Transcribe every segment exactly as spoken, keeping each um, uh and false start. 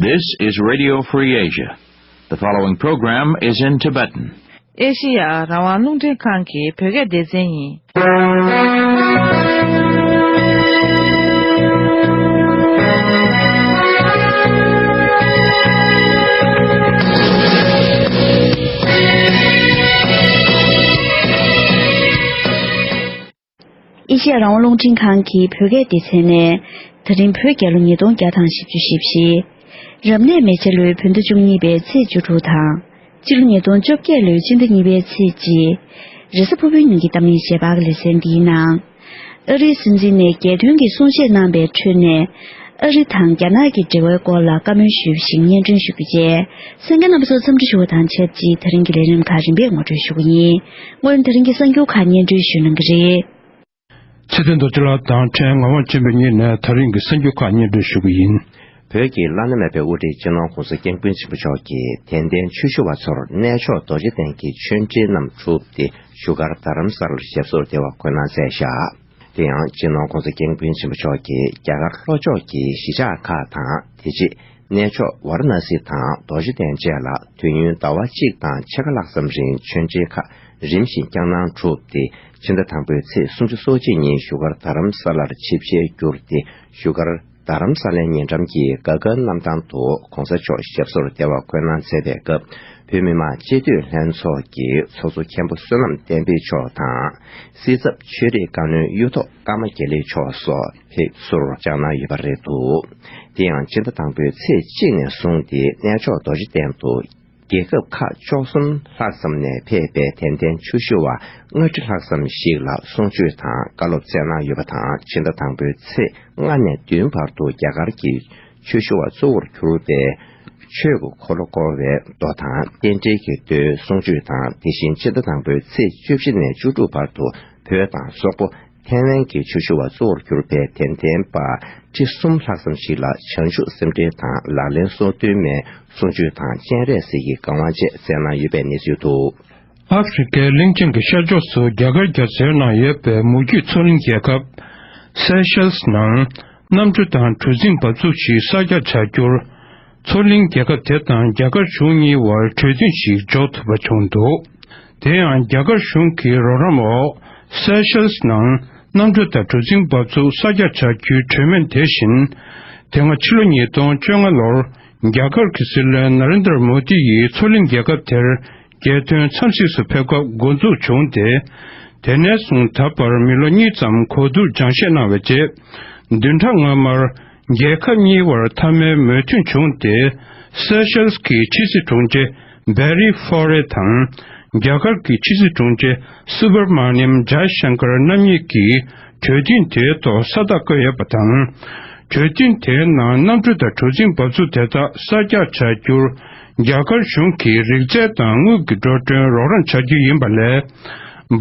This is Radio Free Asia. The following program is in Tibetan. ཨེ་ཤི་ཡ་རང་དབང་རླུང་འཕྲིན་ཁང་གི་བོད་སྐད་སྡེ་ཚན་ཡིན། ཨེ་ཤི་ཡ་རང་དབང་རླུང་འཕྲིན་ཁང་གི་བོད་སྐད་སྡེ་ཚན་ནས། ད་རིང་བོད་རྒྱལ་ལོ་ཉིས་སྟོང་བརྒྱ་དང་བཞི་བཅུ་ཞེ་བཞི། རབ་གནས་མེ་བྱ་ལོའི་བོད་ཟླ་བཅུ་གཉིས་པའི་ཚེས་བཅུ་དྲུག་དང་། སྤྱི་ལོ་ཉིས་སྟོང་བཅོ་བརྒྱད་ལོའི་སྤྱི་ཟླ་གཉིས་པའི་ཚེས་གཅིག། རེས་གཟའ་ཕུར་བུའི་ཉིན་གྱི་གཏམ་གླེང་རྗེས་དཔག་གི་ལེ་ཚན་འདིའི་ནང་། ཨ་རིའི་སྲིད་འཛིན་ནས་རྒྱལ་དོན་གྱི་གསུང་བཤད་གནང་བའི་ཁྲོད་ནས། ཨ་རི་དང་རྒྱ་ནག་གི་འབྲེལ་བའི་སྐོར་ལ་བཀའ་མོལ་ཞུས་པ་ཞིག་སྙན་སྒྲོན་ཞུ་རྒྱུ་བཅས། གསན་མཁན་རྣམ་པ་ཚོ་འཚམས་འདྲི་ཞུ་བ་དང་ཆབས་ཅིག་ད་རིང་གི་ལས་རིམ་ཁག་རིམ་པས་ངོ་སྤྲོད་ཞུ་གི་ཡིན། སྔོན་ད་རིང་གི་གསར་འགྱུར་ཁག་སྙན་སྒྲོན་ཞུ་གནང་གི་རེད། ཚེ་བརྟན་རྡོ་རྗེ་ལགས་དང་ཕྲན་ངག་དབང་ཆོས་འཕེལ་གཉིས་ནས་ད་རིང་གི་གསར་འགྱུར་ཁག་སྙན་སྒྲོན་ཞུ་གི་ཡིན། བོད་ཀྱི་བླ་ན་མེད་པའི་དབུ་ཁྲིད་སྤྱི་ནོར་༸གོང་ས་༸སྐྱབས་མགོན་ཆེན་པོ་མཆོག་གིས་དད་ལྡན་ཆོས་ཞུ་བ་ཚོར་གནས་མཆོག་རྡོ་རྗེ་གདན་གྱི་མཆོད་སྤྲིན་རྣམས་གྲུབ་སྟེ་བཞུགས་སྒར་རྡ་རམ་ས་ལར་ཞབས་སོར་བདེ་བར་འཁོད་གནང་མཛད་བཞག་དེ་ཡང་སྤྱི་ནོར་༸གོང་ས་༸སྐྱབས་མགོན་ཆེན་པོ་མཆོག་གིས་རྒྱ་གར་ལྷོ་ཕྱོགས་ཀྱི་གཞིས་ཆགས་ཁག་དང་། དེ་རྗེས་གནས་མཆོག་ཝཱ་ར་ཎ་སི་དང་རྡོ་རྗེ་གདན་བཅས་ལ་དུས་ཡུན་ཟླ་བ་གཅིག་དང་ཕྱེད་ཀ་ལྷག་ཙམ་རིང་མཆོད་སྤྲིན་ཁག་རིམ་བཞིན་བསྐྱངས་གནང་གྲུབ་སྟེ། ཕྱི་ཟླ་དང་པོའི་ཚེས་སུམ་ཅུ་སོ་གཅིག་ཉིན་བཞུགས་སྒར་རྡ་རམ་ས་ལར་ཆིབས་ཞལ་བསྒྱུར་ཏེ། བཞུགས་སྒར་རྡ་རམ་ས་ལའི་ཉེ་འགྲམ་གྱི་ག་ག་གནམ་ཐང་དུ་༸གོང་ས་མཆོག་ཞབས་སོར་བདེ་བར་འཁོད་གནང་མཛད་པའི་སྐབས། བོད་མི་མང་སྤྱི་འཐུས་ལྷན་ཚོགས་ཀྱི་ཚོགས་གཙོ་མཁན་པོ་བསོད་ནམས་བསྟན་འཕེལ་མཆོག་དང་། སྲིད་ཚབ་ཆོས་རིག་བཀའ་བློན་གཡུ་ཐོག་ཀརྨ་དགེ་ལེགས་མཆོག་སོགས་ཕེབས་བསུར་བཅར་གནང་ཡོད་པ་རེད་འདུག་དེ་ཡང་ཕྱི་ཟླ་དང་པོའི་ཚེས་གཅིག་ནས་བཟུང་སྟེ་གནས་མཆོག་རྡོ་རྗེ་གདན་དུ། རྒྱལ་ཁབ་ཁག་བཅུ་གསུམ་ལྷག་ཙམ་ནས་ཕེབས་པའི་དད་ལྡན་ཆོས་ཞུ་བ་ལྔ་ཁྲི་ལྷག་ཙམ་ཞིག་ལ་གསུང་ཆོས་དང་བཀའ་སློབ་སྩལ་གནང་ཡོད་པ་དང་། ཕྱི་ཟླ་དང་པོའི་ཚེས་ལྔ་ནས་བདུན་བར་དུ་རྒྱ་གར་གྱི་ཆོས་ཞུ་བ་གཙོ་བོར་གྱུར་པའི་ཆོས་ཀྱི་འཁོར་ལོ་བསྐོར་བའི་མདོ་དང་། རྟེན་འབྲེལ་གྱི་མདོའི་གསུང་ཆོས་དང་། དེ་བཞིན་ཕྱི་ཟླ་དང་པོའི་ཚེས་བཅུ་བཞི་ནས་བཅུ་དྲུག་བར་དུ་བོད་དང་སོག་པོ། ཐའེ་ཝན་གྱི་ཆོས་ཞུ་བ་གཙོ་བོར་གྱུར་པའི་དད་ལྡན་པ་ཁྲི་གསུམ་ལྷག་ཙམ་ཞིག་ལ་བྱང་ཆུབ་སེམས་འགྲེལ་དང་ལག་ལེན་སོ་བདུན་མའི་གསུང་ཆོས་དང་སྤྱན་རས་གཟིགས་ཀྱི་བཀའ་དབང་བཅས་སྩལ་གནང་ཡོད་པའི་གནས་ཚུལ་འདུག་ཨ་ཧྥེ་རི་ཁའི་གླིང་ཆེན་གྱི་ཤར་ཕྱོགས་སུ་རྒྱ་གར་རྒྱ་མཚོའི་ནང་ཡོད་པའི་མུ་ཁྱུད་མཚོ་གླིང་རྒྱལ་ཁབ་སེ་ཤེལ་སི་ནང་གནམ་གྲུ་དང་གྲུ་གཟིངས་འབབ་ཚུགས་ཤིག་གསར་རྒྱག་བྱ་རྒྱུར། མཚོ་གླིང་རྒྱལ་ཁབ་དེ་དང་རྒྱ་གར་གཞུང་གཉིས་བར་གྲོས་མཐུན་ཞིག་འཇོག་ཐུབ་པ་བྱུང་འདུག་དེ་ཡང་རྒྱ་གར་གཞུང་གི་རོགས་རམ་འོག་སེ་ཤེལ་སི་ནང་གནམ་གྲུ་དང་གྲུ་གཟིངས་འབབ་ཚུགས་གསར་རྒྱག་བྱ་རྒྱུའི་གྲོས་མོལ་དེ་བཞིན། དེ་སྔ་ཕྱི་ལོ་ཉིས་སྟོང་བཅོ་ལྔ་ལོར་རྒྱ་གར་གྱི་སྲིད་བློན་ན་རེན་དར་མོ་དི་ཡིས་མཚོ་གླིང་རྒྱལ་ཁབ་དེར་རྒྱལ་དོན་འཚམས་གཟིགས་སུ་ཕེབས་སྐབས་འགོ་འཛུགས་བྱུང་སྟེ། དེ་ནས་བཟུང་ད་བར་མི་ལོ་གཉིས་ཙམ་གོ་བསྡུར་སྦྱང་བཤད་གནང་བའི་རྗེས། བདུན་ཕྲག་སྔོན་མར། རྒྱལ་ཁབ་གཉིས་བར་མཐའ་མའི་མོས་མཐུན་བྱུང་སྟེ། སེ་ཤེལ་གྱི་ཕྱི་སྲིད་དྲུང་ཆེ་བེ་རི་ཧྥོ་རེ་དང་། རྒྱ་གར་གྱི་ཕྱི་སྲིད་དྲུང་ཆེ་སུ་བྷར་མ་ནིམ་ཇཱ་ཤང་ཀར་རྣམ་གཉིས་ཀྱིས་གྲོས་མཐུན་དེའི་ཐོག་ས་རྟགས་བཀོད་ཡོད་པ་དང་། གྲོས་མཐུན་དེའི་ནང་གནམ་གྲུ་དང་གྲུ་གཟིངས་འབབ་ཚུགས་དེ་དག་གསར་རྒྱག་བྱ་རྒྱུར། རྒྱ་གར་གཞུང་གིས་རིག་རྩལ་དང་དངུལ་གྱི་འགྲོ་གྲོན་རོགས་རམ་བྱ་རྒྱུ་ཡིན་པ་ལས།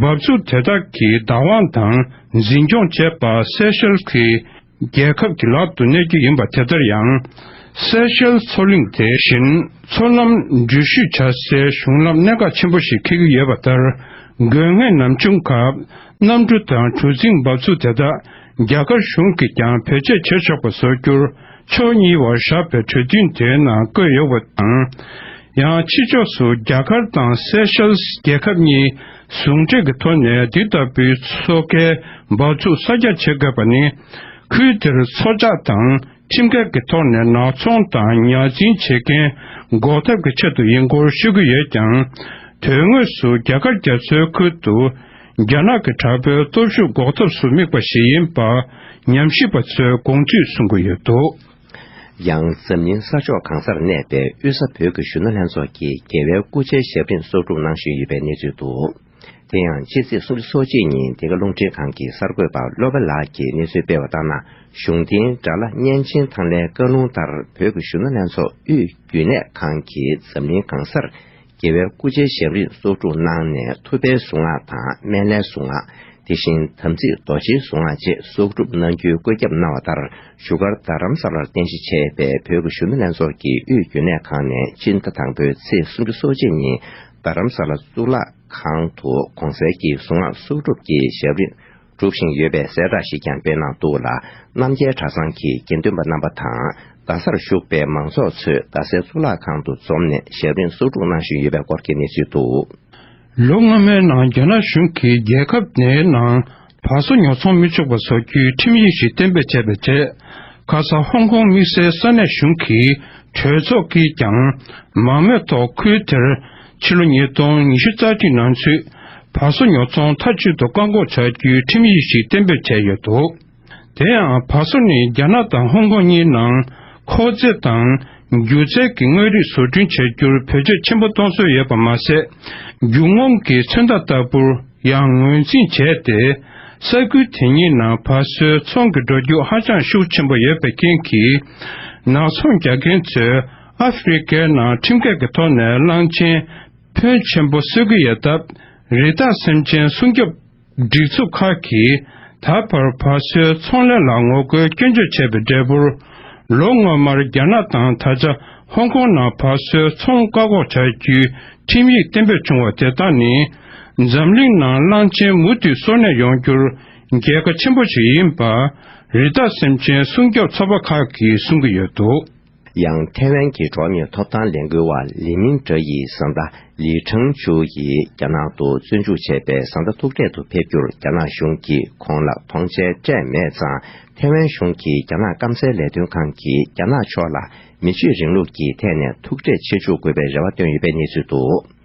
འབབ་ཚུགས་དེ་དག་གི་བདག་དབང་དང་འཛིན་སྐྱོང་བྱེད་པ་སེ་ཤེལ་གྱི། རྒྱལ་ཁབ་ཀྱི་ལག་ཏུ་གནས་རྒྱུ་ཡིན་པ་དེ་ལྟར་ཡང་། སེ་ཤེལ་མཚོ་གླིང་དེ་བཞིན་མཚོ་གནམ་འགྲུལ་བཞུད་བྱ་སའི་གཞུང་ལམ་གནད་འགག་ཆེན་པོ་ཞིག་འཁེལ་གྱི་ཡོད་པ་ལྟར། དགོས་ངེས་ནམ་བྱུང་སྐབས་གནམ་གྲུ་དང་གྲུ་གཟིངས་འབབ་ཚུགས་དེ་དག་རྒྱ་གར་གཞུང་གིས་ཀྱང་བེད་སྤྱོད་བྱེད་ཆོག་པ་བཟོ་རྒྱུར་ཕྱོགས་གཉིས་བར་བཞག་པའི་གྲོས་མཐུན་དེའི་ནང་བཀོད་ཡོད་པ་དང་། ཡང་ཕྱི་ཕྱོགས་སུ་རྒྱ་གར་དང་སེ་ཤེལ་རྒྱལ་ཁབ་གཉིས་ཟུང་འབྲེལ་གྱི་ཐོག་ནས་འདི་ལྟ་བུའི་མཚོ་ཁའི་འབབ་ཚུགས་གསར་རྒྱག་བྱེད་དགོས་པ་ནི། ཁུལ་དེར་མཚོ་ཇག་དང་ཁྲིམས་འགལ་གྱི་ཐོག་ནས་ནག་ཚོང་དང་ཉ་འཛིན་བྱེད་མཁན་འགོག་ཐབས་ཀྱི་ཆེད་དུ་ཡིན་སྐོར་ཤོད་ཀྱི་ཡོད་ཀྱང་། དོན་དངོས་སུ་རྒྱ་གར་རྒྱ་མཚོའི་ཁུལ་དུ་རྒྱ་ནག་གི་དྲག་པོའི་སྟོབས་ཤུགས་འགོག་ཐབས་སུ་དམིགས་པ་ཞིག་ཡིན་པ་ཉམས་ཞིབ་པ་ཚོས་དགོངས་ཚུལ་གསུང་གི་ཡོད་འདུག་ཡང་འཛམ་གླིང་ས་ཕྱོགས་གང་སར་གནས་པའི་དབུས་ས་བོད་ཀྱི་གཞོན་ནུ་ལྷན་ཚོགས་ཀྱིས་རྒྱལ་བའི་སྐུ་ཕྱྭའི་ཞབས་རིམ་གསོག་སྒྲུབ་གནང་བཞིན་ཡོད་པའི་གནས་ཚུལ་འདུག་དེ་ཡང་ཕྱི་ཚེས་སུམ་ཅུ་སོ་གཅིག་ཉིན་འདི་ག་རླུང་འཕྲིན་ཁང་གི་གསར་འགོད་པ་བློ་དཔེ་ལགས་ཀྱིས་གནས་ཚུལ་སྤེལ་བ་ལྟར་ན། གཞུང་འཛིན་དགྲ་ལྷ་གཉན་ཆེན་ཐང་ལྷའི་བཀའ་ལུང་ལྟར་བོད་ཀྱི་གཞོན་ནུ་ལྷན་ཚོགས་དབུས་རྒྱུན་ལས་ཁང་གིས་འཛམ་གླིང་གང་སར་རྒྱལ་བའི་སྐུ་ཕྱྭའི་ཞབས་རིམ་གསོག་སྒྲུབ་གནང་ནས་ཐུབ་པའི་གཟུངས་སྔགས་དང་སྨན་བླའི་གཟུངས་སྔགས། དེ་བཞིན་དམ་ཚིག་རྡོ་རྗེའི་གཟུངས་སྔགས་བཅས་གསོག་སྒྲུབ་གནང་རྒྱུའི་བཀོད་ཁྱབ་གནང་བ་ལྟར། བཞུགས་སྒར་རྡ་རམ་ས་ལར་རྟེན་གཞི་བྱས་པའི་བོད་ཀྱི་གཞོན་ནུ་ལྷན་ཚོགས་ཀྱི་དབུས་རྒྱུན་ལས་ཁང་ནས་ཕྱི་ཟླ་དང་པོའི་ཚེས་སུམ་ཅུ་སོ་གཅིག་ཉིན་རྡ་རམ་ས་ལ་གཙུག་ལག་ཁང་དུ་གོང་གསལ་གྱི་གཟུངས་སྔགས་གསོག་སྒྲུབ་ཀྱི་ཞབས་རིམ་སྒྲུབ་བཞིན་ཡོད་པའི་གསལ་བསྒྲགས་ཤིག་ཀྱང་སྤེལ་གནང་འདུག་ལ། རྣམ་རྒྱལ་གྲྭ་ཚང་གི་དགེ་འདུན་པ་རྣམ་པ་དང་ རྡ་སར་བཞུགས་པའི་མང་ཚོགས་ཚོས་རྡ་སའི་གཙུག་ལག་ཁང་དུ་འཛོམས་ནས་ཞབས་རིམ་གསོག་སྒྲུབ་གནང་བཞིན་ཡོད་པའི་སྐོར་གྱི་གནས་ཚུལ་འདུག། ལོ་སྔ་མའི་ནང་རྒྱ་ནག་གཞུང་གིས་རྒྱལ་ཁབ་དེའི་ནང་བ་སོ་ཉོ་ཚོང་མི་ཆོག་པ་བཟོ་རྒྱུའི་ཁྲིམས་ཡིག་ཞིག་གཏན་འབེབས་བྱས་པའི་རྗེས། ཁ་ས་ཧོང་ཀོང་དམིགས་བསལ་ས་གནས་གཞུང་གི་གྲོས་ཚོགས་ཀྱིས་ཀྱང་མང་མོས་ཐོག་ཁུལ་དེར་ཕྱི་ལོ་ཉིས་སྟོང་ཉི་ཤུ་རྩ་གཅིག་ནང་ཚུད་བ་སོ་ཉོ་ཚོང་མཐའ་གཅིག་ཏུ་བཀག་འགོག་བྱ་རྒྱུའི་ཁྲིམས་ཡིག་ཞིག་གཏན་འབེབས་བྱས་ཡོད་འདུག། དེ་ཡང་བ་སོ་ནི་རྒྱ་ནག་དང་ཧོང་ཀོང་གཉིས་ནང་མཁོ་ཚད་དང་སྒྱུ་རྩལ་གྱི་དངོས་རིགས་བཟོ་སྐྲུན་བྱ་རྒྱུར་བེད་སྤྱོད་ཆེན་པོ་གཏོང་སྲོལ་ཡོད་པ་མ་ཟད། རྒྱུ་དངོམ་གྱི་མཚོན་རྟགས་ལྟ་བུར་ཡང་ངོས་འཛིན་བྱས་ཏེ། ས་ཁུལ་དེ་གཉིས་ནང་བ་སོའི་ཚོང་གི་འགྲོ་རྒྱུག་ཧ་ཅང་ཤུགས་ཆེན་པོ་ཡོད་པའི་རྐྱེན་གྱིས། ནག་ཚོང་རྒྱག་མཁན་ཚོས་ཨ་ཧྥེ་རི་ཁའི་ནང་ཁྲིམས་འགལ་གྱི་ཐོག་ནས་གླང་ཆེན་ཕོན་ཆེན་པོ་གསོད་ཀྱི་ཡོད་སྟབས། རི་དྭགས་སེམས་ཅན་སྲུང་སྐྱོབ་སྒྲིག་འཛུགས་ཁག་གིས་ད་བར་བ་སོའི་ཚོང་ལས་ལ་ངོ་རྒོལ་སྐྱོན་བརྗོད་བྱས་པའི་འབྲས་བུར། ལོ་སྔོན་མར་རྒྱ་ནག་དང་ད་ཆ་ཧོང་ཀོང་ནང་བ་སོའི་ཚོང་བཀག་འགོག་བྱ་རྒྱུའི་ཁྲིམས་ཡིག་གཏན་འབེབས་བྱུང་བ་དེ་དག་ནི། འཛམ་གླིང་ནང་གླང་ཆེན་མུ་མཐུད་གསོ་གནས་ཡོང་རྒྱུར་རྒྱལ་ཁ་ཆེན་པོ་ཞིག་ཡིན་པ། རི་དྭགས་སེམས་ཅན་སྲུང་སྐྱོབ་ཚོགས་པ་ཁག་གིས་གསུང་གི་ཡོད་འདུག། ཡང་ཐའེ་ཝན་གྱི་འགྲོ་བ་མིའི་ཐོབ་ཐང་ལས་འགུལ་བ་ལི་མིང་ཀྲེ་ཡིས་བཟའ་ཟླ་ལི་ཁྲང་ཅུའུ་ཡིས་རྒྱ་ནག་ཏུ་བཙོན་འཇུག་བྱས་པའི་བཟའ་ཟླ་ཐུག་འཕྲད་དུ་ཕེབས་རྒྱུར་རྒྱ་ནག་གཞུང་གིས་ཁོང་ལ་ཐོངས་མཆན་སྤྲད་མེད་ཙང་། ཐའེ་ཝན་གཞུང་གིས་རྒྱ་ནག་སྐམ་སའི་ལས་དོན་ཁང་གིས་རྒྱ་ནག་ཕྱོགས་ལ་མི་ཆོས་རིང་ལུགས་ཀྱི་ཐད་ནས་ཐུག་འཕྲད་བྱེད་ཆོག་དགོས་པའི་རེ་བ་བཏོན་ཡོད་པའི་གནས་ཚུལ་འདུག།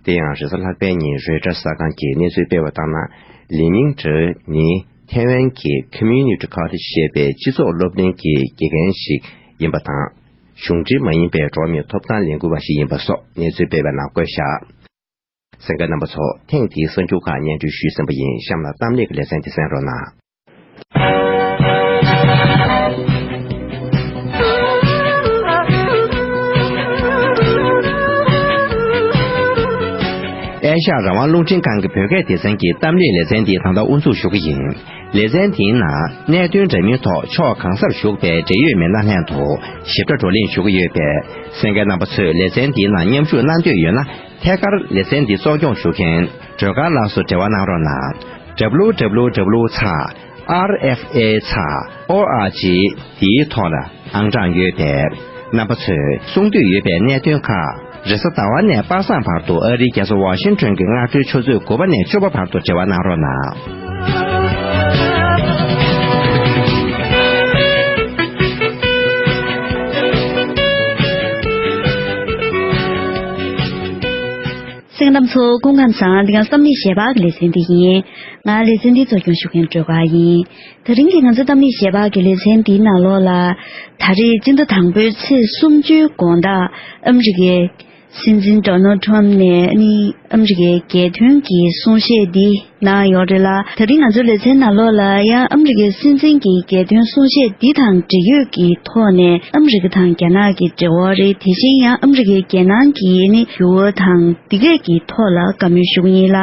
དེ་ཡང་རེས་གཟའ་ལྷག་པའི་ཉིན་རོའི་ཊར་གསར་ཁང་གིས་གནས་ཚུལ་སྤེལ་བ་ལྟར་ན། ལི་མིང་ཀྲེ་ནི་ཐའེ་ཝན་གྱི་Community College ཞེས་པའི་སྤྱི་ཚོགས་སློབ་གླིང་གི་དགེ་རྒན་ཞིག་ཡིན་པ་དང་། གཞུང་འབྲེལ་མ་ཡིན་པའི་འགྲོ་བ་མིའི་ཐོབ་ཐང་ལས་འགུལ་བ་ཞིག་ཡིན་པ་སོགས་གནས་ཚུལ་སྤེལ་བའི་ནང་བཀོད་བཞག། གསན་མཁན་རྣམ་པ་ཚོ། ཐེངས་འདིའི་གསར་འགྱུར་ཁག་སྙན་སྒྲོན་ཞུས་ཟིན་པ་ཡིན། གཤམ་ལ་གཏམ་གླེང་གི་ལེ་ཚན་འདི་གསན་རོགས་གནང་། ཨེ་ཤ་ཡ་རང་དབང་རླུང་འཕྲིན་ཁང་གི་བོད་སྐད་སྡེ་ཚན་གྱི་གཏམ་གླེང་ལེ་ཚན་འདི་ད་ལྟ་དབུ་འཛུགས་ཞུ་གི་ཡིན། ལེ་ཚན་འདིའི་ནང་གནད་དོན་འདྲ་མིན་ཐོག་ཕྱོགས་གང་སར་བཞུགས་པའི་འབྲེལ་ཡོད་མི་སྣ་ལྷན་དུ་ཞིབ་ཕྲ་བགྲོ་གླེང་ཞུ་གི་ཡོད་པས། གསན་མཁན་རྣམ་པ་ཚོས་ལེ་ཚན་འདིའི་ནང་མཉམ་ཞུགས་གནང་འདོད་ཡོད་ན། ཐད་ཀར་ལེ་ཚན་འདི་གཙོ་སྐྱོང་ཞུ་མཁན་སྒྲོལ་དཀར་ལགས་སུ་འབྲེལ་བ་གནང་རོགས་གནང་། W W W ཚེག་R F A ཚེག O R G འདིའི་ཐོག་ལ་ཨང་གྲངས་ཡོད་པས། རྣམ་པ་ཚོས་གསུང་འདོད་ཡོད་པའི་གནད་དོན་ཁག་རེས་གཟའ་ཟླ་བ་ནས་པ་སངས་བར་དུ་ཨ་རིའི་རྒྱལ་ས་ཝ་ཤིང་ཊོན་གྱི་སྔ་དྲོའི་ཆུ་ཚོད་དགུ་པ་ནས་བཅུ་པ་བར་དུ་འབྲེལ་བ་གནང་རོགས་གནང་། གསན་མཁན་རྣམ་པ་ཚོ་སྐུ་ཁམས་བཟང་། འདི་ག་གཏམ་གླེང་ཞལ་པར་གྱི་ལེ་ཚན་འདི་ཡིན། ང་ལེ་ཚན་འདི་གཙོ་སྐྱོང་ཞུ་མཁན་སྒྲོལ་དཀར་ཡིན། ད་རིང་གི་ང་ཚོ་གཏམ་གླེང་ཞལ་པར་གྱི་ལེ་ཚན་འདིའི་ནང་ལོགས་ལ། ད་རེས་སྤྱི་ཟླ་དང་པོའི་ཚེས་སུམ་ཅུའི་དགོང་དག་ཨ་མི་རི་ཀའི་སྲིད་འཛིན་ཌོ་ནལ་ཊམ་ནས་ནི་ཨ་མི་རི་ཀའི་རྒྱལ་དོན་གྱི་གསུང་བཤད་འདི་གནང་ཡོད་རེད་ལ། ད་རིང་ང་ཚོའི་ལེ་ཚན་ནང་ལོགས་ལ་ཡང་ཨ་མི་རི་ཀའི་སྲིད་འཛིན་གྱི་རྒྱལ་དོན་གསུང་བཤད་འདི་དང་འབྲེལ་ཡོད་ཀྱི་ཐོག་ནས་ཨ་མི་རི་ཀ་དང་རྒྱ་ནག་གི་འབྲེལ་བ་རེད། དེ་བཞིན་ཡང་ཨ་མི་རི་ཀའི་རྒྱལ་ནང་གི་ནི་འགྱུར་བ་དང་འདི་གས་ཀྱི་ཐོག་ལ་བཀའ་མོལ་ཞུ་གི་ཡིན་ལ།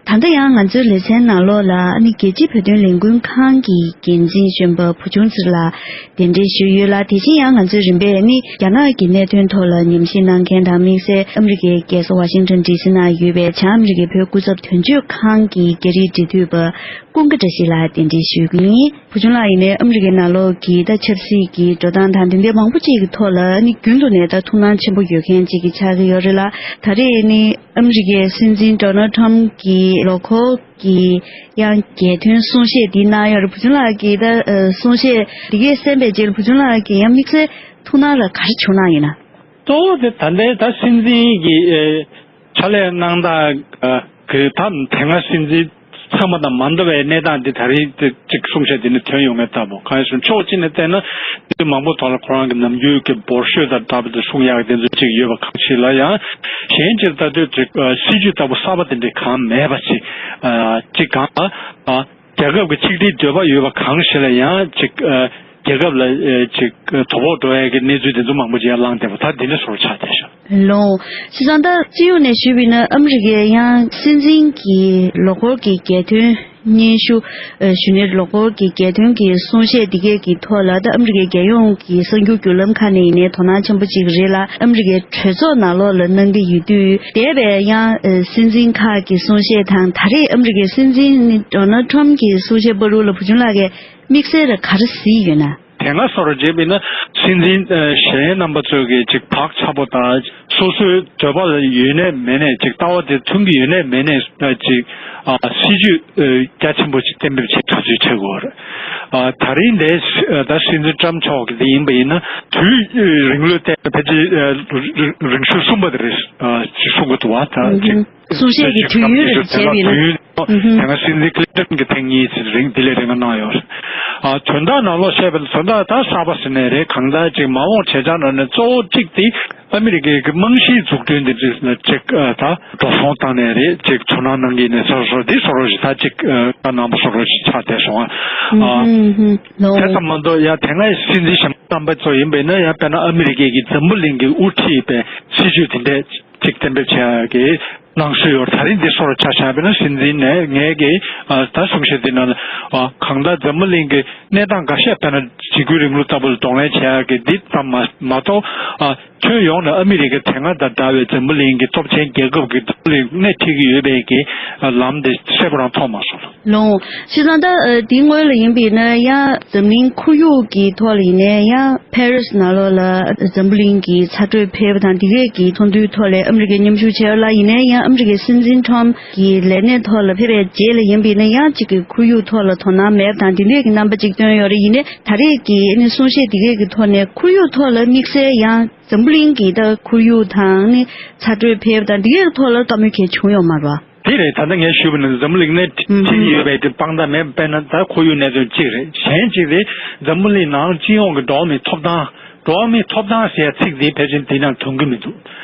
ད་ལྟ་ཡང་ང་ཚོའི་ལེ་ཚན་ནང་ལོགས་ལ་ནི་རྒྱལ་སྤྱིའི་བོད་དོན་ལས་འགུལ་ཁང་གི་འགན་འཛིན་གཞོན་པ་བུ་ཆུང་ཚེ་རིང་ལགས་གདན་འདྲེན་ཞུས་ཡོད་ལ། དེ་བཞིན་ཡང་ང་ཚོའི་རིམ་པས་ནི་རྒྱ་ནག་གི་གནད་དོན་ཐོག་ལ་ཉམས་ཞིབ་གནང་མཁན་དང་དམིགས་བསལ་ཨ་མི་རི་ཀའི་རྒྱལ་ས་ཝ་ཤིང་ཊོན་ཌི་སི་ནང་ཡོད་པའི་བྱང་ཨ་མི་རི་ཀའི་བོད་སྐུ་ཚབ་དོན་གཅོད་ཁང་གི་རྒྱ་རིགས་འབྲེལ་མཐུད་པ་ཀུན་དགའ་བཀྲ་ཤིས་ལགས་གདན་འདྲེན་ཞུ་གི་ཡིན། བུ་ཆུང་ལགས་ཡིན་ནའི་ཨ་མི་རི་ཀའི་ནང་ལོགས་ཀྱི་ད་ཆབ་སྲིད་ཀྱི་འགྲོ་སྟངས་དང་དེ་འདྲའི་མང་པོ་ཅིག་གི་ཐོག་ལ་ནི་རྒྱུན་དུ་ནས་ད་ཐུགས་སྣང་ཆེན་པོ་ཡོད་མཁན་ཅིག་གི་ཆགས་ཀྱི་ཡོད་རེད་ལ། ད་རེས་ནི་ཨ་མི་རི་ཀའི་སྲིད་འཛིན་ཌོ་ནལ་ཊམ་གྱི་ལོ་འཁོར་གྱི་ཡང་རྒྱལ་དོན་གསུང་བཤད་འདི་གནང་ཡོད་རེད། བུ་ཆུང་ལགས་ཀྱིས་ད་ཨ་གསུང་བཤད་འདི་གས་གསན་པའི་རྗེས་ལ་བུ་ཆུང་ལགས་ཀྱིས་ཡང་དམིགས་བསལ་ཐུགས་སྣང་ལ་ག་རེ་བྱུང་གནང་ཡོད་ན། གཙོ་བོ་དེ་ད་ལྟའི་ད་སྲིད་འཛིན་གྱི་ཨེ་ཕྱག་ལས་གནང་སྟངས་ཨ་གི་ད་དེ་སྔ་སྲིད་འཛིན་ཚང་མ་དང་མ་འདྲ་བའི་གནས་སྟངས་འདི་ད་རེས་དེ་གཅིག་གསུང་བཤད་འདི་ནས་ཐོན་ཡོང་མེད་ལྟ་བུ། གང་ཡིན་ཟེར་ན་ཕྱོགས་གཅིག་ནས་བལྟས་ན་དུས་མང་པོ་ཐོག་ལ་ཁོ་རང་གི་ནམ་རྒྱུན་གྱི་འབོར་ཤོས་དང་འདྲ་བ་དེ་གསུང་ཡག་གི་དེ་ཚོ་གཅིག་ཡོད་པ་གང་ཞིག་ལ། ཡང་གཞན་གཅིག་ལྟ་དུས་དེ་སྲིད་ཇུས་ལྟ་བུ་གསར་པ་དེ་འདྲའི་གང་མེད་པ་ཅིག་ཨ་གཅིག་གང་ཨ། རྒྱལ་ཁབ་ཀྱི་ཆིག་སྒྲིལ་འདོད་པ་ཡོད་པ་གང་ཞིག་ལ་ཡང་ཅིག་ཨ་རྒྱལ་ཁབ་ལ་ཨ་ཅིག་དོ་ཕོག་འགྲོ་ཡས་ཀྱི་གནས་ཚུལ་དེ་ཚོ་མང་པོ་ཅིག་ཡར་ལངས་བསྡད་པ་ད་འདི་འདྲ་བཟོ་འདྲ་ཆགས་བསྡད་ཤག། ལོ། བྱས་ཙང་ད་སྤྱི་ཡོངས་ནས་ཞུས་པ་ཡིན་ན་ཨ་མི་རི་ཀའི་ཡང་སྲིད་འཛིན་གྱི་ལོ་འཁོར་གྱི་རྒྱལ་དོན་སྙན་ཞུ་ཨ་ཞུ་ནས་ལོ་འཁོར་གྱི་རྒྱལ་དོན་གྱི་གསུང་བཤད་འདི་གས་ཀྱི་ཐོག་ལ་ད་ཨ་མི་རི་ཀའི་རྒྱལ་ཡོངས་ཀྱི་གསར་འགྱུར་བརྒྱུད་ལམ་ཁག་ནས་ཡིན་ནའི་དོ་སྣང་ཆེན་པོ་ཅིག་རེད་ལ། ཨ་མི་རི་ཀའི་གྲོས་ཚོགས་ནང་ལོགས་ལ་གནང་གི་ཡོད་དུས་འདས་པའི་ཡང་ཨ་སྲིད་འཛིན་ཁག་གི་གསུང་བཤད་དང་ད་རེས་ཨ་མི་རི་ཀའི་སྲིད་འཛིན་ནི་ཌོ་ནལ་ཊམ་གྱི་གསུང་བཤད་བར་དུ་ལ་བུ་ཆུང་ལགས་ཀྱིས་དམིགས་བསལ་ལ་ག་རེ་གཟིགས་ཡོད་ན། དེ་སྔ་བཟོ་འདྲ་བྱས་པ་ཡིན་ན་ སྲིད་འཛིན་ཨ་གཞན་རྣམ་པ་ཚོས་ཀྱི་ཅིག་བག་ཆགས་པོ་དང་སོ་སོའི་འདོད་པ་ལ་ཡོད་ནའི་མེད་ནའི་ཅིག་ལྟ་བ་དེ་མཐུན་གྱི་ཡོད་ནའི་མེད་ནའི་ཨ་ཅིག་ཨ་སྲིད་ཇུས་ཨ་རྒྱ་ཆེན་པོ་ཅིག་གཏན་འབེབས་བྱེད་ཐག་གཅོད་བྱེད་དགོས་རེད། ཨ་ད་རིང་འདི་ཨ་ད་སྲིད་འཛིན་ཊམ་མཆོག་གི་དེ་ཡིན་པ་ཡིན་ན་དུས་རིང་ལོས་བལྟས་ན་ཕལ་ཆེར་ཨ་རིང་ཤོས་གསུམ་པ་དེ་རེད་ཨ་ཅིག་གསུང་གི་འདུག་བ་ད་ཅིག་གསུང་བཤད་ཀྱི་དུས་ཡུན་རེད་བྱས་པ་ཡིན་ན། དུས་ཡུན་ཨུ་ཧུམ། དེ་སྔ་སྲིད་འཛིན་ཀླིན་ཏོན་གྱི་ཐེངས་གཉིས་ཚེ་རིང་དེ་ལས་རིང་ང་གནང་ཡོད་རེད། ཨ་དོན་དག་ནང་ལོགས་བཤད་པ་ཡིན་ན་དོན་དག་ད་གསར་པ་ཟེར་ནས་རེད། གང་ལྟར་ཅིག་མ་འོངས་བྱེད་བྱ་ནང་ནས་གཙོ་བོ་གཅིག་དེ་ཨ་མི་རི་ཀའི་གི་རྨང་གཞིའི་འཛུགས་སྐྲུན་དེ་ཅིག་ཨ་ད་འགྲོ་སོང་བཏང་ནས་རེད། ཅིག་ཚུར་སྣང་གནང་གི་ཡིན་ནས་སོ་སོ་དེ་སོ་རོ་ཞིག་ད་ཅིག་ཨ་ད་གནང་པ་སོ་རོ་ཞིག་ཆགས་བསྡད་སོང་ཨ། ཨུ་ཧུམ་ཧུམ། ལོ། དེ་ཙམ་མ་གཏོགས་ཡ་དེ་སྔའི་སྲིད་འཛིན་གཞན་པ་རྣམ་པ་ཚོ་ཡིན་པས་ན་ཡ་དཔེར་ན་ཨ་མི་རི་ཀའི་གི་འཛམ་བུ་གླིང་གི་དབུ་ཁྲིད་པའི་སྲིད་ཇུས་དེ་འདྲས་ཅིག་གཏན་འབེབས་བྱས་ཡག་གི་གནང་སྲོལ་ཡོད། ད་རིང་འདི་སོར་ཆ་བཞག་པ་ཡིན་ན་སྲིད་འཛིན་ནས་ངས་ཀྱི་ཨ་ད་གསུང་བཤད་འདི་ནང་ལ་ཨ་གང་ལྟར་འཛམ་བུ་གླིང་གི་གནས་སྟངས་འགའ་ཤས་དཔེར་ན་འཇིགས་སྐུལ་རིང་ལུགས་ལྟ་བུ་ལ་གདོང་ལེན་བྱེད་ཡག་གི་འདི་ཙམ་མ་མ་གཏོགས་ཨ་ཁྱོན་ཡོངས་ནས་ཨ་མི་རི་ཀ་དེ་སྔ་དང་འདྲ་བའི་འཛམ་བུ་གླིང་གི་སྟོབས་ཆེན་རྒྱལ་ཁབ་ཀྱི་འཛམ་བུ་གླིང་སྣེ་ཁྲིད་ཀྱི་ཡོད་པའི་གི་ཨ་ལམ་དེ་གསལ་པོ་རང་མཐོང་མ་སོང་། ལོང་། བྱས་ཙང་ད་ཨ་དེའི་སྔོན་ལ་ཡིན་པ་ཡིན་ན་ཡང་འཛམ་གླིང་ཁོར་ཡུག་གི་ཐོག་ལ་ཡིན་ནའི་ཡང་། ཕེ་རི་སི་ནང་ལོགས་ལ་འཛམ་བུ་གླིང་གི་ཚ་དྲོད་འཕེལ་བ་དང་དེ་གས་ཀྱི་ཚོགས་འདུའི་ཐོག་ལ་ཨ་མི་རི་ཀའི་མཉམ་ཞུགས་བྱས་ཡོད་ལ། ཡིན་ནའི་ཡང་ཨ་མི་རི་ཀའི་སྲིད་འཛིན་ཊམ་གྱི་ལས་གནས་ཐོག་ལ་ཕེབས་པའི་རྗེས་ལ་ཡིན་པ་ཡིན་ན་ཡང་གཅིག་གི་ཁོར་ཡུག་ཐོག་ལ་དོ་སྣང་མེད་པ་དང་དེ་འདྲས་ཀྱི་རྣམ་པ་གཅིག་སྟོན་ཡོད་རེད། ཡིན་ནའི་ད་རེས་ཀྱི་ཨ་ནི་གསུང་བཤད་དེ་གས་ཀྱི་ཐོག་ནས་ཁོར་ཡུག་ཐོག་ལ་དམིགས་བསལ་ཡང་འཛམ་བུ་གླིང་གི་ད་ཁོར་ཡུག་དང་ནི་ཚ་དྲོད་འཕེལ་བ་དང་དེ་གས་ཀྱི་ཐོག་ལ་བཀའ་མོལ་གང་ཡང་བྱུང་ཡོད་མ་རེད་བ། དེ་རེད། ད་ལྟ་ངས་ཞུས་པ་ནི་འཛམ་བུ་གླིང་སྣེ་ཁྲིད་ཀྱི་ཡོད་པའི་དེ་དཔང་རྟགས་མེད་པས་ན་ད་ཁོར་ཡུག་གནད་དོན་གཅིག་རེད། གཞན་གཅིག་རེད། འཛམ་བུ་གླིང་ནང་སྤྱི་ཡོངས་ཀྱི་འགྲོ་བ་མིའི་ཐོབ་ཐང་། འགྲོ་བ་མིའི་ཐོབ་ཐང་ཟེར་ཡ་ཚིག་འདི་ཕལ་ཆེར་འདི་ནང་འདོན་གྱི་མི་འདུག་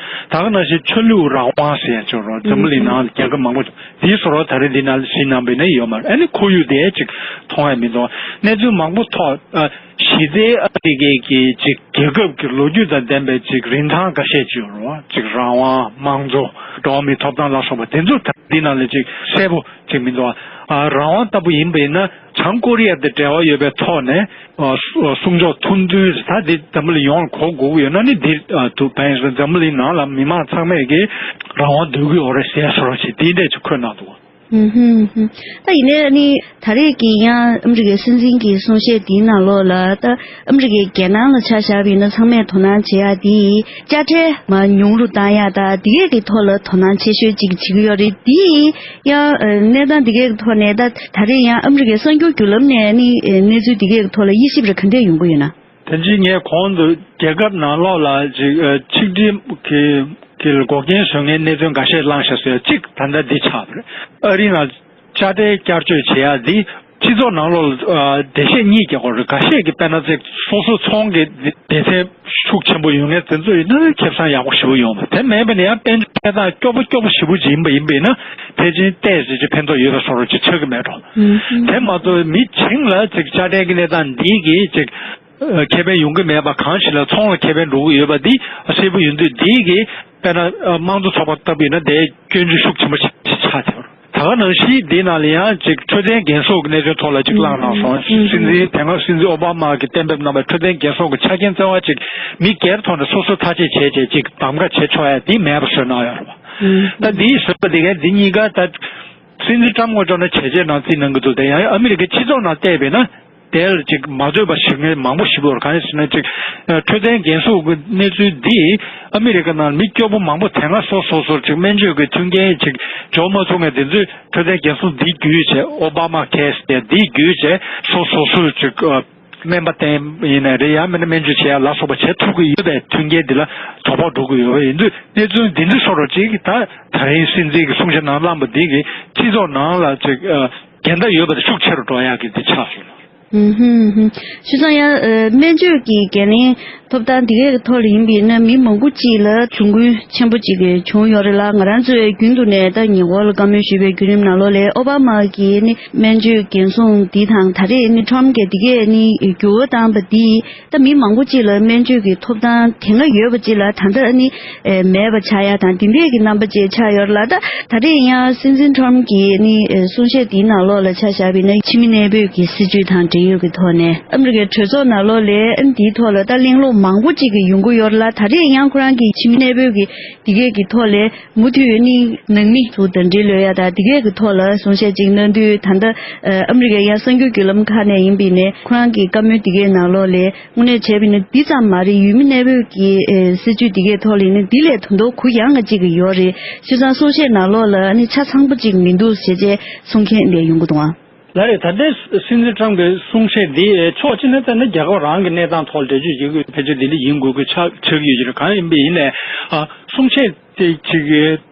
ད་ག་ནང་བཞིན་ཆ་ལུགས་རང་དབང་ཟེར་ཡ་ཅིག་ཡོད་རེད། འཛམ་བུ་གླིང་ནང་རྒྱལ་ཁབ་མང་པོ་འདིའི་བཟོ་འདྲ་ད་རེས་འདི་ནང་གཟིགས་གནང་པ་ཡིན་ན་ཡོད་མ་རེད། ཨ་ནི་ཁོར་ཡུག་དེ་ཅིག་མཐོང་ཡ་མི་འདུག་གནས་ཚུལ་མང་པོ་ཐོག་ཨ། གཞི་རྩའི་ཨ་མི་རི་ཀའི་གི་ཅིག་རྒྱལ་ཁབ་ཀྱི་ལོ་རྒྱུས་དང་ལྡན་པའི་ཅིག་རིན་ཐང་འགའ་ཤས་ཅིག་ཡོད་རེད་བ། ཅིག་རང་དབང་། དམངས་གཙོ། འགྲོ་བ་མིའི་ཐོབ་ཐང་ལ་སོགས་པ་དེ་ཚོ་ད་འདི་ནང་ལ་ཅིག་གསལ་པོ་ཅིག་མི་འདུག་ཨ། རང་དབང་ལྟ་བུ་ཡིན་པ་ཡིན་ན་བྱང་ཀོ་རི་ཡ་དང་འབྲེལ་བ་ཡོད་པའི་ཐོག་ནས་ཨ་གསུང་ཆོས་ཐུགས་འདུན་ད་འདི་འཛམ་བུ་གླིང་ཡོངས་ལ་གོ་དགོས་ཀྱི་ཡོད་ན་ནི་འདི་ཨ་ཐུག་བན་འཛམ་བུ་གླིང་ནང་ལ་མི་མང་ཚང་མས་ཀྱི་རང་དབང་འདོད་ཀྱི་ཡོད་རེད་ཟེར་སོ་ར་ཅིག་འདི་འདྲས་ཅིག་འཁོད་གནང་འདུག་ཨུ་ཧུམ་ཧུམ། ད་ཡིན་ནའི་ནི་ད་རེས་ཀྱི་ཡང་ཨ་མི་རི་ཀའི་སྲིད་འཛིན་གྱི་གསུང་བཤད་དེའི་ནང་ལོགས་ལ་ད་ཨ་མི་རི་ཀའི་རྒྱལ་ནང་ལ་ཆ་བཞག་པ་ཡིན་ན་ཚང་མས་དོ་སྣང་བྱེད་ཡ་དེ་དཔྱ་ཁྲལ་མར་ཉུང་རུ་བཏང་ཡ་ད་དེ་གས་ཀྱི་ཐོག་ལ་དོ་སྣང་ཆེ་ཤོས་ཅིག་བྱེད་ཀྱི་ཡོད་རེད། དེ་ཡང་གནས་སྟངས་དེ་གས་ཀྱི་ཐོག་ནས་ད་ད་རེས་ཡང་ཨ་མི་རི་ཀའི་གསར་འགྱུར་བརྒྱུད་ལམ་ནས་ནི་གནས་ཚུལ་དེ་གས་ཀྱི་ཐོག་ལ་དབྱེ་ཞིབ་རེ་ག་འདྲས་ཡོང་གི་ཡོད་ན། ད་ཅི་ངས་གོང་དུ་རྒྱལ་ཁབ་ནང་ལོགས་ལ་ཅིག་ཨ་ཆིག་སྒྲིལ་གྱི་གི་འགོག་རྐྱེན་བཟོ་མཁན་གནད་དོན་འགའ་ཤས་བསླངས་ཤག་ཟེར་ཡ་གཅིག་ད་ལྟ་འདི་ཆགས་པ་རེད། ཨ་རི་ནང་དཔྱ་ཁྲལ་བསྐྱར་བཅོས་བྱེད་ཡ་འདི་སྤྱི་ཚོགས་ནང་ལོགས་ལ་ཨ་འགྲེལ་བཤད་གཉིས་རྒྱག་དགོས་རེད། འགའ་ཤས་ཀྱིས་དཔེར་ན་ཅིག་སོ་སོ་ཚོང་གི་སྡེ་ཚན་ཤུགས་ཆེན་པོ་ཡོད་མཁན་དེ་ཚོ་ཡིན་ན་ཁེ་བཟང་ཡག་པོ་ཞེ་པོ་ཡོང་བ་དེ་མེད་པ་ནས་ཡང་དཔལ་འབྱོར་གནས་སྟངས་སྐྱོ་པོ་སྐྱོ་པོ་ཞེ་པོ་ཅིག་ཡིན་པ་ཡིན་པས་ན་ཕལ་ཆེར་ཏོག་ཙམ་ཅིག་ཕན་ཐོགས་ཡོད་པའི་བཟོ་འདྲ་ཅིག་ཆགས་ཀྱི་མེད་འགྲོ། དེ་མ་གཏོགས་མི་བྱིངས་ལ་ཅིག་དཔྱ་ཁྲལ་གྱི་གནས་སྟངས་འདི་གིས་ཅིག་ཨ་ཁེ་ཕན་ཡོང་གི་མེད་པ་གང་ཞིག་ལ་ཚོང་ལ་ཁེ་ཕན་འགྲོ་གི་ཡོད་པ་འདི་གསལ་པོ་ཡིན་དུས་འདི་གི་དཔེར་ན་ཨ་དམངས་གཙོ་ཚོགས་པ་ལྟ་བུ་ཡིན་ན་དེ་སྐྱོན་བརྗོད་ཤུགས་ཆེན་པོ་ཞིག་ཆགས་ཚར། ད་ག་ནང་བཞིན་འདི་ནང་ལ་ཡང་ཅིག་འཕྲོད་བསྟེན་རྒན་གསོ་གི་གནད་དོན་ཐོག་ལ་ཅིག་བསླངས་གནང་སོང་། ཨུ་ཧུམ། སྲིད་འཛིན་དེ་སྔ་སྲིད་འཛིན་ཨོ་བྷ་མ་གིས་གཏན་འབེབས་གནང་བའི་འཕྲོད་བསྟེན་རྒན་གསོ་གི་ཆ་རྐྱེན་བཙལ་བ་ཅིག་མི་སྒེར་ཐོག་ནས་སོ་སོ་ཐག་གཅོད་བྱས་བྱས་ཅིག་གདམ་ག་བྱེད་ཆོག་ཡ་འདི་མེད་པ་བཟོས་གནང་ཡོད་རེད་བ། ཨུ་ཧུམ། ད་འདིའི་བཟོས་པ་འདི་གས་འདི་གཉིས་ཀ་ད་སྲིད་འཛིན་ཊམ་ངོས་ཕྱོགས་ནས་བྱས་རྗེས་གནང་རྩིས་གནང་གི་འདུག་དེ་ཡང་ཨ་མི་རི་ཀའི་སྤྱི་ཚོགས་ནང་བལྟས་པས་ན། དེ་ལ་ཅིག་མ་བཟོད་པ་ཞིག་ངས་མང་པོ་ཞིག་བོར་གང་ཡིན་ཟེར་ན་ཅིག་འཕྲོད་བསྟེན་རྒན་གསོ་གི་གནས་ཚུལ་འདིས་ཨ་མི་རི་ཀ་ནང་མི་སྐྱོ་པོ་མང་པོ་དེ་སྔ་སོ་སོ་སོར་ཅིག་སྨན་བཅོས་ཀྱི་མཐུན་རྐྱེན་ཅིག་འཇོག་མ་ཐུབ་མཁན་དེ་ཚོས་འཕྲོད་བསྟེན་རྒན་གསོ་འདི་བརྒྱུད་བྱས་ཨོ་བྷ་མ་ཁེར་ཟེར་འདི་བརྒྱུད་བྱས་སོ་སོ་སོར་ཅིག་སྨན་པ་བསྟེན་ཡིན་ནའི་རེད། ཡང་མིན་ན་སྨན་བཅོས་བྱེད་ཡ་ལ་སོགས་པ་བྱེད་ཐུབ་ཀྱི་ཡོད་པའི་མཐུན་རྐྱེན་འདི་ལ་དོ་ཕོག་འགྲོ་གི་ཡོད་པ་ཡིན་དུས་གནས་ཚུལ་འདི་འདྲ་སོ་རོ་ཅིག་ད་ད་རིང་སྲིད་འཛིན་གྱི་གསུང་བཤད་ནང་བླངས་པ་འདི་གིས་སྤྱི་ཚོགས་ནང་ལ་ཅིག་འགལ་ཟླ་ཡོད་པ་དེ་ཤུགས་ཆེ་རུ་འགྲོ་ཡག་གི་འདི་ཆགས་སོང་། ཧུམ་ཧུམ་ཧུམ། བྱས་ཙང་ཡང་ཨ་སྨན་བཅོས་ཀྱི་འགན་ལེན་ཐོབ་ཐང་འདི་གའི་ཐོག་ལ་ཡིན་པས་ན་མི་མང་པོ་ཅིག་ལ་གྱོང་གུན་ཆེན་པོ་ཅིག་བྱུང་ཡོད་རེད་ལ། ང་རང་ཚོས་རྒྱུན་དུ་ནས་ད་ཉེ་འཁོར་ལ་བཀའ་མོལ་ཞུས་པའི་བརྒྱུད་རིམ་ནང་ལོགས་ལ་ཨོ་བྷ་མ་གི་ནི་སྨན་བཅོས་འགན་སྲུང་འདི་དང་ད་རེས་ནི་ཊམ་གྱིས་འདི་གས་ནི་འགྱུར་བ་བཏང་པ་འདི་ད་མི་མང་པོ་ཅིག་ལ་སྨན་བཅོས་ཀྱི་ཐོབ་ཐང་དེ་སྔ་ཡོད་པ་ཅིག་ལ་ད་ལྟ་ནི་ཨེ་མེད་པ་ཆགས་ཡ་དང་འདི་འདྲས་ཀྱི་རྣམ་པ་ཅིག་ཆགས་ཡོད་རེད་ལ། ད་ད་རེས་ཡང་སྲིད་འཛིན་ཊམ་གྱི་ནི་ཨེ་གསུང་བཤད་འདིའི་ནང་ལོགས་ལ་ཆ་བཞག་པ་ཡིན་ན་ཕྱི་མི་གནས་སྤོས་ཀྱི་སྲིད་ཇུས་དང་འབྲེལ། ཡོད་ཀྱི་ཐོག་ནས་ཨ་མི་རི་ཀའི་གྲོས་ཚོགས་ནང་ལོགས་ལས་ཨ་ནི་དེའི་ཐོག་ལ་ད་གླེང་སློང་མང་པོ་ཅིག་གི་ཡོང་གི་ཡོད་ལ། ད་རེས་ཡང་ཁོ་རང་གི་ཕྱི་མི་གནས་སྤོས་ཀྱི་དེ་གས་ཀྱི་ཐོག་ལས་མུ་མཐུད་ནི་ནང་མི་ཚོ་དང་འབྲེལ་ལོས་ཡ་ད་དེ་གས་ཀྱི་ཐོག་ལ་གསུང་བཤད་ཅིག་གནང་དུས། ད་ལྟ་ཨ་མི་རི་ཀའི་ཡང་གསར་འགྱུར་བརྒྱུད་ལམ་ཁག་ནས་ཡིན་པའི་ནས་ཁོ་རང་གི་བཀའ་མོལ་དེ་གས་ནང་ལོགས་ལས་དངོས་གནས་བྱས་པ་ཡིན་ན་འདི་ཙམ་མ་རེད། ཡུལ་མི་གནས་སྤོས་ཀྱི་སྲིད་ཇུས་དེ་གས་ཐོག་ལ་ཡིན་ན་འདི་ལས་ད་དུང་གུ་ཡངས་ང་ཅིག་གི་ཡོད་རེད། བྱས་ཙང་གསུང་བཤད་ནང་ལོགས་ལ་ནི་ཆ་ཚང་པོ་ཅིག་མི་འདུག་ཟེར་བྱས་གསུང་མཁན་ལས་ཡོང་གི་འདུག་ཨང་། ལགས་རེད། ད་ལྟའི་སྲིད་འཛིན་ཊམ་གྱི་གསུང་བཤད་འདི་ཕྱོགས་གཅིག་ནས་བལྟས་ན་རྒྱལ་ཁབ་རང་གི་གནས་སྟངས་ཐོག་འགྲེལ་བརྗོད་བྱེད་དགོས་ཕལ་ཆེར་འདི་འདྲ་ཡིན་དགོས་ཀྱི་ཆགས་ཆགས་ཀྱི་ཡོད་ཀྱི་རེད། གང་ཡིན་པ་ཡིན་ནའི་ཨ་གསུང་བཤད་དེ་ཅིག་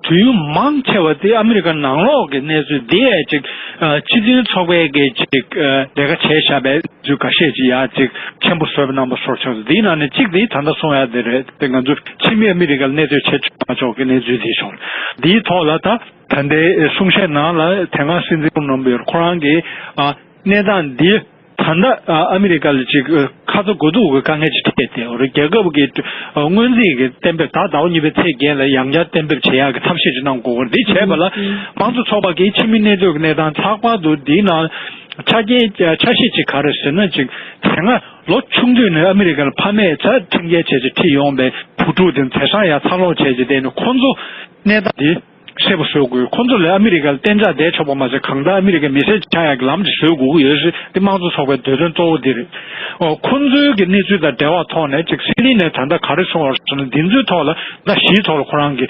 དུས་ཡུན་མང་ཆེ་བ་དེ་ཨ་མི་རི་ཀ་ནང་ལོགས་ཀྱི་གནས་ཚུལ་འདི་ཡང་ཅིག་ཨ་སྤྱི་མཐུན་ཚོགས་པའི་གི་ཅིག་ཨ་ལས་ཀ་བྱས་བཞག་པའི་ཚུལ་འགའ་ཤས་ཅིག་ཡང་ཅིག་མཁྱེན་པོ་བཟོས་པ་གནང་པ་སོགས་ཆགས་སོང་། འདིའི་ནང་ནས་གཅིག་དེ་ད་ལྟ་གསུང་ཡ་དེ་རེད། དེ་ང་ཚོ་ཕྱི་མི་ཨ་མི་རི་ཀར་གནས་སྡོད་བྱེད་ཆོག་མ་ཆོག་གི་གནས་ཚུལ་དེ་བྱུང་། འདིའི་ཐོག་ལ་ད་ད་ལྟའི་གསུང་བཤད་ནང་ལ་དེ་སྔ་སྲིད་འཛིན་གོང་ནོར་བུ་ཁོ་རང་གིས་ཨ་གནས་སྟངས་འདི་ད་ལྟ་ཨ་མི་རི་ཀ་ལ་ཅིག་ཁ་ཚ་དགོས་གཏུགས་ཀྱི་དཀའ་ངལ་ཅིག་འཕྲད་དེ། རྒྱལ་ཁབ་ཀྱི་སྔོན་རྩིས་ཀྱི་གཏན་འབེབས་ད་ཟླ་བ་གཉིས་པའི་ཚེས་བརྒྱད་ལ་ཡང་བསྐྱར་གཏན་འབེབས་བྱེད་ཡག་གི་ཐབས་ཤེས་ཅིག་གནང་དགོས་པ་འདི་བྱས་པ་ལ་དམངས་གཙོ་ཚོགས་པ་གིས་ཕྱི་མི་གནས་སྡོད་ཀྱི་གནས་སྟངས། ལྷག་པར་དུ་འདིའི་ནང་ཆ་རྐྱེན་ཆ་ཤས་ཅིག་ག་རེ་ཟེར་ན། ཅིག་དེ་སྔ་ལོ་ཆུང་དུས་ནས་ཨ་མི་རི་ཀ་ལ་ཕ་མས་ཚ་ཁྲིམས་འགལ་བྱས་ཅིག་ཁྲིད་ཡོང་པའི་བུ་ཕྲུག་དེ་མཛེས་སྲང་ཡར་འཚར་ལོངས་བྱས་ཅིག་བསྡད་ནས་ཁོང་ཚོ་གནས་སྟངས་འདི་ཤེས་པ་བཟོ་དགོས། ཁོང་ཚོ་ལ་ཨ་མི་རི་ཀ་ལ་གཏན་འཇགས་བསྡད་ཆོག་པ་མ་ཟད་གང་ལྟར་ཨ་མི་རི་ཀའི་མི་སེར་ཆགས་ཡག་གི་ལམ་ཅིག་བཟོ་དགོས་ཀྱི་ཡོད་ཟེར་དེ་དམངས་གཙོ་ཚོགས་པའི་འདོད་དོན་གཙོ་བོ་འདི་རེད། ཨོ་ཁོང་ཚོའི་གི་གནས་ཚུལ་དང་འབྲེལ་བ་ཐོག་ནས་ཅིག་སྲིད་བློན་ནས་ད་ལྟ་ག་རེ་གསུངས་པ་རེད་ཟེར་ན། འདི་ཚོའི་ཐོག་ལ་ཟླ་བཞིའི་ཐོག་ལ་ཁོ་རང་གི་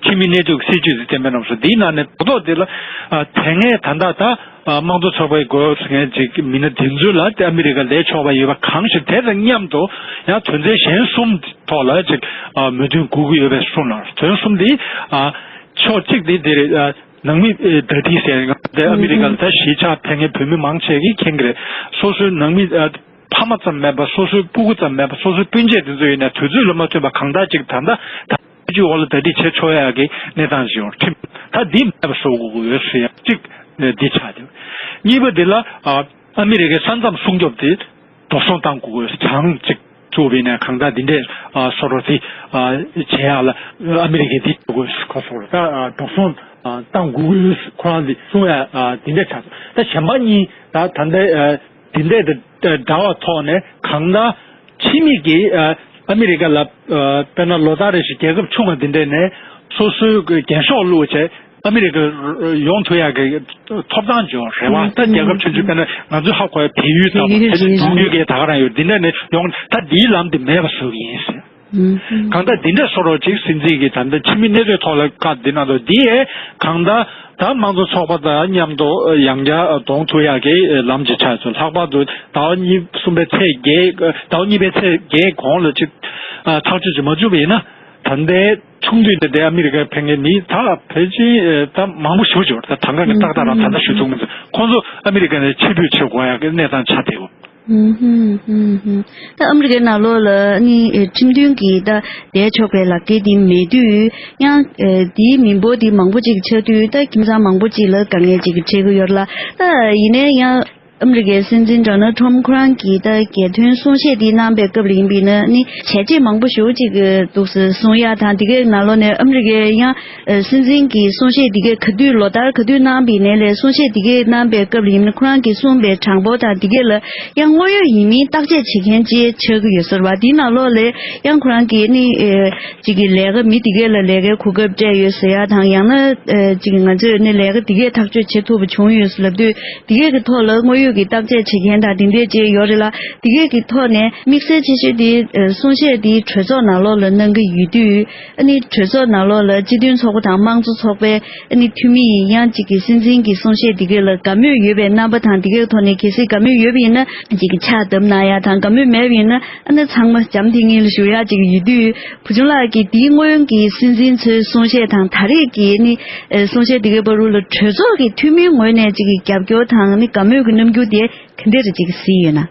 ཕྱི་མི་གནས་སྡོད་ཀྱི་སྲིད་ཇུས་དེ་གཏན་འབེབས་གནང་སོང་། འདིའི་ནང་ནས་རྡོག་རྡོག་འདི་ལ་ཨ་དེ་སྔའི་ད་ལྟ་ད་ཨ་དམངས་གཙོ་ཚོགས་པའི་དགོས་ཟེར་མཁན་ཅིག་མི་སྣ་འདི་ཚོ་ལ་དེ་ཨ་མི་རི་ཀ་ལས་ཆོག་པ་ཡོད་པ་གང་ཞིག་དེ་དང་མཉམ་དུ་ཡང་དོན་ཚན་གཞན་གསུམ་ཐོག་ལ་ཅིག་ཨ་མོས་མཐུན་དགོས་ཀྱི་ཡོད་པའི་གསུངས་གནང་། དོན་གསུམ་འདི་ཨ་ཕྱོགས་གཅིག་འདི་འདི་རེད། ཨ་ནང་མི་ཨེ་ཟླ་སྒྲིལ་ཟེར་ཡང་དེ་ཨ་མི་རི་ཀ་ལ་ད་གཞིས་ཆགས་ཕེབས་མཁན་བོད་མི་མང་ཆེ་གིས་མཁྱེན་གྱི་རེད། སོ་སོའི་ནང་མི་ཨ་ཕ་མ་ཙམ་མེད་པ། སོ་སོའི་སྤུ་གུ་ཙམ་མེད་པ། སོ་སོའི་སྤུན་མཆེད་དེ་ཚོ་ཡིན་ན་དུས་ཚོད་ལ་མ་མཐུན་པ་གང་ལྟར་ཅིག་ད་ལྟ་ད་སྲིད་ཇུས་འོག་ལ་ཟླ་སྒྲིལ་བྱེད་ཆོག་ཡག་གི་གནས་སྟངས་ཤིག་ཡོང་ཁྲིམས་ད་འདི་མེད་པ་བཟོ་དགོས་ཀྱི་ཡོད་ཟེར་ཡག་གཅིག་འདི་ཆགས་འདུག་གཉིས་པ་འདི་ལ་ཨ་ཨ་མི་རི་ཀའི་ས་མཚམས་སྲུང་སྐྱོབ་དེ་འགྲོ་སོང་བཏང་དགོས་ཀྱི་ཡོད་ཟེར། གྲངས་གཅིག་བཙུགས་པ་ཡིན་ན་གང་ལྟར་འདི་འདྲས་ཨ་སོ་རོ་དེ་ཨ་བྱེད་ཡག་ལ་ཨ་མི་རི་ཀས་འདི་བྱེད་དགོས་ཟེར། ཁོ་ཚོར་ད་ཨ་འགྲོ་སོང་ཨ་བཏང་དགོས་ཀྱི་ཡོད་ཟེར། ཁོ་རང་འདི་གསུང་ཡག་ཨ་འདི་འདྲས་ཆགས་སོང་། ད་གཞན་པ་གཉིས་ད་ད་ལྟ་ཨ་འདི་འདྲས་དང་འདྲ་བ་ཐོག་ནས་གང་ལྟར་ཕྱི་མི་གིས་ཨ་ཨ་མི་རི་ཀ་ལ་ཨ་དཔེར་ན་ལོ་ལྟར་རེ་བཞིན་རྒྱལ་ཁབ་ཆུང་བ་འདི་འདྲས་ནས་སོ་སོའི་རྒྱན་ཤོག་བླུགས་བྱས་ཨ་མི་རི་ཀ་ཡོང་ཐུབ་ཡག་གི་ཐོབ་ཐང་ཅིག་ཡོད་རེད་བ། ད་རྒྱལ་ཁབ་ཆུང་ཆུང་དཔེར་ན་ང་ཚོའི་ཧ་གོ་བའི་བལ་ཡུལ་དང་བལ་ཡུལ་ཕལ་ཆེར་འབྲུག་ཡུལ་གྱི་ད་ག་རང་ཡོད། འདི་འདྲས་ནས་ཡོང་ད་འདིའི་ལམ་དེ་མེད་པ་བཟོ་གི་ཡིན་ཟེར། གང་ལྟར་འདི་འདྲ་བཟོ་རོགས་ཅིག་སྲིད་འཛིན་གྱིས་ད་ལྟ་ཕྱི་མི་གནས་སྡོད་ཐོག་ལ་བཀའ་འདི་གནང་འདུག་འདི་ཡས་གང་ལྟར་ད་དམངས་གཙོ་ཚོགས་པ་དང་མཉམ་དུ་ཡང་བསྐྱར་གདོང་ཐུག་ཡག་གི་ལམ་ཅིག་ཆགས་སོང་། ལྷག་པར་དུ་ཟླ་བ་གཉིས་གསུམ་པའི་ཚེས་བརྒྱད་ཟླ་བ་གཉིས་པའི་ཚེས་བརྒྱད་གོང་ལ་ཅིག་ཐག་གཅོད་ཅིག་མ་བྱུང་བ་ཡིན་ན་ད་ལྟའི་ཆུང་དུས་ནས་དེ་ཨ་མི་རི་ཀར་ཕེབས་མཁན་མི་ད་ཕལ་ཆེར་ད་མང་པོ་ཞེ་པོ་ཅིག་ཡོད་རེད། ད་གང་ག་གི་ཏག་ཏག་རང་ད་ལྟ་ཞུ་ཐུབ་མི་འདུག་ཁོང་ཚོ་ཨ་མི་རི་ཀ་ནས་ཕྱིར་འབུད་བྱེད་དགོས་ཡག་གི་གནས་སྟངས་ཆགས་བསྡད་ཡོད། ཧུམ་ཧུམ་ཧུམ་ཧུམ། ད་ཨ་མི་རི་ཀའི་ནང་ལོགས་ལ་ནི་ཨེ་ཁྲིམས་མཐུན་གྱི་ད་བསྡད་ཆོག་པའི་ལག་འཁྱེར་འདི་མེད་དུས་ཡང་ཨེ་དེའི་མི་འབོར་འདི་མང་པོ་ཅིག་ཆགས་དུས་ད་ཁྱིམ་ཚང་མང་པོ་ཅིག་ལ་དཀའ་ངལ་ཅིག་འཕྲད་ཀྱི་ཡོད་ལ། ད་ཡིན་ནའི་ཡང་ཨ་མི་རི་ཀའི་སྲིད་འཛིན་ཌོ་ནལ་ཊམ་ཁོ་རང་གིས་ད་རྒྱལ་དོན་གསུང་བཤད་འདི་གནང་པའི་སྐབས་ལ་ཡིན་པ་ཡིན་ན་ནི་བྱས་རྗེས་མང་པོ་ཞེ་པོ་ཅིག་འདུག་ཟེར་གསུང་ཡ་དང་དེ་གའི་ནང་ལོགས་ནས་ཨ་མི་རི་ཀའི་ཡང་། ཨ་སྲིད་འཛིན་གྱི་གསུང་བཤད་འདི་གས་ག་དུས་ལོ་ལྟར་ག་དུས་གནང་བའི་ནས་ལས་གསུང་བཤད་འདི་གས་གནང་པའི་སྐབས་ལ་ཡིན་ན་ཁོ་རང་གིས་གསུངས་པའི་གྲངས་འབོར་དང་འདི་གས་ལ་ཡང་དངོས་ཡོད་ཡིན་མིན་བརྟག་དཔྱད་བྱེད་མཁན་ཅིག་ཆགས་ཀྱི་ཡོད་ཟེར་བ། འདིའི་ནང་ལོགས་ལས་ཡང་ཁོ་རང་གིས་ནི་ཨེ་ཅིག་གི་ལས་ཀ་མི་འདི་གས་ལ་ལས་ཀའི་གོ་སྐབས་སྤྲད་ཡོད་ཟེར་ཡ་དང་ཡང་ན་ཨེ་ཅིག་ང་ཚོས་ནི་ལས་ཀ་འདི་གས་ཐག་གཅོད་བྱེད་ཐུབ་པ་བྱུང་ཡོད་ཟེར་ལབ་དུས་འདི་གས་ཀྱི་ཐོག་ལ་དངོས་ཡོད་ཀྱི་བརྟག་དཔྱད་བྱེད་མཁན་དང་འདི་འདྲས་ཅིག་ཡོད་རེད་ལ། འདི་གས་ཀྱི་ཐོག་ནས་དམིགས་བསལ་ཆེ་ཤོས་འདི་ཨེ་གསུང་བཤད་འདི་གྲོས་ཚོགས་ནང་ལོགས་ལ་གནང་གི་ཡོད་དུས། ཨ་ནི་གྲོས་ཚོགས་ནང་ལོགས་ལ་སྤྱི་མཐུན་ཚོགས་པ་དང་དམངས་གཙོ་ཚོགས་པའི་ཨ་ནི་འཐུས་མི་ཡིན་ཡང་གཅིག་གི་སྲིད་འཛིན་གྱི་གསུང་བཤད་འདི་གས་ལ་དགའ་མོས་ཡོད་པའི་རྣམ་པ་དང་འདི་གས་ཐོག་ནས་གལ་སྲིད་དགའ་མོས་ཡོད་པ་ཡིན་ན་གཅིག་གི་ཕྱག་བརྡབ་གནང་ཡ་དང་། དགའ་མོས་མེད་པ་ཡིན་ན་ཨ་ནི་ཚང་མ་འཇམ་ཐིང་ངེ་ལ་བཞུགས་ཡ་གཅིག་ཡོད་དུས། བུ་ཆུང་ལགས་ཀྱིས་འདིའི་སྔོན་གྱི་སྲིད་འཛིན་ཚོའི་གསུང་བཤད་དང་ད་རེས་ཀྱི་ཨ་ནི་གསུང་བཤད་འདི་གས་བར་དུ་ལ་གྲོས་ཚོགས་ཀྱི་འཐུས་མིའི་ངོས་ནས་གཅིག་གི་རྒྱབ་སྐྱོར་དང་ཨ་ནི་དགའ་མོས་ཀྱི་རྣམ་འགྱུར་དེ་ག་འདྲ་རེ་གཅིག་གཟིགས་ཡོད་ན།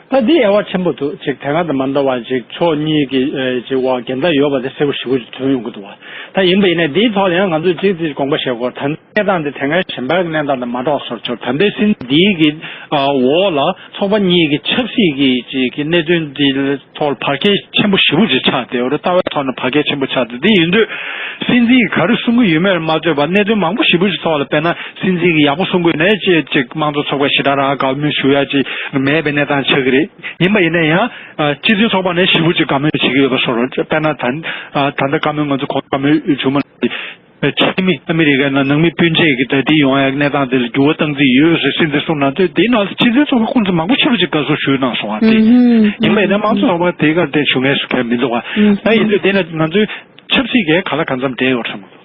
ད་འདི་དབྱེ་བ་ཆེན་པོ་འདུག་ཅིག་དེ་སྔ་དང་མ་འདྲ་བ་ཅིག་ཕྱོགས་གཉིས་ཀྱི་ཨེ་ཅིག་བར་འགལ་ཟླ་ཡོད་པ་དེ་གསལ་པོ་ཞེ་པོ་ཅིག་ཐོན་ཡོང་གི་འདུག་བ། ད་ཡིན་པ་ཡིན་ནའི་འདིའི་ཐོག་ལ་ཡང་ང་ཚོས་གཅིག་ཅིག་དགོངས་པ་བཞེས་དགོས། ད་གནས་སྟངས་འདི་དེ་སྔའི་གཞན་པའི་གནས་སྟངས་དང་མ་འདྲ་བ་བཟོ་ཆོག་ད་ལྟའི་སྲིད་འདིའི་གི་ཨ་འོག་ལ་ཚོགས་པ་གཉིས་ཀྱི་ཆབ་སྲིད་ཀྱི་ཅིག་གི་གནད་དོན་འདི་ཐོག་ལ་བར་ཁྱད་ཆེན་པོ་ཞེ་པོ་ཅིག་ཆགས་བསྡད་ཡོད་རེད། ལྟ་བའི་ཐོག་ནས་བར་ཁྱད་ཆེན་པོ་ཆགས་བསྡད། དེ་ཡིན་དུས་སྲིད་འཛིན་གྱིས་ག་རེ་གསུང་གི་ཡོད་མེད་ལ་མ་ལྟོས་པར་གནད་དོན་མང་པོ་ཞེ་པོ་ཅིག་ཐོག་ལ་དཔེར་ན་སྲིད་འཛིན་གྱིས་ཡག་པོ་གསུང་གི་ཡོད་ནའི་ཅིག་ཅིག་དམངས་གཙོ་ཚོགས་པས་ཞེ་དྲག་རང་དགའ་མོས་ཞུ་ཡ་ཅིག་མེད་པའི་གནས་སྟངས་ཆགས་ཀྱི་རེད། ཡིན་པ་ཡིན་ན་ཡང་ཨ་སྤྱི་མཐུན་ཚོགས་པ་ནས་ཞེ་པོ་ཅིག་དགའ་མོས་བྱེད་ཀྱི་ཡོད་པ་བཟོ་འདྲ། དཔེར་ན་ད་ཨ་ད་ལྟ་བཀའ་མོལ་ང་ཚོ་གོང་བཀའ་མོལ་བྱུང་མ་ལ་ཕྱི་མི་ཨ་མི་རི་ཀའི་ནང་ནང་མི་སྤུན་མཆེད་ཀྱི་གྲ་སྒྲིག་ཡོང་ཡ་གནས་སྟངས་དེ་ལ་འགྱུར་བ་བཏང་རྩིས་ཡོད་ཟེར་སྲིད་འཛིན་གསུངས་གནང་དུས་དེའི་ནང་ལ་སྤྱི་མཐུན་ཚོགས་པ་ཁོང་ཚོ་མང་པོ་ཞེ་པོ་ཅིག་དགའ་བསུ་ཞུས་གནང་སོང་བ་དེ། ཡིན་པ་ཡིན་ན་དམངས་གཙོ་ཚོགས་པ་དེའི་སྐབས་དེ་ཞུ་མཁན་སུ་གལ་མི་འདུག་བ། ད་ཡིན་དུས་དེ་ནི་ང་ཚོའི་ཆབ་སྲིད་ཀྱི་ག་ལ་གང་འཚམ་འབྲེལ་ཡོད་བསམ་གི་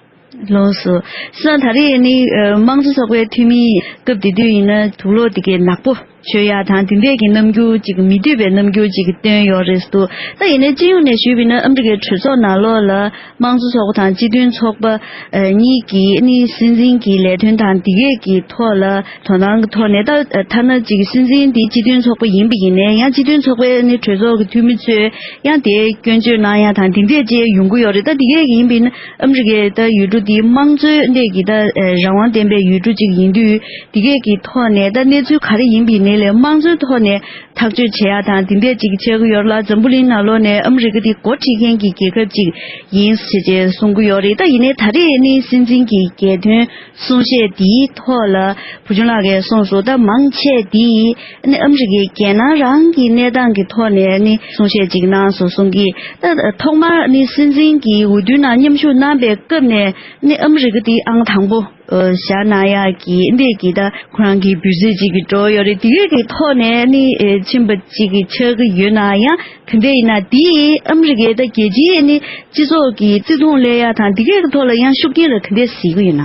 འདུག་ལགས་སོ། སོ་ད་རེས་ནི་ཨ་དམངས་གཙོ་ཚོགས་པའི་འཐུས་མི་སྐབས་དེ་དུས་ཡིན་ན་དུག་ལོག་དེ་གའི་ནག་པོ་མཆོད་ཡ་དང་དེ་འདྲས་ཀྱི་རྣམ་འགྱུར་ཅིག་མི་འདོད་པའི་རྣམ་འགྱུར་ཅིག་སྟོན་ཡོད་རེད་འདུག་ད་ཡིན་ནའི་སྤྱི་ཡོངས་ནས་ཞུས་པ་ཡིན་ན་ཨ་མི་རི་ཀའི་གྲོས་ཚོགས་ནང་ལོགས་ལ་དམངས་གཙོ་ཚོགས་པ་དང་སྤྱི་མཐུན་ཚོགས་པ་ཨ་གཉིས་ཀྱི་ནི་སྲིད་འཛིན་གྱི་ལས་དོན་དང་དེ་གས་ཀྱི་ཐོག་ལ་དོ་སྣང་གི་ཐོག་ནས་ད་ཐ་ན་ཅིག་སྲིད་འཛིན་འདི་སྤྱི་མཐུན་ཚོགས་པ་ཡིན་པ་ཡིན་ནའི་ཡང་སྤྱི་མཐུན་ཚོགས་པའི་ནི་གྲོས་ཚོགས་ཀྱི་འཐུས་མི་ཚོས་ཡང་དེ་སྐྱོན་བརྗོད་གནང་ཡ་དང་དེ་འདྲས་ཅིག་ཡོང་གི་ཡོད་རེད། ད་དེ་གས་ཀྱི་ཡིན་པ་ཡིན་ན་ཨ་མི་རི་ཀའི་ད་ཡུལ་གྲུ་འདི་དམངས་གཙོའི་སྟེང་གི་ད་ཨ་རང་དབང་ལྡན་པའི་ཡུལ་གྲུ་ཅིག་ཡིན་དུས་དེ་གས་ཀྱི་ཐོག་ནས་ད་གནས་ཚུལ་ག་རེ་ཡིན་པ་ཡིན་ནའི་ལས་དམངས་གཙོའི་ཐོག་ནས་ཐག་གཅོད་བྱེད་ཡ་དང་དེ་འདྲས་ཅིག་བྱེད་ཀྱི་ཡོད་རེད་ལ། འཛམ་བུ་གླིང་ནང་ལོགས་ནས་ཨ་མི་རི་ཀ་འདི་འགོ་ཁྲིད་མཁན་གྱི་རྒྱལ་ཁབ་ཅིག་ཡིན་ཞེས་བྱས་གསུང་གི་ཡོད་རེད། ད་ཡིན་ནའི་ད་རེས་ནི་སྲིད་འཛིན་གྱི་རྒྱལ་དོན་གསུང་བཤད་འདིའི་ཐོག་ལ་བུ་ཆུང་ལགས་ཀྱིས་གསུངས་སོང་། ད་མང་ཆེ་འདི་ནི་ཨ་མི་རི་ཀའི་རྒྱལ་ནང་རང་གི་གནས་སྟངས་ཀྱི་ཐོག་ནས་ནི་གསུང་བཤད་ཅིག་གནང་སོང་གསུང་གི། ད་ཐོག་མར་ནི་སྲིད་འཛིན་གྱི་འོས་བསྡུའི་ནང་མཉམ་ཞུགས་གནང་པའི་སྐབས་ནས་ནི་ཨ་མི་རི་ཀ་འདི་ཨང་དང་པོ་བཞག་གནང་ཡག་གི་འདི་གི་ད་ཁོ་རང་གི་འབུལ་རྩིས་ཅིག་གི་འགྲོ་ཡོད་རེད། དེ་གའི་གི་ཐོག་ནས་ནི་ཕྱིན་པ་ཅིག་གི་ཆགས་ཀྱི་ཡོད་ན་ཡང་ག་འདྲས་ཡིན་ན་དེ་ཨ་མི་རི་ཀའི་ད་རྒྱལ་སྤྱིའི་ནི་སྤྱི་ཚོགས་ཀྱི་བརྩི་མཐོང་སླེབས་ཡ་དང་དེ་གའི་གི་ཐོག་ལ་ཡང་ཤུགས་རྐྱེན་ལ་ག་འདྲས་གཟིགས་ཀྱི་ཡོད་ན།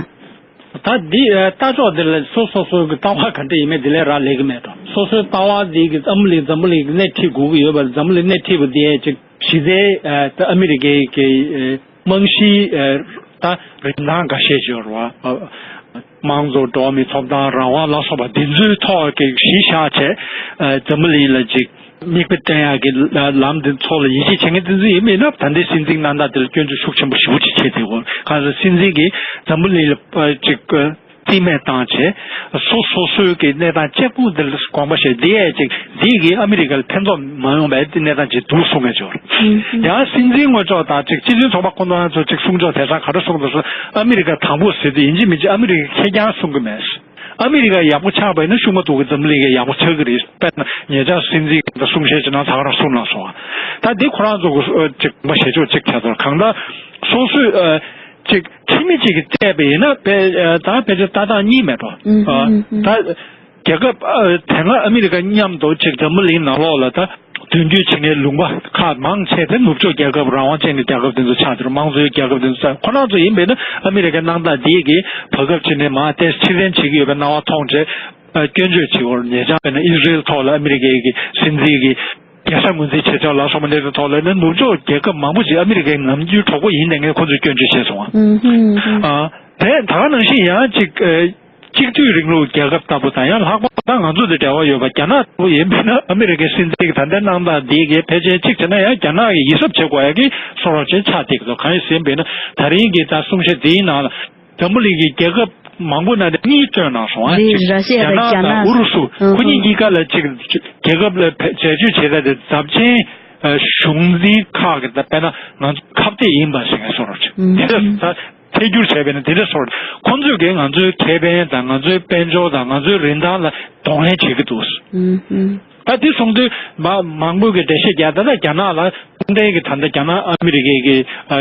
ད་འདི་ལྟ་ཕྱོགས་འདི་ལ་སོ་སོ་སོའི་གི་ལྟ་བ་ག་འདྲ་ཡིན་མིན་འདི་ལས་རག་ལས་ཀྱི་མེད་དོ། སོ་སོའི་ལྟ་བ་འདི་གི་ཨ་མི་ལི་འཛམ་བུ་གླིང་གི་སྣེ་ཁྲིད་དགོས་ཀྱི་ཡོད་པ། འཛམ་བུ་གླིང་སྣེ་ཁྲིད་པ་འདི་ཅིག་གཞི་རྩའི་ད་ཨ་མི་རི་ཀའི་གི་རྨང་གཞིའི་ད་རིན་ཐང་འགའ་ཤས་ཅིག་ཡོད་རེད་བ། དམངས་གཙོ། འགྲོ་བ་མིའི་ཐོབ་ཐང་། རང་དབང་ལ་སོགས་པ་འདི་ཚོའི་ཐོག་གི་གཞི་བཞག་བྱས་འཛམ་བུ་གླིང་ལ་ཅིག་མིག་དཔེ་སྟོན་ཡག་གི་ལམ་འདི་ཚོ་ལ་ཡིད་ཆེས་བྱེད་མཁན་དེ་ཚོ་ཡིན་མིན་ན། ད་ལྟའི་སྲིད་འཛིན་གནང་སྟངས་དེ་ལ་སྐྱོན་བརྗོད་ཤུགས་ཆེན་པོ་ཞེ་པོ་ཅིག་བྱས་ཏེ། གང་ཟེར་སྲིད་འཛིན་གྱིས་འཛམ་བུ་གླིང་ལ་ཅིག་རྩིས་མེད་བཏང་བྱས་སོ་སོ་སོའི་གི་གནས་སྟངས་གཅིག་པུ་འདི་ལ་དགོངས་པ་བཞེས། འདི་ཡས་ཅིག་འདི་གིས་ཨ་མི་རི་ཀ་ལ་ཕན་ཐོགས་མ་ཡོང་བའི་གནས་སྟངས་ཅིག་འདུག་གསུང་མཁན་ཅིག་ཡོད་རེད། ཡང་སྲིད་འཛིན་ངོས་ཕྱོགས་དང་ཅིག་སྤྱི་མཐུན་ཚོགས་པ་ཁོང་ཚོ་ཚོ་ཅིག་གསུང་ཕྱོགས་དེ་ཚང་ག་རེ་གསུངས་འདུག་ཟེར། ཨ་མི་རི་ཀ་དང་པོ་ཟེར་དུས་ཡིན་གཅིག་མིན་གཅིག་ཨ་མི་རི་ཀ་ཁེར་རྐྱང་གསུང་གི་མེད། ཨ་མི་རི་ཀ་ཡག་པོ་ཆགས་པ་ཡིན་ན་ཤུགས་མ་ཐུག་གི་འཛམ་གླིང་གི་ཡག་པོ་ཆགས་ཀྱི་རེད། དཔེར་ན་ཉེ་ཆར་སྲིད་འཛིན་གྱིས་གསུང་བཤད་ཅིག་གནང་ཚར་རང་གསུངས་གནང་སོང་བ། ད་འདི་ཁོ་རང་ཚོ་གི་ཅིག་མ་བྱེད་ཆོག་ཅིག་བྱས་ཚར། གང་ལྟར་སོ་སོའི་ཅིག་ཁྱིམ་མི་གཅིག་གིས་བལྟས་པ་ཡིན་ན་དཔེ་ད་ཕལ་ཆེར་ལྟ་སྟངས་གཉིས་མེད་འགྲོ། ད་རྒྱལ་ཁབ་དེ་སྔ་ཨ་མི་རི་ཀ་མཉམ་དུ་ཅིག་འཛམ་བུ་གླིང་ནང་ལོགས་ལ་ད་མདུན་སྐྱོད་བྱེད་མཁན་ལུང་པ་ཁག་མང་ཆེ་དེ་ནུབ་ཕྱོགས་རྒྱལ་ཁབ་རང་དབང་ཅན་གྱི་རྒྱལ་ཁབ་དེ་ཚོ་ཆགས་ཀྱི་རེད། དམངས་གཙོའི་རྒྱལ་ཁབ་དེ་ཚོ་ཆགས། ཁོ་རང་ཚོ་ཡིན་པས་ན་ཨ་མི་རི་ཀའི་གནང་སྟངས་འདི་གིས་བར་སྐབས་ཕྱི་ནས་མར་ཏོག་ཙམ་ཕྱིར་འཐེན་བྱེད་ཀྱི་ཡོད་པའི་སྣང་བ་མཐོང་བྱས་སྐྱོན་བརྗོད་བྱེད་དགོས། ཉེ་ཆར་བྱས་ན་ཨི་ཟི་རེལ་ཐོག་ལ་ཨ་མི་རི་ཀའི་གི་སྲིད་འཛིན་གྱི་རྒྱལ་ས་ངོས་འཛིན་བྱེད་ཕྱོགས་ལ་སོགས་པ་འདི་ཚོའི་ཐོག་ལ་ནི་ནུབ་ཕྱོགས་རྒྱལ་ཁབ་མང་པོ་ཞིག་ཨ་མི་རི་ཀའི་ནམ་རྒྱུན་གྲོགས་པོ་ཡིན་བསྡད་མཁན་ཁོ་ཚོས་སྐྱོན་བརྗོད་བྱས་སོང་བ། དེ་ད་ག་ནང་བཞིན་ཡང་ཅིག་གཅིག་སྡུད་རིང་ལུགས་རྒྱལ་ཁབ་ལྟ་བུ་དང་། ཡང་ལྷག་པར་ད་ང་ཚོ་དང་འབྲེལ་བ་ཡོད་པ་རྒྱ་ནག་ལྟ་བུ་ཡིན་པས་ན་ཨ་མི་རི་ཀའི་སྲིད་འཛིན་གྱི་ད་ལྟའི་གནང་སྟངས་འདི་གའི་ཕལ་ཆེར་གཅིག་བྱས་ན་ཡང་རྒྱ་ནག་གི་ཡིད་གཟབ་བྱེད་དགོས་ཡ་གི་བཟོ་འདྲ་ཅིག་ཆགས་བསྡད་ཀྱི་འདུག་གང་ཡིན་ཟེར་བས་ན་ད་རིང་གི་ད་གསུང་བཤད་འདིའི་ནང་ལ་འཛམ་བུ་གླིང་གི་རྒྱལ་ཁབ་མང་པོ་ནང་ནས་གཉིས་བཏོན་གནང་སོང་ཨ། རེད། ཅིག་ར་ཤི་ཡ་རྒྱ་དང་ནག་རྒྱ་ནག་དང་ཨུ་རུ་སུ། ཨུ་ཁོ་གཉིས་ཧུ། གཉིས་ཀ་ལ་ཅིག་རྒྱལ་ཁབ་ལ་བེད་སྤྱོད་བྱེད་ཡ་དེ་རྫབ་ཆེན་གཞུང་འཛིན་ཁག་གི་ད་དཔེར་ན་ང་ཚོ་ཁ་གཏད་ཡིན་པ་ཞིག་ངས་བཟོ་འདྲ་ཅིག་ཨུ་དེ་འདྲ་ཧུ། ད། ཐད་སྒྱུར་བྱས་པས་ན་དེ་འདྲ་བཟོ་འདྲ། ཁོང་ཚོས་ཀྱིས་ང་ཚོའི་ཁེ་ཕན་དང་ང་ཚོའི་དཔལ་འབྱོར་དང་ང་ཚོའི་རིན་ཐང་ལ་གདོང་ལེན་བྱེད་ཀྱི་འདུག་ཨུ་ཧུ། ད་དེ་སོང་དུས་མ་མང་པོས་ཀྱིས་འགྲེལ་བཤད་རྒྱག་ད་ལྟ་རྒྱ་ནག་ལ་ཁོང་ཚོའི་གི་ད་ལྟ་རྒྱ་ནག་ཨ་མི་རི་ཀའི་གི་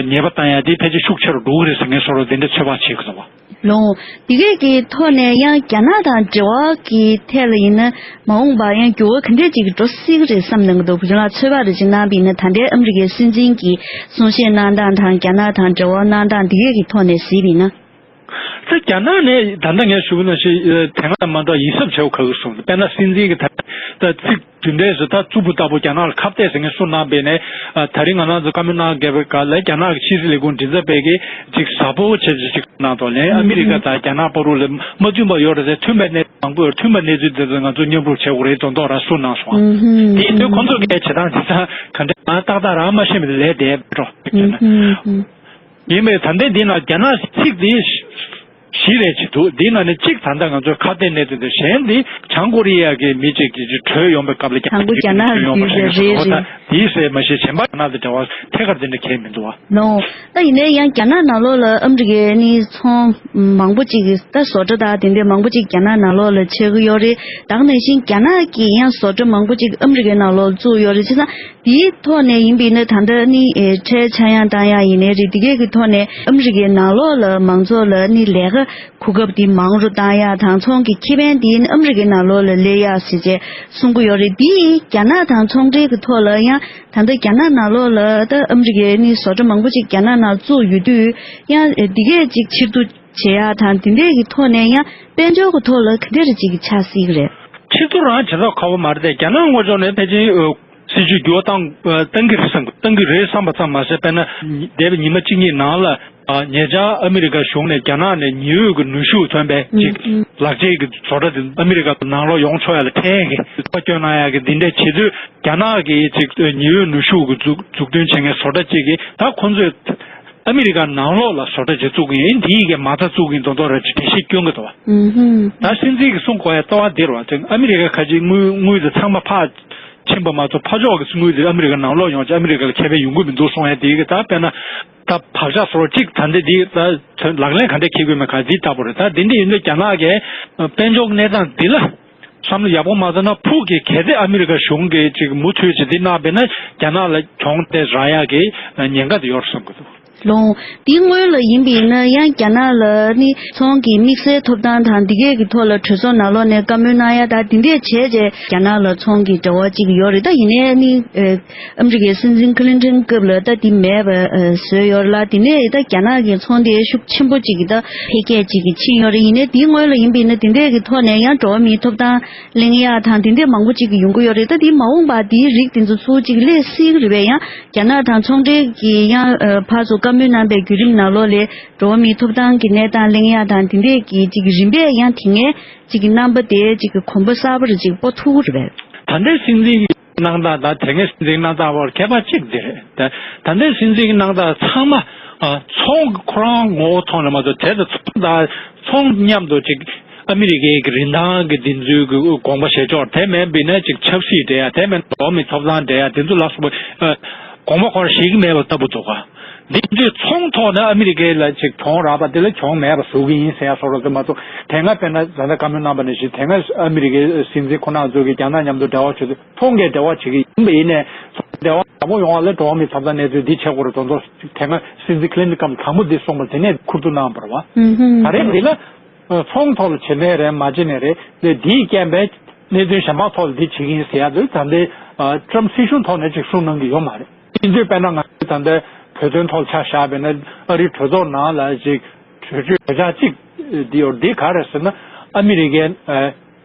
ཉེས་པ་བཏང་ཡ་དེ་ཕལ་ཆེར་ཤུགས་ཆེ་རུ་འགྲོ་གི་རེད་ཟེར་མཁན་བཟོ་འདྲ་དེ་འདྲ་ཚོད་དཔག་བྱེད་ཀྱི་འདུག་བ། ལོ། འདི་གས་ཀྱི་ཐོག་ནས་ཡང་རྒྱ་ནག་དང་འབྲེལ་བ་གི་ཐད་ལ་ཡིན་ན་མ་འོངས་པ་ཡང་འགྱུར་བ་ག་འདྲས་ཅིག་འགྲོ་སྲིད་ཀྱི་རེད་བསམ་གནང་གི་འདུག་བུ་ཆུང་ལགས་ཚོད་དཔག་རེ་ཅིག་གནང་བ་ཡིན་ན། ད་ལྟའི་ཨ་མི་རི་ཀའི་སྲིད་འཛིན་གྱི་གསུང་བཤད་གནང་སྟངས་དང་རྒྱ་ནག་དང་འབྲེལ་བ་གནང་སྟངས་འདི་གས་ཀྱི་ཐོག་ནས་གཟིགས་པ་ཡིན་ན། ད་རྒྱ་ནག་ནས་ད་ལྟ་ངས་ཞུ་གི་ནང་བཞིན་དེ་སྔ་མ་འདྲ་ཡིད་གཟབ་བྱེད་དགོས་ག་གི་གསུངས། དཔེར་ན་སྲིད་འཛིན་གྱི་ད་ ད་ཚིག་དེ་འདྲས་སུ་ད་རྩུབ་པོ་ལྟ་བུ་རྒྱ་ནག་ལ་ཁ་གཏད་ཟེར་མཁན་གསུངས་གནང་བས་ནས། ཨ། ད་རིང་ང་རང་ཚོ་བཀའ་མོལ་གནང་དགོས་པའི་སྐབས་ལ་རྒྱ་ནག་གི་ཕྱི་སྲིད་ལས་ཁུངས་མགྲིན་ཚབ་པས་ཀྱིས་ཅིག་ཟབ་པོ་བྱས་ཅིག་ཅིག་གནང་དོ་ལན། ཨ་མི་རི་ཀ་དང་རྒྱ་ནག་བར་དུ་ལ་མ་མཐུན་པ་ཡོད་རེད་ཟེར། མཐུན་པའི་གནས་མང་པོ་ཡོད། མཐུན་པའི་གནས་ཚུལ་དེ་ཚོ་ང་ཚོ་མཉམ་རུབ་བྱེད་དགོས་རེད་མདོག་མདོག་རང་གསུངས་གནང་སོང་། དེ་ཡིན་དུས་ཁོང་ཚོ་གིས་བྱེད་སྟངས་འདི་ཚོ་ག་འདྲ་ང་ཏག་ཏག་རང་མ་ཤེས་མི་དེ་ལས་བསྡད་འགྲོ། ཡིན་པས་ད་ལྟའི་འདི་ན་རྒྱ་ནག་ཚིག་འདི་བཞི་རེ་ཅིག་འདུག་འདི་ནང་ནས་གཅིག་ད་ལྟ་ང་ཚོའི་ཁ་གཏད་གནས་ཚུལ་དེ། གཞན་འདི་བྱང་ཀོ་རི་ཡ་གི་མི་གཅིག་གིས་བྲོས་ཡོང་བའི་སྐབས་ལ་རྒྱ་ནག་གིས་བྲོས་ཡོང་བ་རེད། འོ་ད་འདིའི་སྲས་མ་གཞི་གཞན་པ་རྒྱ་ནག་དང་འབྲེལ་བ་ཐད་ཀར་འདི་འདྲ་གང་ཡང་མི་འདུག་བ། ལོ། ད་ཡིན་ནའི་ཡང་རྒྱ་ནག་ནང་ལོགས་ལ་ཨ་མི་རི་ཀའི་ནི་ཚོང་མང་པོ་ཅིག་གི་ད་བཟོ་གྲྭ་དང་དེ་འདྲ་མང་པོ་ཅིག་རྒྱ་ནག་ནང་ལོགས་ལ་ཆགས་ཀྱི་ཡོད་རེད། ད་ག་ནང་བཞིན་རྒྱ་ནག་གིས་ཡང་བཟོ་གྲྭ་མང་པོ་ཅིག་ཨ་མི་རི་ཀའི་ནང་ལོགས་ལ་བཙུགས་ཡོད་རེད། བྱས་ཙང་དེའི་ཐོག་ནས་ཡིན་པས་ན་ད་ལྟ་ནི་ཨེ་ཁྲལ་ཆག་ཡང་བཏང་ཡག་ཡིན་ནའི་རེད། དེ་གས་ཀྱི་ཐོག་ནས་ཨ་མི་རི་ཀའི་ནང་ལོགས་ལ་མང་ཚོགས་ལ་ནི་ལས་ཀ་གོ་སྐབས་དེ་མང་རུ་བཏང་ཡག་དང་། ཚོང་གི་ཁེ་ཕན་དེ་ནི་ཨ་མི་རི་ཀའི་ནང་ལོགས་ལ་སླེབས་ཡག་ཟེར་བྱས་གསུང་གི་ཡོད་རེད། དེ་རྒྱ་ནག་དང་ཚོང་འབྲེལ་གྱི་ཐོག་ལ་ཡང་ད་ལྟ་རྒྱ་ནག་ནང་ལོགས་ལ་ད་ཨ་མི་རི་ཀའི་ནི་བཟོ་གྲྭ་མང་པོ་ཅིག་རྒྱ་ནག་ནང་བཙུགས་ཡོད་དུས། ཡང་འདི་གས་ཅིག་ཕྱིར་བསྡུ་བྱེད་ཡག་དང་དེ་འདྲས་ཀྱི་ཐོག་ནས་ཡང་དཔལ་འབྱོར་གྱི་ཐོག་ལ་ག་འདྲས་ཅིག་ཆགས་སྲིད་ཀྱི་རེད། ཕྱིར་བསྡུ་རང་བྱེད་ཐབས་ཁག་པོ་མ་རེད་དེ། རྒྱ་ནག་དངོས་ཕྱོགས་ནས་ཕལ་ཆེར་ཨ་སྲིད་ཇུས་འགྱུར་བ་བཏང་ཨ་བཏང་གི་རེད་བསམ། བཏང་གི་རེད་བསམ་པ་ཙམ་མ་ཟད། དཔེར་ན་འདས་པའི་ཉི་མ་གཅིག་གཉིས་ནང་ལ་ཨ་ཉེ་ཆར་ཨ་མི་རི་ཀ་གཞུང་ནས་རྒྱ་ནག་ནས་ཉི་འོད་ཀྱི་ནུས་ཤུགས་ཐོན་པའི་ཅིག་ལག་ཆས་ཀྱི་བཟོ་གྲྭ་དེ་ཨ་མི་རི་ཀ་ནང་ལོགས་ཡོང་ཆོག་ཡ་ལ་འཐེན་ཡ་གི་ཐག་གཅོད་གནང་ཡ་གི་འདི་འདྲ་བྱེད་དུས། རྒྱ་ནག་གི་ཅིག་ཉི་འོད་ནུས་ཤུགས་ཀྱི་འཛུགས་འཛུགས་སྐྲུན་བྱེད་མཁན་བཟོ་གྲྭ་གཅིག་གིས་ད་ཁོ་ཚོས་ཨ་མི་རི་ཀ་ནང་ལོགས་ལ་བཟོ་གྲྭ་ཅིག་བཙུགས་ཀྱི་ཡིན། དེ་ཡི་གེ་མ་རྩ་བཙུགས་ཀྱི་ཡིན་མདོག་མདོག་རེད་ཅེས་འགྲེལ་བཤད་སྐྱོན་གྱི་འདུག་བ། ད་སྲིད་འཛིན་གྱིས་གསུང་དགོས་ཡ་རྩ་བ་འདི་རེད་བ། ཅིག་ཨ་མི་རི་ཀ་ཁ་ཅིག་དངུལ་དངུལ་དེ་ཚང་མ་ཕར་ཕྱིན་པ་མ་གཏོགས། ཕར་ཕྱོགས་ཀྱི་དངུལ་དེ་ཨ་མི་རི་ཀ་ནང་ལོགས་ཡོང་ཅིག་ཨ་མི་རི་ཀ་ལ་ཁེ་ཕན་ཡོང་གི་མི་འདུག་གསུང་ཡ་དེ་ཡི་གེ་ད་དཔེར་ན་ད་བག་ཆགས་བཟོ་གཅིག་ད་འདི་འདི་ད་ལག་ལེན་ག་འདྲ་འཁེལ་དགོས་མེད་ག་འདི་ལྟ་བུ་རེད། ད་འདི་འདི་ཡིན་དུས་རྒྱ་ནག་གིས་དཔལ་འབྱོར་གནས་སྟངས་འདི་ལ། བསམ་བློ་ཡག་པོ་མ་བཏང་ན་ཕུགས་ཀྱི་གལ་ཏེ་ཨ་མི་རི་ཀ་གཞུང་གིས་ཅིག་མུ་མཐུད་ཅིག་འདི་གནང་བས་ན་རྒྱ་ནག་ལ་གྱོང་དེ་རག་ཡག་གི་ཉེན་ཁ་དེ་ཡོད་བསམ་གི་འདུག་ལོང་། དེའི་སྔོན་ལ་ཡིན་པས་ན་ཡང་རྒྱ་ནག་ལ་ནི་ཚོང་གི་དམིགས་བསལ་ཐོབ་ཐང་དང་འདི་གས་ཀྱི་ཐོག་ལ་གྲོས་ཚོགས་ནང་ལོགས་ནས་བཀའ་མོལ་གནང་ཡ་དང་འདི་འདྲས་བྱས་རྗེས་རྒྱ་ནག་ལ་ཚོང་གི་འབྲེལ་བ་ཅིག་ཡོད་རེད། ད་ཡིན་ནའི་ནི་ཨ་མི་རི་ཀའི་སྲིད་འཛིན་ཀི་ལིན་ཏོན་སྐབས་ལ་ད་འདི་མེད་པ་བཟོས་ཡོད་རེད་ལ། དེ་ནས་ད་རྒྱ་ནག་གི་ཚོང་དེ་ཤུགས་ཆེན་པོ་ཅིག་གི་ད་འཕེལ་རྒྱས་ཅིག་གི་ཕྱིན་ཡོད་རེད། ཡིན་ནའི་དེའི་སྔོན་ལ་ཡིན་པས་ན་དེ་འདྲས་ཀྱི་ཐོག་ནས་ཡང་འགྲོ་བ་མིའི་ཐོབ་ཐང་གླེང་ཡག་དང་དེ་འདྲས་མང་པོ་ཅིག་གི་ཡོང་གི་ཡོད་རེད། ད་དེའི་མ་འོངས་པ་དེའི་རིགས་དེ་ཚོ་ཚུར་ཅིག་སླེབས་སྲིད་ཀྱི་རེད་པས། ཡང་རྒྱ་ནག་དང་ཚོང་འབྲེལ་གྱི་ཡང་ཕར་ཚུར་བཀའ་མོལ་གནང་པའི་བརྒྱུད་རིམ་ནང་ལོགས་ལས་འགྲོ་བ་མིའི་ཐོབ་ཐང་གི་གནས་སྟངས་གླེང་ཡག་དང་དེ་འདྲས་ཀྱི་ཅིག་རིམ་པས་ཡང་དེ་སྔའི་ཅིག་གི་རྣམ་པ་དེ་ཅིག་གི་གོམ་པ་གསར་པ་རེ་ཅིག་སྤོ་ཐུབ་ཀྱི་རེད་པས། ད་ལྟའི་སྲིད་འཛིན་གྱི་གནང་སྟངས་དང་དེ་སྔའི་སྲིད་འཛིན་གནང་སྟངས་བར་ཁྱད་པར་གཅིག་འདི་རེད། ད་ད་ལྟའི་སྲིད་འཛིན་གྱི་གནང་སྟངས་ཚང་མ་ཨ་ཚོང་གི་ཁོ་རང་ངོ་བོ་ཐོག་ནས་མ་གཏོགས། དེ་དང་ཚོང་དང་ཚོང་མཉམ་དུ་ཅིག་ཨ་མི་རི་ཀའི་གི་རིན་ཐང་གི་འདི་ཚོའི་གི་དགོངས་པ་བཞེས་ཕྱོགས་དེ་མིན་པས་ན་ཅིག་ཆབ་སྲིད་འབྲེལ་ཡ། དེ་མིན་འགྲོ་བ་མིའི་ཐོབ་ཐང་འབྲེལ་ཡ། དེ་ཚོ་ལ་སོགས་པ་ཨ་དགོངས་པ་ཁོ་རང་བཞེས་ཀྱི་མེད་པ་ལྟ་བུ་འདུག་ག་འདི་ཚོས་ཚོང་ཐོག་ནས་ཨ་མི་རི་ཀའི་ལ་ཅིག་གྱོང་རག་པ་དེ་ལ་གྱོང་མེད་པ་བཟོ་གི་ཡིན་ཟེར་ཡ་བཟོ་འདྲ་ཅིག་མ་གཏོགས། དེ་སྔ་དཔེར་ན་ད་ལྟ་བཀའ་མོལ་གནང་པ་ནང་བཞིན་དེ་སྔ་ཨ་མི་རི་ཀའི་སྲིད་འཛིན་ཁོ་རང་ཚོ་གིས་རྒྱ་ནག་མཉམ་དུ་འབྲེལ་བ་བྱེད་དུས་ཚོང་གི་འབྲེལ་བ་བྱེད་ཀྱི་ཡིན་པ་ཡིན་ནའི། ཚོང་གི་འབྲེལ་བ་ཡག་པོ་ཡོང་བ་ལ་འགྲོ་བ་མིའི་ཐོབ་ཐང་གནས་ཚུལ་འདི་བྱེད་དགོས་རེད་མདོག་མདོག་དེ་སྔ་སྲིད་འཛིན་ཁི་ལིན་ཊོན་སྐབས་དང་པོ་འདི་གསུངས་པ་དེ་ནས་ཁུར་དུ་གནང་བ་རེད་བ། ད་རེས་འདི་ལ་ཚོང་ཐོག་ལ་བྱེད་ནའི་རེད། མ་བྱེད་ནའི་རེད། དེ་འདིའི་རྐྱེན་པས་གནད་དོན་གཞན་པ་ཐོག་ལ་འདི་བྱེད་ཀྱི་ཡིན་ཟེར་ཡ་དེ་ད་ལྟའི་ཨ་ཊྲམ་སྲིད་གཞུང་ཐོག་ནས་ཅིག་གསུངས་གནང་གི་ཡོད་མ་རེད། དེ་དུས་དཔེར་ན་ང་ཚོས་ད་ལྟའི་བོད་དོན་ཐོག་ཆ་བཞག་པ་ཡིན་ན། ཨ་རིའི་གྲོས་ཚོགས་ནང་ལ་ཅིག་གྲོས་ཆོད་གྲོས་འཆར་གཅིག་འདི་ཡོད། འདི་ག་རེ་ཟེར་ན། ཨ་མི་རི་ཀའི་ཨ་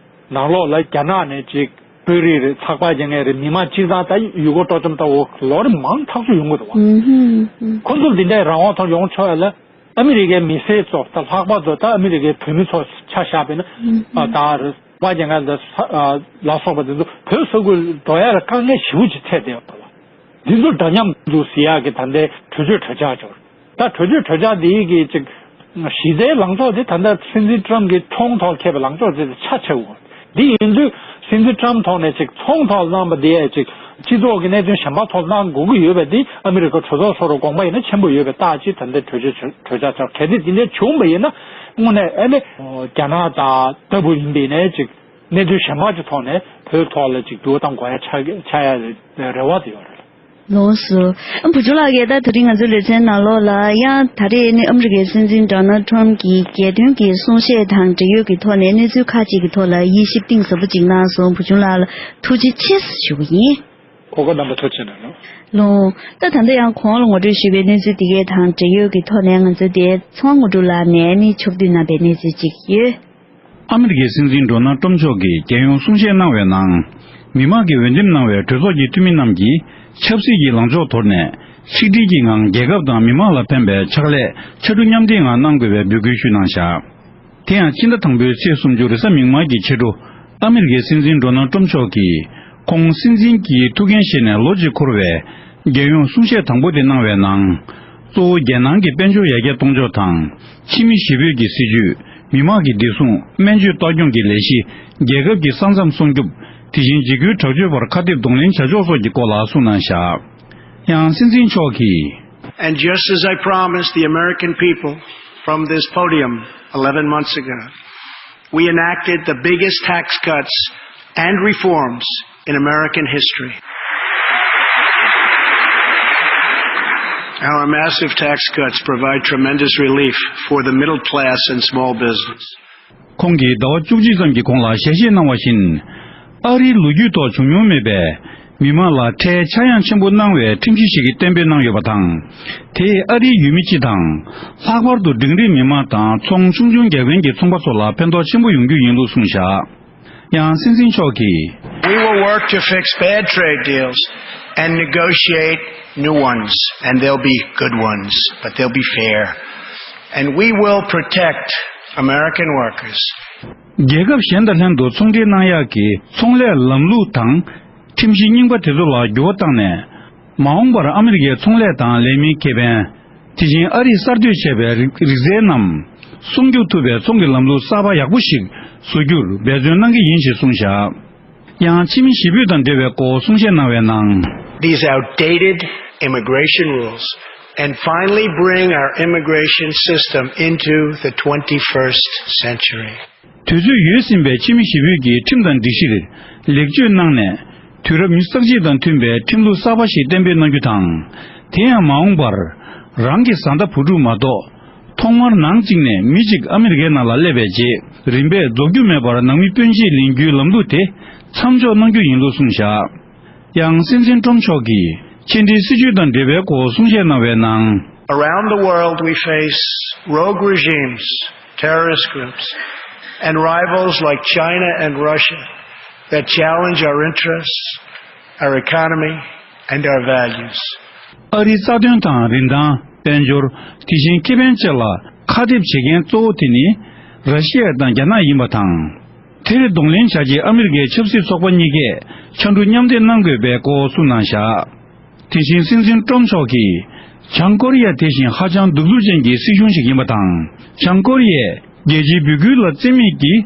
ནང་ལོགས་ལ་རྒྱ་ནག་ནས་ཅིག་དཔོན་རིགས་རེད། ཚགས་པར་རྒྱག་མཁན་རེད། མི་མང་སྤྱིར་བཏང་ད་ཡུལ་སྐོར་སྤྲོ་འཆམ་ལྟ་བུ་ལོ་རེ་མང་ཐག་ཆོད་ཡོང་གི་འདུག་བ། ཁོ་ཚོ་འདི་འདྲའི་རང་དབང་ཐོག་ཡོང་ཆོག་ཡ་ལ། ཨ་མི་རི་ཀའི་མི་སེར་ཚོ་ད་ལྷག་པར་དུ་ད་ཨ་མི་རི་ཀའི་བོད་མི་ཚོ་ཆ་བཞག་པ་ཡིན་ན། ཨ་ད་རེད། ཚགས་པར་རྒྱག་མཁན་ལ་ལ་སོགས་པ་དེ་ཚོ་བོད་ས་ཁུལ་འགྲོ་ཡ་ལ་དཀའ་ངལ་ཞེ་པོ་ཅིག་འཕྲད་བསྡད་ཡོད་པ་ལ། འདི་ཚོ་འདྲ་མཉམ་འདུག་ཟེར་ཡག་གི་ད་ལྟའི་གྲོས་ཆོད་གྲོས་འཆར་ཅིག་རེད། ད་གྲོས་ཆོད་གྲོས་འཆར་འདིའི་གི་ཅིག་གཞི་རྩའི་ལངས་ཕྱོགས་དེ་ད་ལྟ་སྲིད་འཛིན་ཊྲམ་གྱི་ཚོང་ཐོག་འཁེལ་བའི་ལངས་ཕྱོགས་དེ་ཆ་ཆེ་བོ། འདི་ཡིན་དུས་སྲིད་འཛིན་ཊྲམ་ཐོག་ནས་ཅིག་ཚོང་ཐོག་གནང་པ་དེ་ཅིག་སྤྱི་ཚོགས་ཀྱི་གནད་དོན་གཞན་པ་ཐོག་གནང་དགོས་ཀྱི་ཡོད་པ་འདི་ཨ་མི་རི་ཀ་གྲོས་ཚོགས་སོགས་ལ་དགོངས་པ་ཡིན་ན་ཆེན་པོ་ཡོད་པའི་རྟགས་ཅིག་ད་ལྟའི་གྲོས་ཆོད་གྲོས་འཆར་ཆགས། གལ་ཏེ་འདི་འདྲ་བྱུང་བ་ཡིན་ན་དངོས་གནས་ཨ་ནི་རྒྱ་ནག་དང་ལྟ་བུ་ཡིན་པ་ཡིན་ནའི་ཅིག་གནད་དོན་གཞན་པ་ཅིག་ཐོག་ནས་བོད་ཐོག་ལ་ཅིག་འགྱུར་བ་གཏོང་དགོས་ཡ་ཆགས་ཆགས་ཡ་རེད། རེ་བ་དེ་ཡོད་རེད། ལགས་སོ། ཨ་བུ་ཆུང་ལགས་ཀྱིས་ད་དེ་རིང་ང་ཚོའི་ལེ་ཚན་ནང་ལོགས་ལ་ཡང་ད་རེས་ནི་ཨ་མི་རི་ཀའི་སྲིད་འཛིན་ཌོ་ནལ་ཊྲམ་གྱི་རྒྱལ་དོན་གྱི་གསུང་བཤད་དང་འབྲེལ་ཡོད་ཀྱི་ཐོག་ནས་གནས་ཚུལ་ཁག་ཅིག་གི་ཐོག་ལ་དབྱེ་ཞིབ་གཏིང་ཟབ་པོ་ཅིག་གནང་སོང་། བུ་ཆུང་ལགས་ལ་ཐུགས་རྗེ་ཆེ་ཞུ་གི་ཡིན། གོ་སྐབས་གནང་བར་ཐུགས་རྗེ་གནང་། ལགས། ད་ད་ལྟ་ཡང་གོང་ལ་ངོ་སྤྲོད་ཞུས་པའི་གནས་ཚུལ་དེ་གའི་དང་འབྲེལ་ཡོད་ཀྱི་ཐོག་ནས་ང་ཚོའི་དེ་ཚོང་དངོས་གྲུབ་ལགས་ནས་ནི་ཕྱོགས་བསྡུས་གནང་པའི་གནས་ཚུལ་ཅིག་ཡོད། ཨ་མི་རི་ཀའི་སྲིད་འཛིན་ཌོ་ནལ་ཊྲམ་མཆོག་གིས་རྒྱལ་ཡོངས་གསུང་བཤད་གནང་བའི་ནང་། མི་མང་གིས་འོས་འདེམས་གནང་བའི་གྲོས་ཚོགས་ཀྱི་འཐུས་མི་རྣམས་ཀྱིས་ཆབ་སྲིད་ཀྱི་ལངས་ཕྱོགས་དོར་ནས་ཆིག་སྒྲིལ་གྱིས་ངང་རྒྱལ་ཁབ་དང་མི་མང་ལ་ཕན་པའི་ཕྱག་ལས་ཕྱར་གྲུ་མཉམ་འདེགས་ངང་གནང་དགོས་པའི་འབོད་སྐུལ་ཞུས་གནང་བཞག་དེ་ཡང་ཕྱི་ཟླ་དང་པོའི་ཚེས་སུམ་ཅུ་རེས་གཟའ་མིག་དམར་གྱི་ཕྱི་དྲོ་ཨ་མི་རི་ཀའི་སྲིད་འཛིན་ཌོ་ནལ་ཊམ་མཆོག་གིས་ཁོང་སྲིད་འཛིན་གྱི་ཐུགས་འགན་བཞེས་ནས་ལོ་གཅིག་འཁོར་བའི་རྒྱལ་ཡོངས་གསུང་བཤད་དང་པོ་དེ་གནང་བའི་ནང་། གཙོ་བོ་རྒྱལ་ནང་གི་དཔལ་འབྱོར་ཡར་རྒྱས་གཏོང་ཕྱོགས་དང་། ཕྱི་མི་ཞི་བོད་ཀྱི་སྲིད་ཇུས། མི་དམངས་ཀྱི་བདེ་སྲུང་། སྨན་བཅོས་གཏོར་སྐྱོང་གི་ལས་གཞི། རྒྱལ་ཁབ་ཀྱི་ས་མཚམས་སྲུང་སྐྱོབ། དེ་བཞིན་འཇིགས་སྐུལ་དྲག་སྤྱོད་པར་ཁ་གཏད་གདོང་ལེན་བྱ་ཕྱོགས་སོགས་ཀྱི་སྐོར་ལ་གསུངས་གནང་བཞག་ཡང་སྲིད་འཛིན་མཆོག་གིས། And just as I promised the American people from this podium eleven months ago, we enacted the biggest tax cuts and reforms in American history. Our massive tax cuts provide tremendous relief for the middle class and small business. ཁོང་གིས་ཟླ་བ་བཅུ་གཅིག་ཙམ་གྱི་གོང་ལ་ཞལ་བཞེས་གནང་བ་བཞིན། ཨ་རིའི་ལོ་རྒྱུས་ཐོག་བྱུང་མྱོང་མེད་པའི་མི་དམངས་ལ་ཁྲལ་ཆག་ཡང་ཆེན་པོ་གནང་བའི་ཁྲིམས་གཞི་ཞིག་གཏན་འབེབས་གནང་ཡོད་པ་དང་། དེས་ཨ་རིའི་ཡུལ་མི་སྤྱི་དང་། ལྷག་པར་དུ་འབྲིང་རིམ་མི་དམངས་དང་ཚོང་ཆུང་ཆུང་རྒྱག་མཁན་གྱི་ཚོང་པ་ཚོ་ལ་ཕན་ཐོགས་ཆེན་པོ་ཡོང་རྒྱུ་ཡིན་ལུགས་གསུངས་བཞག་ཡང་སྲིད་འཛིན་མཆོག་གིས། We will work to fix bad trade deals and negotiate new ones, and they'll be good ones, but they'll be fair. And we will protect American workers. རྒྱལ་ཁབ་གཞན་དང་ལྷན་དུ་ཚོང་འབྲེལ་གནང་ཡག་གི་ཚོང་ལས་ལམ་ལུགས་དང་ཁྲིམས་གཞི་རྙིང་པ་དེ་ཚོ་ལ་འགྱུར་བ་བཏང་ནས། མ་འོངས་པར་ཨ་མི་རི་ཀའི་ཚོང་ལས་དང་ལས་མིའི་ཁེ་ཕན། དེ་བཞིན་ཨ་རིས་གསར་གཏོད་བྱས་པའི་རིག་རིག་རྩལ་རྣམས་སྲུང་སྐྱོབ་ཐུབ་པའི་ཚོང་གི་ལམ་ལུགས་གསར་པ་ཡག་པོ་ཞིག་བཟོ་རྒྱུར་འབད་བརྩོན་གནང་གི་ཡིན་ཞེས་གསུངས་བཞག་ཡང་ཕྱི་མི་ཞི་བོད་དང་འབྲེལ་བའི་སྐོར་གསུང་བཤད་གནང་བའི་ནང་། These outdated immigration rules and finally bring our immigration system into the twenty-first century. དུས་ཚོད་ཡོལ་ཟིན་པའི་ཕྱི་མི་ཞི་བོད་ཀྱི་ཁྲིམས་དང་སྒྲིག་གཞིར་ལེགས་བཅོས་གནང་ནས། དུས་རབས་ཉི་ཤུ་རྩ་གཅིག་དང་མཐུན་པའི་ཁྲིམས་ལུགས་གསར་པ་ཞིག་གཏན་འབེབས་གནང་རྒྱུ་དང་། དེ་ཡང་མ་འོངས་པར་རང་གི་བཟའ་ཟླ་བུ་ཕྲུག་མ་གཏོགས། ཐོག་མར་ནང་གཅིག་ནས་མི་གཅིག་ཨ་མི་རི་ཀའི་ནང་ལ་སླེབས་པའི་རྗེས། རིམ་པས་རྫོགས་རྒྱུ་མེད་པར་ནང་མི་སྤུན་མཆེད་ལེན་རྒྱུའི་ལམ་ལུགས་དེ་མཚམས་འཇོག་གནང་རྒྱུ་ཡིན་ལུགས་གསུངས་བཞག་ཡང་སྲིད་འཛིན་ཀྲོམ་མཆོག་གིས་ཕྱི་འབྲེལ་སྲིད་ཇུས་དང་འབྲེལ་བའི་སྐོར་གསུང་བཤད་གནང་བའི་ནང་། Around the world, we face rogue regimes, terrorist groups, and rivals like China and Russia that challenge our interests, our economy, and our values. ཨ་རིའི་རྩ་དོན་དང་རིན་ཐང་། དཔལ་འབྱོར། དེ་བཞིན་ཁེ་ཕན་བཅས་ལ་ཁ་གཏད་བྱེད་མཁན་གཙོ་བོ་དེ་ནི་ར་ཤི་ཡ་དང་རྒྱ་ནག་ཡིན་པ་དང་། དེར་གདོང་ལེན་བྱ་ཆེད་ཨ་མི་རི་ཀའི་ཆབ་སྲིད་ཚོགས་པ་གཉིས་ཀས་ཕྱར་གྲུ་མཉམ་འདེགས་གནང་དགོས་པའི་སྐོར་གསུངས་གནང་བཞག་དེ་བཞིན་སྲིད་འཛིན་ཀྲོམ་མཆོག་གིས་བྱང་ཀོ་རི་ཡ་དེ་བཞིན་ཧ་ཅང་གདུག་རྩུབ་ཅན་གྱི་སྲིད་གཞུང་ཞིག་ཡིན་པ་དང་། བྱང་ཀོ་རི་ཡས་རྒྱལ་སྤྱིའི་འབོད་སྐུལ་ལ་བརྩི་མེད་ཀྱིས་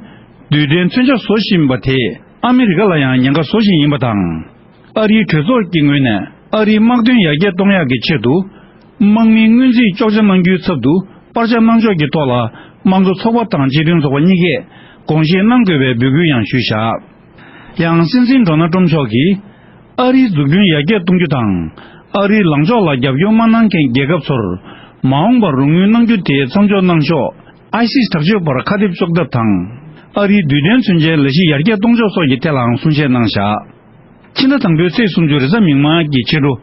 རྡུལ་ཕྲན་མཚོན་ཆ་བཟོ་བཞིན་པ་དེས་ཨ་མི་རི་ཀ་ལ་ཡང་ཉེན་ཁ་བཟོ་བཞིན་ཡིན་པ་དང་། ཨ་རིའི་གྲོས་ཚོགས་ཀྱི་ངོས་ནས་ཨ་རིའི་དམག་དོན་ཡར་རྒྱས་གཏོང་ཡག་གི་ཆེད་དུ། དམག་མིའི་སྔོན་རྩིས་གཅོག་ཆ་གནང་རྒྱུའི་ཚབ་ཏུ་པར་ཆ་གནང་ཕྱོགས་ཀྱི་ཐོག་ལ་དམངས་གཙོ་ཚོགས་པ་དང་སྤྱི་མཐུན་ཚོགས་པ་གཉིས་ཀས་དགོངས་བཞེས་གནང་དགོས་པའི་འབོད་སྐུལ་ཡང་ཞུས་བཞག་ཡང་སྲིད་འཛིན་ཌོ་ནལ་ཀྲོམ་མཆོག་གིས། ཨ་རིའི་འཛུགས་སྐྲུན་ཡར་རྒྱས་གཏོང་རྒྱུ་དང་། ཨ་རིའི་ལངས་ཕྱོགས་ལ་རྒྱབ་སྐྱོར་མ་གནང་མཁན་རྒྱལ་ཁབ་ཚོར། མ་འོངས་པར་རོགས་དངུལ་གནང་རྒྱུ་དེ་མཚམས་འཇོག་གནང་ཕྱོགས། ཨའི་སིས་དྲག་སྤྱོད་པར་ཁ་གཏད་གཅོག་ཐབས་དང་། ཨ་རིའི་རྡུལ་ཕྲན་མཚོན་ཆའི་ལས་གཞི་ཡར་རྒྱས་གཏོང་ཕྱོགས་སོགས་ཀྱི་ཐད་ལའང་གསུང་བཤད་གནང་བཞག་ཕྱི་ཟླ་དང་པོའི་ཚེས་སུམ་ཅུ་རེས་གཟའ་མིག་དམར་གྱི་ཕྱི་དྲོ།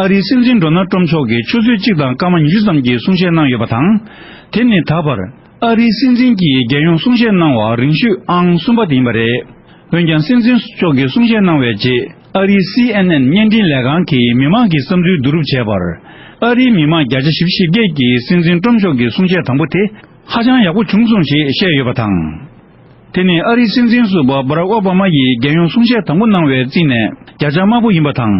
ཨ་རིའི་སྲིད་འཛིན་ཌོ་ནལ་ཀྲོམ་མཆོག་གིས་ཆུ་ཚོད་གཅིག་དང་སྐར་མ་ཉི་ཤུ་ཙམ་གྱི་གསུང་བཤད་གནང་ཡོད་པ་དང་། དེ་ནི་ད་བར་ཨ་རིའི་སྲིད་འཛིན་གྱིས་རྒྱལ་ཡོངས་གསུང་བཤད་གནང་བ་རིང་ཤོས་ཨང་གསུམ་པ་དེ་ཡིན་པ་རེད། འོན་ཀྱང་སྲིད་འཛིན་མཆོག་གིས་གསུང་བཤད་གནང་བའི་རྗེས། ཨ་རིའི་སི་ཨེན་ཨེན་བརྙན་འཕྲིན་ལས་ཁང་གིས་མི་མང་གི་བསམ་ཚུལ་བསྡུ་རུབ་བྱས་པར། ཨ་རིའི་མི་མང་བརྒྱ་ཆ་བཞི་བཅུ་ཞེ་བརྒྱད་ཀྱིས་སྲིད་འཛིན་ཀྲོམ་མཆོག་གི་གསུང་བཤད་དང་པོ་དེ་ཧ་ཅང་ཡག་པོ་བྱུང་སོང་ཞེས་བཤད་ཡོད་པ་དང་། དེ་ནི་ཨ་རིའི་སྲིད་འཛིན་ཟུར་པ་བྷ་རག་ཨོ་བྷ་མ་ཡིས་རྒྱལ་ཡོངས་གསུང་བཤད་དང་པོ་གནང་བའི་རྩིས་ནས་བརྒྱ་ཆ་དམའ་པོ་ཡིན་པ་དང་།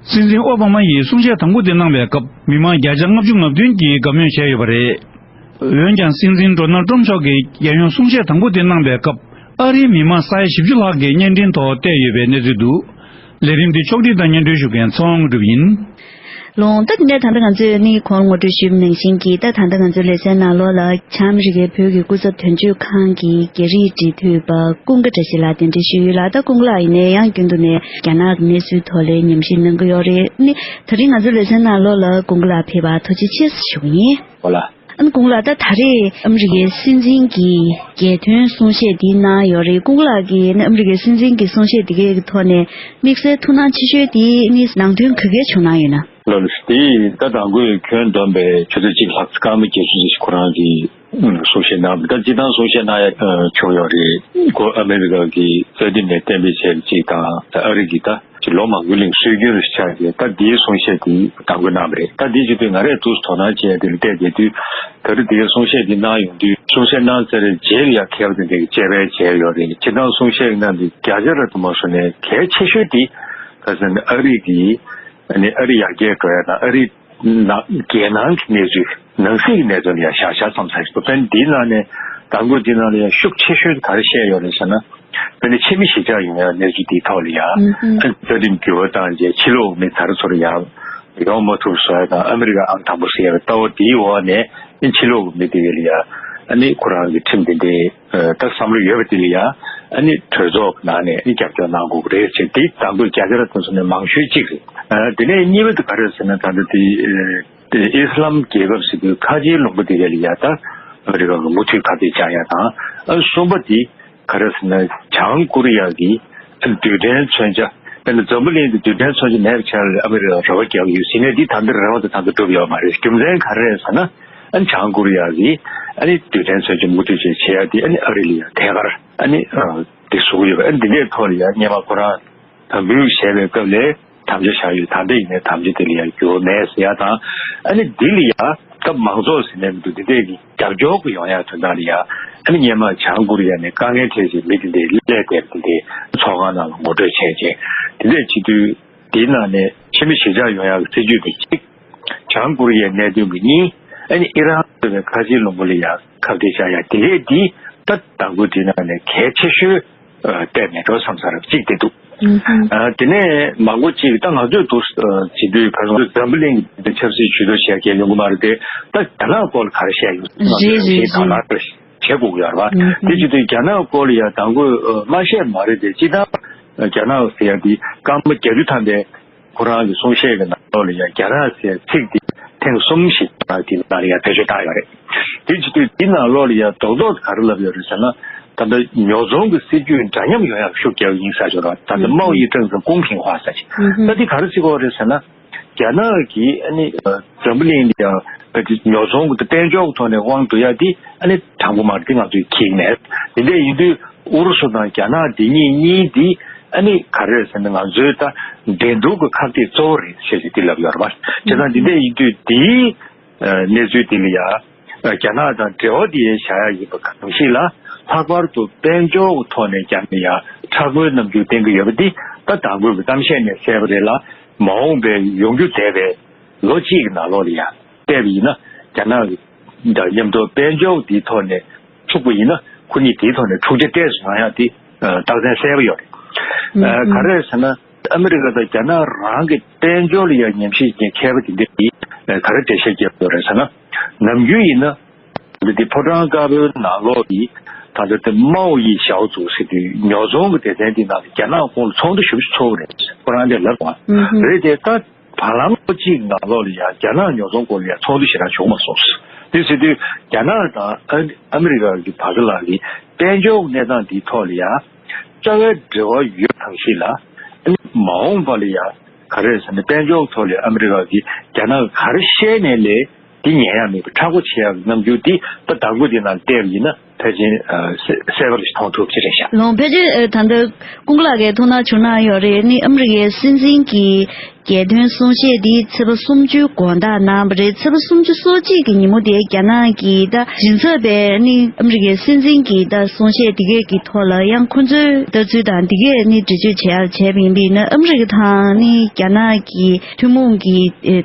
སྲིད་འཛིན་ཨོ་བྷ་མ་ཡིས་གསུང་བཤད་དང་པོ་དེ་གནང་བའི་སྐབས་མི་མང་བརྒྱ་ཆ་ལྔ་བཅུ་ང་བདུན་གྱིས་དགའ་མོས་བྱས་ཡོད་པ་རེད། འོན་ཀྱང་སྲིད་འཛིན་ཌོ་ནལ་ཀྲོམ་མཆོག་གིས་རྒྱལ་ཡོངས་གསུང་བཤད་དང་པོ་དེ་གནང་བའི་སྐབས་ཨ་རིའི་མི་མང་ས་ཡ་བཞི་བཅུ་ལྷག་གིས་བརྙན་འཕྲིན་ཐོག་བལྟས་ཡོད་པའི་གནས་ཚུལ་འདུག་ལས་རིམ་འདི་ཕྱོགས་སྒྲིག་དང་སྙན་སྒྲོན་ཞུ་མཁན་ཚེ་དབང་དངོས་གྲུབ་ཡིན། ལོང་ད་དེ་ནས་ད་ལྟ་ང་ཚོས་ནི་གོང་ངོ་སྤྲོད་ཞུས་པ་ནང་བཞིན་གྱིས་ད་ད་ལྟ་ང་ཚོའི་ལེ་ཚན་ནང་ལོགས་ལ་བྱང་ཨ་མི་རི་ཀའི་བོད་ཀྱི་སྐུ་ཚབ་དོན་གཅོད་ཁང་གི་རྒྱ་རིགས་འབྲེལ་མཐུད་པ་ཀུན་དགའ་བཀྲ་ཤིས་ལགས་གདན་འདྲེན་ཞུས་ཡོད་ལ། ད་ཀུན་དགའ་ལགས་ཡིན་ནའི་ཡང་རྒྱུན་དུ་ནས་རྒྱ་ནག་གི་གནས་ཚུལ་ཐོག་ལ་ཉམས་ཞིབ་གནང་གི་ཡོད་རེད། ནི་ད་རིང་ང་ཚོའི་ལེ་ཚན་ནང་ལོགས་ལ་ཀུན་དགའ་ལགས་ཕེབས་པར་ཐུགས་རྗེ་ཆེ་ཞུ་གི་ཡིན། ཨོ་ལ། ཨ་ནི་ཀུན་དགའ་ལགས་ད་ད་རེས་ཨ་མི་རི་ཀའི་སྲིད་འཛིན་གྱི་རྒྱལ་དོན་གསུང་བཤད་འདི་གནང་ཡོད་རེད། ཀུན་དགའ་ལགས་ཀྱིས་ཨ་ནི་ཨ་མི་རི་ཀའི་སྲིད་འཛིན་གྱི་གསུང་བཤད་འདི་གའི་ཐོག་ནས་དམིགས་བསལ་ཐུགས་སྣང་ཆེ་ཤོས་དེ་ནི་ནང་དོན་ག་གེ་བྱུང་གནང་ཡོད་ན། ལགས་སོ། དེ་ད་དང་པོའི་ཁྱོན་བསྡོམས་པའི་ཆུ་ཚོད་གཅིག་ལྷག་སྐར་མ་བརྒྱད་ཅུ་ཙམ་ཞིག་ཁོ་རང་གིས་ གསུང་བཤད་གནང་བ་ད་སྤྱིར་བཏང་གསུང་བཤད་གནང་ཡ་བྱུང་ཡོད་རེད། ཁོ་ཨ་མི་རི་ཀ་གི་རྩ་དོན་ནས་གཏན་འབེབས་བྱས་པ་ཅིག་དང་ཨ་རི་གི་ད་ཅིག་ལོ་མང་པོའི་རིང་སྲོལ་རྒྱུན་རེ་ཆགས་ཏེ་ད་འདིའི་གསུང་བཤད་འདི་དང་པོ་གནང་བ་རེད། ད་འདིའི་བྱེད་དུས་ང་རས་ཏོག་ཙམ་དོ་སྣང་བྱས་དེ་ལ་བལྟས་བསྡད་དུས་ད་རེས་འདིའི་གསུང་བཤད་འདི་གནང་ཡོང་དུས་གསུང་བཤད་གནང་ཚར་རྗེས་ལ་ཡ་མཁས་པ་དེ་འདྲས་ཀྱི་དཔྱད་པ་བྱས་ཡོད་རེད། སྤྱིར་བཏང་གསུང་བཤད་གནང་དུས་བརྒྱ་ཆ་ར་དུ་མ་སོང་ནས་གལ་ཆེ་ཤོས་དེ་ད་ཟེར་ན་ཨ་རི་གི་ཨ་ནི་ཨ་རི་ཡར་རྒྱས་འགྲོ་ཡ་དང་ཨ་རི་ནང་རྒྱལ་ནང་གི་གནས་ཚུལ་ནང་སྲིད་ཀྱི་གནས་ཚུལ་ལ་ཡང་བཞག་བཞག་བསམ་ས་ཞིག་འདུག་དཔེར་ན་འདིའི་ནང་ནས་དང་པོ་འདིའི་ནང་ལ་ཡང་ཤུགས་ཆེ་ཤོས་ག་རེ་བཤད་ཡོད་རེད་ཟེར་ན། དཔེར་ན་ཕྱི་མི་གཞིས་ཆགས་ཡོང་ཡ་གནས་ཚུལ་འདིའི་ཐོག་ལ་ཡང་ཨ་རྩ་ཁྲིམས་འགྱུར་བ་བཏང་རྗེས་ཕྱི་ལོགས་མི་ཚར་ཚོར་ཡང་ཡོང་མ་ཐུབ་བཟོ་ཡ་དང་ཨ་མི་རི་ཀ་ཨང་དང་པོ་ཟེར་ཡ་ལྟ་བ་འདིའི་འོག་ནས་ཕྱི་ལོགས་མི་དེ་ལ་ཡང་ཨ་ནི་ཁོ་རང་གི་ཁྲིམས་དེ་འདྲའི་ད་བསམ་བློ་ཡོད་པ་དེ་ལ་ཡང་ཨ་ནི་གྲོས་ཚོགས་ནང་ནས་ཨ་ནི་རྒྱབ་སྐྱོར་གནང་དགོས་ཀྱི་རེད་ཅེས་དེ་དང་པོའི་བརྒྱ་ཆ་ར་དེ་ཚོ་ནས་མང་ཤོས་གཅིག་རེད། དེ་ནས་གཉིས་པ་དེ་ག་རེ་ཟེར་ན་ད་ལྟ་དེ། དེ་ཨི་སི་ལམ་རྒྱལ་ཁབ་ཟེར་དུས་ཁ་ཆེའི་ལུང་པ་དེ་ག་ལ་ཡ་ད་ཨ་མི་རི་ཀ་གི་མུ་མཐུད་ཁ་གཏད་བཅག་ཡ་དང་ཨ་གསུམ་པ་དེ་ག་རེ་ཟེར་ན་བྱང་ཀོ་རི་ཡ་གི་རྡུལ་ཕྲན་མཚོན་ཆ་ཨ་ནི་འཛམ་བུ་གླིང་དུ་རྡུལ་ཕྲན་མཚོན་ཆ་མེད་པའི་ཆ་ལ་ཨ་མི་རི་ཀ་རེ་བ་རྒྱག་གི་ཡོད་ཟེར་ནས་འདི་ད་ལྟ་རེ་བ་དེ་ད་ལྟ་གྲུབ་ཡོད་མ་རེད། རྒྱུ་མཚན་ག་རེ་རེད་ཟེར་ན་ཨ་ནི་བྱང་ཀོ་རི་ཡ་གི་ཨ་ནི་རྡུལ་ཕྲན་མཚོན་ཆ་མུ་མཐུད་བྱས་བྱེད་ཡ་དེ་ཨ་ནི་ཨ་རི་ལ་ཡ་ཐད་ཀར་ཨ་ནི་དེ་བཟོ་གི་ཡོད་པ་ཨ་ནི་འདི་འདྲའི་ཐོག་ལ་ཡ་སྔོན་མ་ཁོ་རང་དམ་འབུལ་བྱས་པའི་སྐབས་ལས། དམ་བཅའ་བཞག་ཡོད། ད་ལྟ་ཡིན་ནའི་དམ་བཅའ་དེ་ལ་ཡང་འགྱུར་བ་མེད་ཟེར་ཡ་དང་། ཨ་ནི་འདི་ལ་ཡང་སྐབས་མང་ཚོགས་ཟེར་ནས་མི་འདུག་འདི་འདྲས་ཀྱི་རྒྱབ་སྐྱོར་གྱི་ཡོང་ཡ་དོན་དག་ལ་ཡང་ཨ་ནི་སྔོན་མ་བྱང་ཀོ་རི་ཡ་ནས་དཀའ་ངལ་འཕྲད་བཞིན་མི་དེ་འདྲས་སླེབས་བསྡད་པ་དེ་འདྲས་ཚོགས་ཁང་ནང་ལ་ངོ་སྤྲོད་བྱས་རྗེས་དེ་འདྲས་བྱེད་དུས་དེའི་ནང་ནས་ཕྱི་མི་གཞིས་ཆགས་ཡོང་ཡ་གི་སྲིད་ཇུས་དེ་གཅིག་བྱང་ཀོ་རི་ཡའི་གནད་དོན་གྱི་གཉིས། ཨ་ནི་ཨི་རན་ཟེར་བའི་ཁ་ཆེའི་ལུང་པ་ལ་ཡང་ཁ་གཏད་བཅག་ཡ་དེ་འདྲས་འདི་ད་དང་པོ་དེའི་ནང་ནས་གལ་ཆེ་ཤོས། བལྟས་མེད་འགྲོ་བསམ་ས་རབ་གཅིག་དེ་འདུག་ཨ་དེ་ནས་མང་པོ་གཅིག་ད་ང་ཚོས་འདུག་བྱེད་དུས་ཁ་སང་འཛམ་བུ་གླིང་གི་ཆབ་སྲིད་ཇུས་གཏོགས་བྱེད་མཁན་ཡོང་གི་མ་རེད་དེ། ད་རྒྱ་ནག་སྐོར་ལ་ག་རེ་བཤད་ཡོད་ང་ཚོས་རེད་རེད་ཞིབ་དང་ལག་བསྟར་བྱེད་དགོས་ཀྱི་ཡོད་རེད་བ། དེ་བྱེད་དུས་རྒྱ་ནག་སྐོར་ལ་ཡང་དང་པོ་མ་བཤད་མ་རེད་དེ་སྤྱིར་བཏང་རྒྱ་ནག་ཟེར་ཡ་འདི་སྐར་མ་བརྒྱད་ཅུ་ཐམ་པའི་ཁོ་རང་གི་གསུང་བཤད་ཀྱི་ནང་ལོགས་ལ་ཡང་རྒྱ་ནག་ཟེར་ཚིག་འདི་ཐེངས་གསུམ་ཞིག་ད་དེ་ནང་ལ་ཡང་བེད་སྤྱོད་བཏང་ཡོད་རེད། དེ་བྱེད་དུས་དེ་ནང་ལོགས་ལ་ཡང་རྡོག་རྡོག་ག་རེ་ལབ་ཡོད་རེད་ཟེར་ན། ད་ལྟ་ཉོ་ཚོང་གི་སྲིད་ཇུས་འདྲ་མཉམ་ཡོང་ཡག་ཤུགས་རྒྱག་ཡིན་ས་ཆོག་ར། ད་ལྟ་མའོ་ཡི་ཀྲང་ཟེར་ཀུང་ཕིང་ཧྭ་ཟེར་ཅིག་ད་དེ་ག་རེ་བྱེད་ཀྱི་ཡོད་རེད་ཟེར་ན། རྒྱ་ནག་གིས་ཨ་ནི་འཛམ་བུ་གླིང་ལ་ཡང་ཉོ་ཚོང་གི་དཔལ་འབྱོར་གྱི་ཐོག་ནས་དབང་བསྡུ་ཡ་དེ་ཨ་ནི་དྲང་པོ་མ་རེད། དེ་ང་ཚོས་ཁྱེད་ནས་དེ་འདྲ་ཡིན་དུས། ཨུ་རུ་སུ་དང་རྒྱ་ནག་འདི་གཉིས་གཉིས་འདི་ཨ་ནི་ག་རེ་རེད་ཟེར་ན་ང་ཚོའི་ད་འགྲན་བསྡུར་གྱི་ཁ་གཏད་གཙོ་བོ་རེད་ཞེས་ཀྱི་འདི་ལབ་ཡོད་རེད་པ། བྱས་ཙང་འདི་འདྲ་ཡིན་དུས་འདིའི་གནས་ཚུལ་འདི་ལ་ཡ་རྒྱ་ནག་དང་འབྲེལ་བ་འདི་ཡང་བཞག་ཡ་ཡིན་པ་གང་ཞིག་ལ་ལྷག་པར་དུ་དཔལ་འབྱོར་གྱི་ཐོག་ནས་རྒྱ་ནག་ཡ་དྲག་པོའི་རྣམ་འགྱུར་བསྟན་གྱི་ཡོད་པ་འདི་ད་དང་པོའི་གི་གཏམ་བཤད་ནས་གསལ་པོ་རེད་ལ། མ་འོངས་པའི་ཡོང་རྒྱུ་བསྡད་པའི་ལོ་གཅིག་གི་ནང་ལོགས་ལ་ཡ་བལྟས་པ་ཡིན་ན་རྒྱ་ནག་གི་དང་མཉམ་དུ་དཔལ་འབྱོར་འདིའི་ཐོག་ནས་འཁྲུག་པ་ཡིན་ན་ཁོ་གཉིས་དེའི་ཐོག་ནས་འཁྲུག་ཆ་ཏོག་ཙམ་ཡོང་ཡག་དེ་རྟགས་མཚན་གསལ་པོ་ཡོད་རེད། ཨ་ག་རེ་རེད་ཟེར་ན་ཨ་མི་རི་ཀ་དང་རྒྱ་ནག་རང་གི་དཔལ་འབྱོར་ལ་ཡང་ཉམས་ཞིབ་ཀྱི་མཁས་པ་དེ་འདྲས་ཀྱིས་ག་རེ་འགྲེལ་བཤད་བརྒྱབ་ཡོད་རེད་ཟེར་ན། ནམ་རྒྱུན་ཡིན་ན་འདི་ཕོ་བྲང་དཀར་པོའི་ནང་ལོགས་ཀྱི་ད་ལྟ་དེ་མའོ་ཡི་ཞའོ་ཙུའུ་ཟེར་དུས་ཉོ་ཚོང་གི་སྡེ་ཚན་དེ་ནང་ལ་རྒྱ་ནག་ཁོང་ལ་ཚོགས་འདུ་ཞེ་པོ་ཅིག་ཚོགས་པ་རེད། ཁོ་རང་དེ་ལབ་པ་རེད་དེ་ད། བར་ལམ་ལོ་གཅིག་ནང་ལོགས་ལ་ཡང་རྒྱ་ནག་ཉོ་ཚོང་སྐོར་ལ་ཡང་ཚོགས་འདུ་ཞེ་དྲག་བྱུང་མ་སོང་། དེ་ཟེར་དུས་རྒྱ་ནག་དང་ཨ་ཨ་མི་རི་ཀ་གི་བར་ལ་གི་དཔལ་འབྱོར་གནས་སྟངས་འདིའི་ཐོག་ལ་ཡང་རྩ་བའི་འབྲེལ་བ་ཡོད་གང་ཞིག་ལ་ཨ་ནི་མ་འོངས་པ་ལ་ཡང་ག་རེ་ཟེར་ན་དཔལ་འབྱོར་ཐོག་ལ་ཨ་མི་རི་ཀ་གི་རྒྱ་ནག་ག་རེ་བཤད་ནས་ལས་འདི་ཉན་ཡ་མེད་པའི་མཁྲེགས་པོ་བྱེད་ཡ་གི་རྣམ་འགྱུར་འདི་ད་དང་པོ་འདི་ནང་བལྟས་པ་ཡིན་ན། ཕལ་ཆེར་གསལ་པོ་ཞིག་མཐོང་ཐུབ་ཀྱི་རེད་ཤག་ལོང་ཕལ་ཆེར་ད་ལྟ་ཀུན་དགའ་ལགས་ཀྱིས་ཐུགས་སྣང་བྱུང་གནང་ཡོད་རེད། ནི་ཨ་མི་རི་ཀའི་སྲིད་འཛིན་གྱི་རྒྱལ་དོན་གསུང་བཤད་འདི་ཚེས་པ་སུམ་ཅུའི་དགོང་དག་གནང་བ་རེད། ཚེས་པ་སུམ་ཅུ་སོ་གཅིག་གི་ཉིན་མོ་དེ་རྒྱ་ནག་གི་ད་མགྲིན་ཚབ་པས་ནི་ཨ་མི་རི་ཀའི་སྲིད་འཛིན་གྱི་ད་གསུང་བཤད་འདི་གས་ཀྱི་ཐོག་ལ་ཡང་ཁོང་ཚོའི་ལྟ་ཚུལ་དང་འདི་གས་ནི་འགྲེལ་བརྗོད་བྱེད་ཡག་བྱས་པ་ཡིན་པས་ན་ཨ་མི་རི་ཀ་དང་ནི་རྒྱ་ནག་གི་ཐུན་མོང་གི་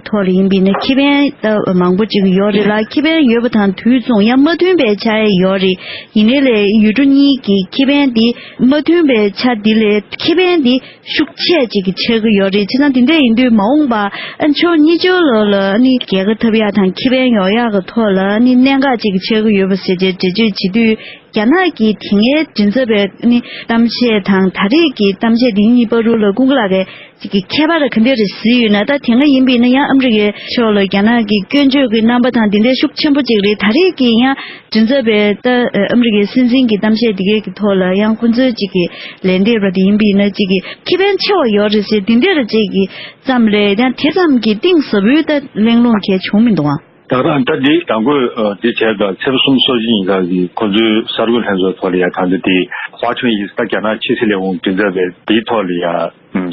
ཐོག་ལ་ཡིན་པས་ན་ཁེ་ཕན་ད་མང་པོ་ཅིག་ཡོད་རེད་ལ། ཁེ་ཕན་ཡོད་པ་དང་དུས་མཚུངས་ཡང་མ་མཐུན་པའི་ཆ་ཡང་ཡོད་རེད། ཡིན་ནའི་ལས་ཡུལ་གྲུ་གཉིས་ཀྱི་ཁེ་ཕན་འདི་མ་མཐུན་པའི་ཆ་འདི་ལས་ཁེ་ཕན་འདི་ཤུགས་ཆེ་ཅིག་གི་ཆགས་ཀྱི་ཡོད་རེད། བྱས་ཙང་འདི་འདྲ་ཡིན་དུས་མ་འོངས་པ་ཨ་ཕྱོགས་གཉིས་ཆར་ལོགས་ལ་ནི་རྒྱལ་ཁ་ཐོབ་ཡག་དང་ཁེ་ཕན་ཡོང་ཡག་གི་ཐོག་ལ་ནི་གནད་འགག་ཅིག་གི་ཆགས་ཀྱི་ཡོད་པ་ཟེར་བྱས་འགྲེལ་བརྗོད་བྱེད་དུས། རྒྱ་ནག་གི་དེ་སྔའི་མགྲིན་ཚབ་པའི་ནི་གཏམ་བཤད་དང་ད་རེས་ཀྱི་གཏམ་བཤད་འདི་གཉིས་བར་དུ་ལ་ཀུན་དགའ་ལགས་ཀྱིས་ཅིག་གི་ཁྱད་པར་ག་འདྲ་རེ་གཟིགས་ཡོད་ན། ད་དེ་སྔ་ཡིན་པས་ན་ཡང་ཨ་མི་རི་ཀའི་ཕྱོགས་ལ་རྒྱ་ནག་གི་སྐྱོན་བརྗོད་ཀྱི་རྣམ་པ་དང་དེ་འདྲའི་ཤུགས་ཆེན་པོ་ཅིག་རེད། ད་རེས་ཀྱི་ཡང་མགྲིན་ཚབ་པའི་ད་ཨ་མི་རི་ཀའི་སྲིད་འཛིན་གྱི་གཏམ་བཤད་འདི་གའི་གི་ཐོག་ལ་ཡང་ཁོང་ཚོའི་ཅིག་གི་ལན་འདེབས་པ་དེ་ཡིན་པས་ན་ཅིག་གི་ཁེ་ཕན་ཆེ་བ་ཡོད་རེད་ཟེར་འདི་འདྲ་རེ་ཅིག་གི་ཙམ་རེད། ཡང་དེ་ཙམ་གྱི་གཏིང་ཟབ་པོའི་ད་གླེང་སློང་གལ་བྱུང་མི་འདུག་ཨང་། ད་ད་ད་འདི་དང་པོ་འདི་བྱས་ད་ཚེས་པ་གསུམ་སོ་གཅིག་ཉིན་ཀ་གི་ཁོ་ཚོའི་གསར་འགོད་ལྷན་ཚོགས་ཐོག་ལ་ཡ་ད་འདི་དེ་ཧྭ་ཁྲུན་ཡིས་ད་རྒྱ་ནག་ཕྱི་སྲིད་ལས་ཁུངས་མགྲིན་ཚབ་པས་འདིའི་ཐོག་ལ་ཡ་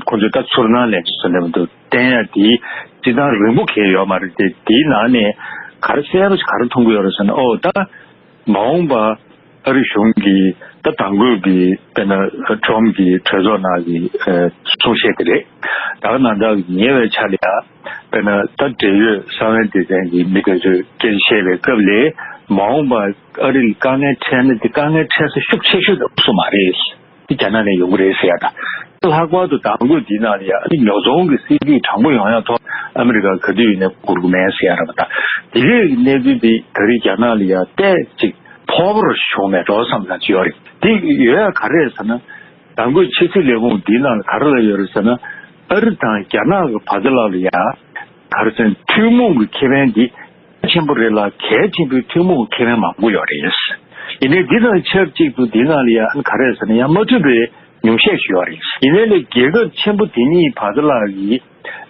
ཁོ་ཚོས་ད་ཚུར་སྣང་ལན་བྱས་ནས་མི་འདུག་བསྟན་ཡ་དེ་སྤྱི་བཏང་རིང་པོ་གས་ཡོད་མ་རེད་དེ། དེའི་ནང་ནས་ག་རེ་གསལ་པོ་ཞིག་ག་རེ་མཐོང་གི་ཡོད་རེད་ཟེར་ན། ཨོ་ད་མ་འོངས་པ་ཨ་རི་གཞུང་གི་ད་དང་པོའི་གི་དཔེར་ན་ཁྲོམ་གྱི་གྲོས་ཚོགས་ནང་གི་གསུང་བཤད་དེ་རེད། ད་ག་ནང་ལྟར་ཉེ་བའི་ཆར་ལ་ཡ་དཔེར་ན་ད་འབྲེལ་ཡོད་གསང་བའི་སྡེ་ཚན་གྱི་མི་དེ་ཚོས་སྐད་ཆ་བཤད་པའི་སྐབས་ལ་མ་འོངས་པ་ཨ་རི་ལ་དཀའ་ངལ་འཕྲད་ན་དེ་དཀའ་ངལ་འཕྲད་ས་ཤུགས་ཆེ་ཤོས་དེ་ཨུ་སུ་མ་རེད། དེ་རྒྱ་ནག་ནས་ཡོང་གི་རེད་ཟེར་ཡ་དང་། ལྷག་པར་དུ་དང་པོ་འདི་ནང་ལ་ཡ་ཨ་ནི་ཉོ་ཚོང་གི་སྲིད་ཇུས་དྲང་པོ་ཡོང་ཡ་ཐོག་ཨ་མི་རི་ཀ་ག་དུས་ཡིན་ནའི་སྒུར་གི་མེད་ཟེར་ཡ་ར་བ་དང་། དེ་གའི་གནས་ཚུལ་འདི་ད་རེས་རྒྱ་ནག་ལ་ཡ་ཏོག་ཙམ་ཕོག་པོ་རུ་བྱུང་མེད་འགྲོ་བསམ་ཙམ་ཅིག་ཡོད་རེད། དེ་ཡོད་ཡ་ག་རེ་རེད་ཟེར་ན། དང་པོའི་ཕྱི་སྲིད་ལས་ཁུངས་འདིའི་ནང་ལ་ག་རེ་ལབ་ཡོད་རེད་ཟེར་ན། ཨ་རི་དང་རྒྱ་ནག་གི་བར་དུ་ལ་ལ་ཡ་ག་རེ་ཟེར་ན་ཐུན་མོང་གི་ཁེ་ཕན་འདི་ཆེན་པོ་རེད་ལ་གལ་ཆེན་པོའི་ཐུན་མོང་ཁེ་ཕན་མང་པོ་ཡོད་རེད། ཡིན་ནའི་འདི་དང་ཆབས་ཅིག་ཏུ་འདི་ནང་ལ་ཡང་ག་རེ་ཟེར་ན་ཡང་མ་མཐུན་པའི་ཉུང་ཤས་ཤིག་ཡོད་རེད། ཡིན་ནའི་ལས་རྒྱལ་ཁབ་ཆེན་པོ་དེ་གཉིས་བར་དུ་ལ་ཡི་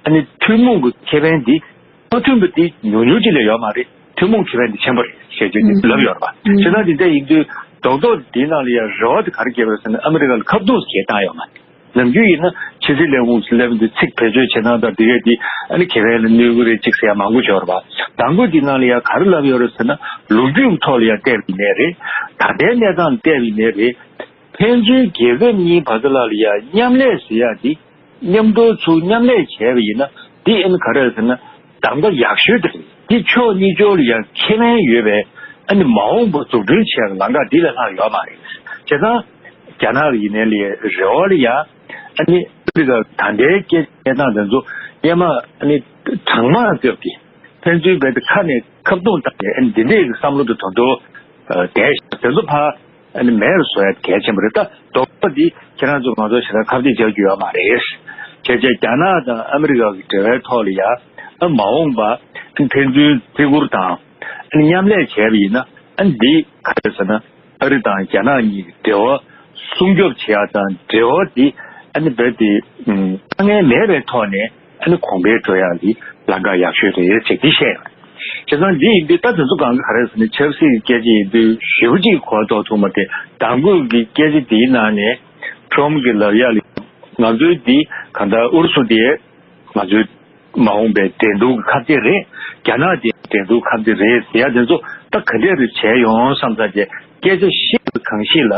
ཨ་ནི་ཐུན་མོང་གི་ཁེ་ཕན་འདི་མ་མཐུན་པ་འདི་ཉུང་ཉུང་ཅིག་ལས་ཡོད་མ་རེད། ཐུན་མོང་ཁེ་ཕན་འདི་ཆེན་པོ་རེད་ཞེས་བརྗོད་འདི་ལབ་ཡོད་རེད་པ། བྱས་ཙང་འདི་འདྲ་ཡིན་དུས་རྡོག་རྡོག་འདི་ནང་ལ་ཡང་རེ་བ་དེ་ག་རེ་བརྒྱབ་རེད་ཟེར་ན་ཨ་མི་རི་ཀ་ལ་ཁ་བཏུང་ཞིག་བཏང་ཡོད་མ་རེད། ནམ་རྒྱུན་ཡིན་ན་ཕྱི་སྲིད་ལས་ཁུངས་སུ་སླེབས་འདི་ཚིག་བེད་སྤྱོད་བྱེད་སྟངས་དང་དེ་གས་དེ་ཨ་ནི་ཁེ་ཕན་ལ་གནོད་གི་རེད་ཅིག་ཟེར་ཡ་མང་པོ་ཡོད་རེད་པ། དང་པོ་འདི་ནང་ལ་ཡང་ག་རེ་ལབ་ཡོད་རེད་ཟེར་ན་ལོ་རྒྱུས་ཐོག་ལ་ཡང་བལྟས་པ་ཡིན་ནའི་རེད། ད་ལྟའི་གནས་སྟངས་ལ་བལྟས་པ་ཡིན་ནའི་རེད། ཕན་ཚུན་རྒྱལ་ཁབ་གཉིས་བར་དུ་ལ་ལ་ཡང་མཉམ་ལས་ཟེར་ཡ་འདི་མཉམ་དུ་ཚུར་མཉམ་ལས་བྱས་པ་ཡིན་ན་འདི་ཨ་ནི་ག་རེ་ཟེར་ན་གདམ་ག་ཡག་ཤོས་དེ་རེད། འདི་ཕྱོགས་གཉིས་ཕྱོགས་ལ་ཡང་ཁེ་ཕན་ཡོད་པའི་ཨ་ནི་མ་འོངས་པ་འཛུགས་སྐྲུན་བྱེད་ཡག་ལམ་ཁ་འདི་ལས་ལྷག་ཡོད་མ་རེད། བྱས་ཙང་རྒྱ་ནག་ཡིན་ནའི་ལས་རེ་བ་ལ་ཡང་ཨ་ནི་ཨ་མི་རི་ཀ་ད་ལྟའི་སྐད་ཆ་བཤད་སྟངས་དེ་ཚོ་སྔོན་མ་ཨ་ནི་གྲང་དམག་སྐབས་ཀྱི་ཕན་ཚུན་བས་ཏེ་ཁ་ནས་ཁ་བརྡུང་བཏང་ནས་ཨ་ནི་འདི་འདྲའི་བསམ་བློ་དེ་དོན་དུ་བསྡད་ཤག་དེ་ཚོ་ཕར་ཨ་ནི་མེད་པ་བཟོ་ཡ་གལ་ཆེན་པོ་རེད། ད་རྡོག་རྡོག་འདི་ཁྱེད་རང་ཚོ་ང་ཚོ་ཞེ་དྲག་ཁ་གཏད་བཅག་རྒྱུ་ཡོད་མ་རེད། བྱས་བྱས་རྒྱ་ནག་དང་ཨ་མི་རི་ཀ་གི་འབྲེལ་བའི་ཐོག་ལ་ཡ་ཨ་མ་འོངས་པ་ཨ་ནི་ཕན་ཚུན་བརྩི་བཀུར་དང་ཨ་ནི་མཉམ་ལས་བྱས་པ་ཡིན་ན་ཨ་ནི་འདི་ག་རེ་ཟེར་ན་ཨ་རི་དང་རྒྱ་ནག་གཉིས་ཀྱི་འབྲེལ་བ་སྲུང་སྐྱོབ་བྱེད་ཡ་དང་འབྲེལ་བ་འདི་ཨ་ནི་རྦད་དེ་དཀའ་ངལ་མེད་པའི་ཐོག་ནས་ཨ་ནི་གོང་འཕེལ་འགྲོ་ཡག་གི་ལམ་ཁ་ཡག་ཤོས་རེད་ཅེས་འདི་བཤད་ཡོད། བྱས་ཙང་འདི་ཡིན་དུས་ད་དེ་ཚོ་གང་ག་ག་རེ་ཟེར་ན་ཆབ་སྲིད་ཀྱི་སྐད་ཆ་ཡིན་དུས་ཞེ་པོ་ཅིག་གོ་རྟོགས་ཐུབ་མ་རེད། དང་པོ་གི་སྐད་ཆ་འདིའི་ནང་ནས་ཁྲོམ་གྱི་ལབ་ཡག་ལ་ང་ཚོའི་འདི་གང་ལྟར་ཨུ་རུ་སུ་དེ་ང་ཚོའི་མ་འོངས་པའི་འགྲན་བསྡུར་གྱི་ཁ་གཏད་རེད། རྒྱ་ནག་དེ་འགྲན་བསྡུར་ཁ་གཏད་རེད་ཟེར་ཡ་དེ་ཚོ་ད་ག་འདྲས་རེད་བྱས་ཡོང་བསམ་ཚར་རྗེས་སྐད་ཆ་བཤད་པ་གང་ཞིག་ལ་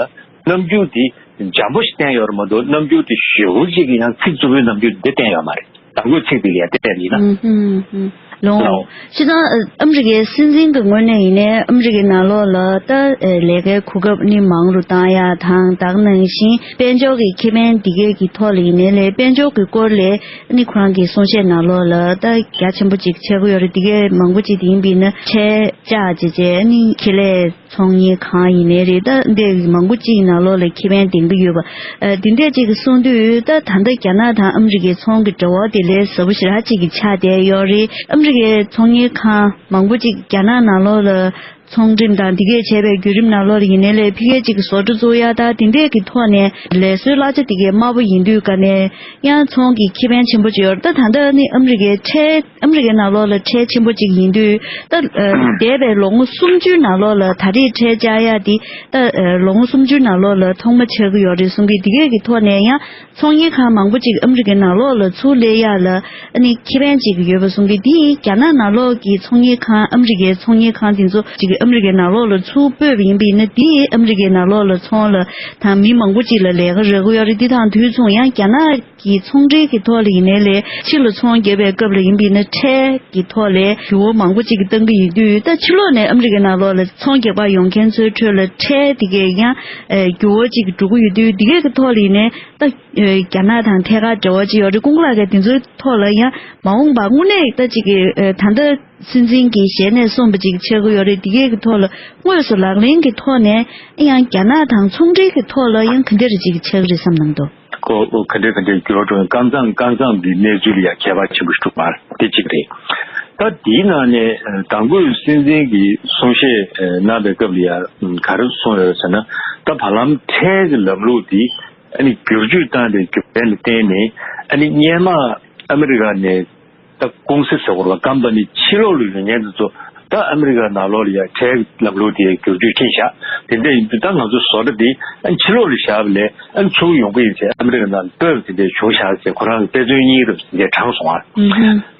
རྣམ་འགྱུར་དེ་འཇམ་པོ་ཞིག་བསྟན་ཡོད་རེད་མ་གཏོགས་རྣམ་འགྱུར་དེ་ཞེ་པོ་ཅིག་གི་ཡང་ཚིག་རྩུབ་པོའི་རྣམ་འགྱུར་དེ་བསྟན་ཡོད་མ་རེད། དང་པོའི་ཚིག་དེ་ལ་ཡ་བལྟས་པ་ཡིན་ན། ལོང་། སྤྱིར་བཏང་ཨ་མི་རི་ཀའི་སྲིད་འཛིན་གྱི་ངོས་ནས་ཡིན་ནའི་ཨ་མི་རི་ཀའི་ནང་ལོགས་ལ་ད་ལས་ཀའི་གོ་སྐབས་ནི་མང་རུ་བཏང་ཡ་དང་ད་ག་ནང་བཞིན་དཔལ་འབྱོར་གྱི་ཁེ་ཕན་འདི་གས་ཀྱི་ཐོག་ལ་ཡིན་ནའི་ལས་དཔལ་འབྱོར་གྱི་སྐོར་ལས་ནི་ཁོ་རང་གི་གསུང་བཤད་ནང་ལོགས་ལ་ད་རྒྱ་ཆེན་པོ་ཅིག་ཆགས་ཀྱི་ཡོད་རེད། འདི་གས་མང་པོ་ཅིག་དེ་ཡིན་པས་ན་ཁྲལ་བཅག་བྱས་བྱས་ནི་ཁེ་ལས་ཚོང་གཉེར་ཁང་ཡིན་ནའི་རེད། ད་འདི་མང་པོ་ཅིག་ནང་ལོགས་ལ་ཁེ་ཕན་ལྡན་གྱི་ཡོད་པ། ཨ་འདི་འདྲས་ཅིག་གསུང་དུས་ད་ད་ལྟ་རྒྱ་ནག་དང་ཨ་མི་རི་ཀའི་ཚོང་གི་འབྲེལ་བ་དེ་ལས་ཟབ་པོ་ཞེ་དྲག་ཅིག་གི་ཆགས་བསྡད་ཡོད་རེད། ཨ་མི་རི་ཀའི་ཚོང་གཉེར་ཁང་མང་པོ་ཅིག་རྒྱ་ནག་ནང་ལོགས་ལ་ཚོང་འགྲེམས་དང་འདི་གས་བྱས་པའི་བརྒྱུད་རིམ་ནང་ལོགས་ལ་ཡིན་ནའི་ལས་ཕ་གིའི་ཅིག་གི་བཟོ་གྲྭ་བཙུགས་ཡ་ད་དེ་འདྲས་ཀྱི་ཐོག་ནས་ལས་བཟོའི་གླ་ཆ་དེ་གས་དམའ་པོ་ཡིན་དུས་ཀ་ནས་ཡང་ཚོང་གི་ཁེ་ཕན་ཆེན་པོ་ཅིག་ཡོད་རེད། ད་ད་ལྟ་ནི་ཨ་མི་རི་ཀའི་ཁྲལ་ཨ་མི་རི་ཀའི་ནང་ལོགས་ལ་ཁྲལ་ཆེན་པོ་ཅིག་ཡིན་དུས་ད་འདས་པའི་ལོ་ངོ་སུམ་ཅུའི་ནང་ལོགས་ལ་ད་རེས་ཁྲལ་བཅག་ཡ་དེ་ད་ལོ་ངོ་སུམ་ཅུའི་ནང་ལོགས་ལ་ཐོག་མ་ཆགས་ཀྱི་ཡོད་རེད་གསུང་གི། འདི་གས་ཀྱི་ཐོག་ནས་ཡང་ཚོང་གཉེར་ཁང་མང་པོ་ཅིག་ཨ་མི་རི་ཀའི་ནང་ལོགས་ལ་ཚུར་སླེབས་ཡ་ལ་ཨ་ནི་ཁེ་ཕན་ཅིག་ཡོད་པ་གསུང་གི། དེ་ཡིན་རྒྱ་ནག་ནང་ལོགས་ཀྱི་ཚོང་གཉེར་ཁང་ཨ་མི་རི་ཀའི་ཚོང་གཉེར་ཁང་དེ་ཚོ་ཅིག་ཨ་མི་རི་ཀའི་ནང་ལོགས་ལ་ཚུར་སྤོས་པ་ཡིན་པ་ཡིན་ན་དེ་ཨ་མི་རི་ཀའི་ནང་ལོགས་ལ་ཚོང་ལ་དང་མི་མང་པོ་ཅིག་ལ་ལས་ཀ་རག་གི་ཡོད་རེད། འདི་དང་དུས་མཚུངས་ཡང་རྒྱ་ནག་གི་ཚོང་འབྲེལ་གྱི་ཐོག་ལ་ཡིན་ནའི་ལས་ཕྱི་ལ་ཚོང་རྒྱག་པའི་སྐབས་ལ་ཡིན་པ་ཡིན་ན་ཁྲལ་གྱི་ཐོག་ལས་འགྱུར་བ་མང་པོ་ཅིག་གི་བཏང་གི་ཡོད་དུས་ད་ཕྱི་ལོགས་ནས་ཨ་མི་རི་ཀའི་ནང་ལོགས་ལ་ཚོང་རྒྱག་པར་ཡོང་མཁན་ཚོའི་ཁྲོད་ལ་ཁྲལ་དེ་གས་ཡང་འགྱུར་བ་ཅིག་འགྲོ་གི་ཡོད་དུས་འདི་གས་ཀྱི་ཐོག་ལ་ཡིན་ནའི་ད་རྒྱ་ནག་དང་ཐད་ཀར་འབྲེལ་བ་ཅིག་ཡོད་རེད། ཀུན་ལགས་ཀྱིས་དེ་ཚོའི་ཐོག་ལ་ཡང་མ་འོངས་པ་དངོས་གནས་ད་ཅིག་གི་ད་ལྟ་སྲིད་འཛིན་གྱི་ཞལ་ནས་གསུངས་པ་ཅིག་ཆགས་ཀྱི་ཡོད་རེད། འདི་གས་ཀྱི་ཐོག་ལ་དངོས་སུ་ལག་ལེན་གྱི་ཐོག་ནས་ཡང་རྒྱ་ནག་དང་ཚོང་འབྲེལ་གྱི་ཐོག་ལ་ཡང་ག་འདྲ་རེ་ཅིག་ཆགས་ཀྱི་རེད་བསམ་གནང་འདུག་ཁོ་ཁ་འདྲ་ཁ་འདྲ་འགྱུར་བ་འགྲོ་ཡང་ཀམ་ཚང་ཀམ་ཚང་གི་གནས་ཚུལ་ལ་ཡང་ཁྱད་པར་ཆེན་པོ་ཞིག་འགྲོ་མ་རེད། དེ་གཅིག་རེད། ད་དེའི་ནང་ནས་དང་པོའི་སྲིད་འཛིན་གྱི་གསུང་བཤད་གནང་པའི་སྐབས་ལ་ཡང་ག་རེ་གསུངས་ཡོད་ཟེར་ན། ད་བར་ལམ་ཁྲལ་གྱི་ལམ་ལུགས་འདི་ཨ་ནི་བསྒྱུར་བཅོས་བཏང་པའི་རྒྱུ་མཚན་ལ་བརྟེན་ནས་ཨ་ནི་སྔོན་མ་ཨ་མི་རི་ཀ་ནས་ད་ཀུང་སི་ཟེར་དགོས་རེད་པ། ཀམ་པ་ནི་ཕྱི་ལོགས་ལ་ཡོད་མཁན་དེ་ཚོ་ ད་ཨ་མི་རི་ཀ་ནང་ལོགས་ལ་ཡ་ཁྲལ་ལམ་ལུགས་དེ་བསྒྱུར་བཅོས་ཕྱིན་བཞག་དེ་འདྲ་ཡིན་དུས་ད་ང་ཚོ་བཟོ་གྲྭ་འདི་ཨ་ཕྱི་ལོགས་ལ་བཞག་པ་ལས་ཨ་ཚུར་ཡོང་གི་ཡིན་ཟེར། ཨ་མི་རི་ཀ་ནང་ལ་སྤོས་པ་དེ་འདྲ་བྱུང་བཞག་ཟེར་ཁོ་རང་གི་དཔེ་མཚོན་གཉིས་རུ་དེ་འདྲ་དྲངས་སོང་ཨ།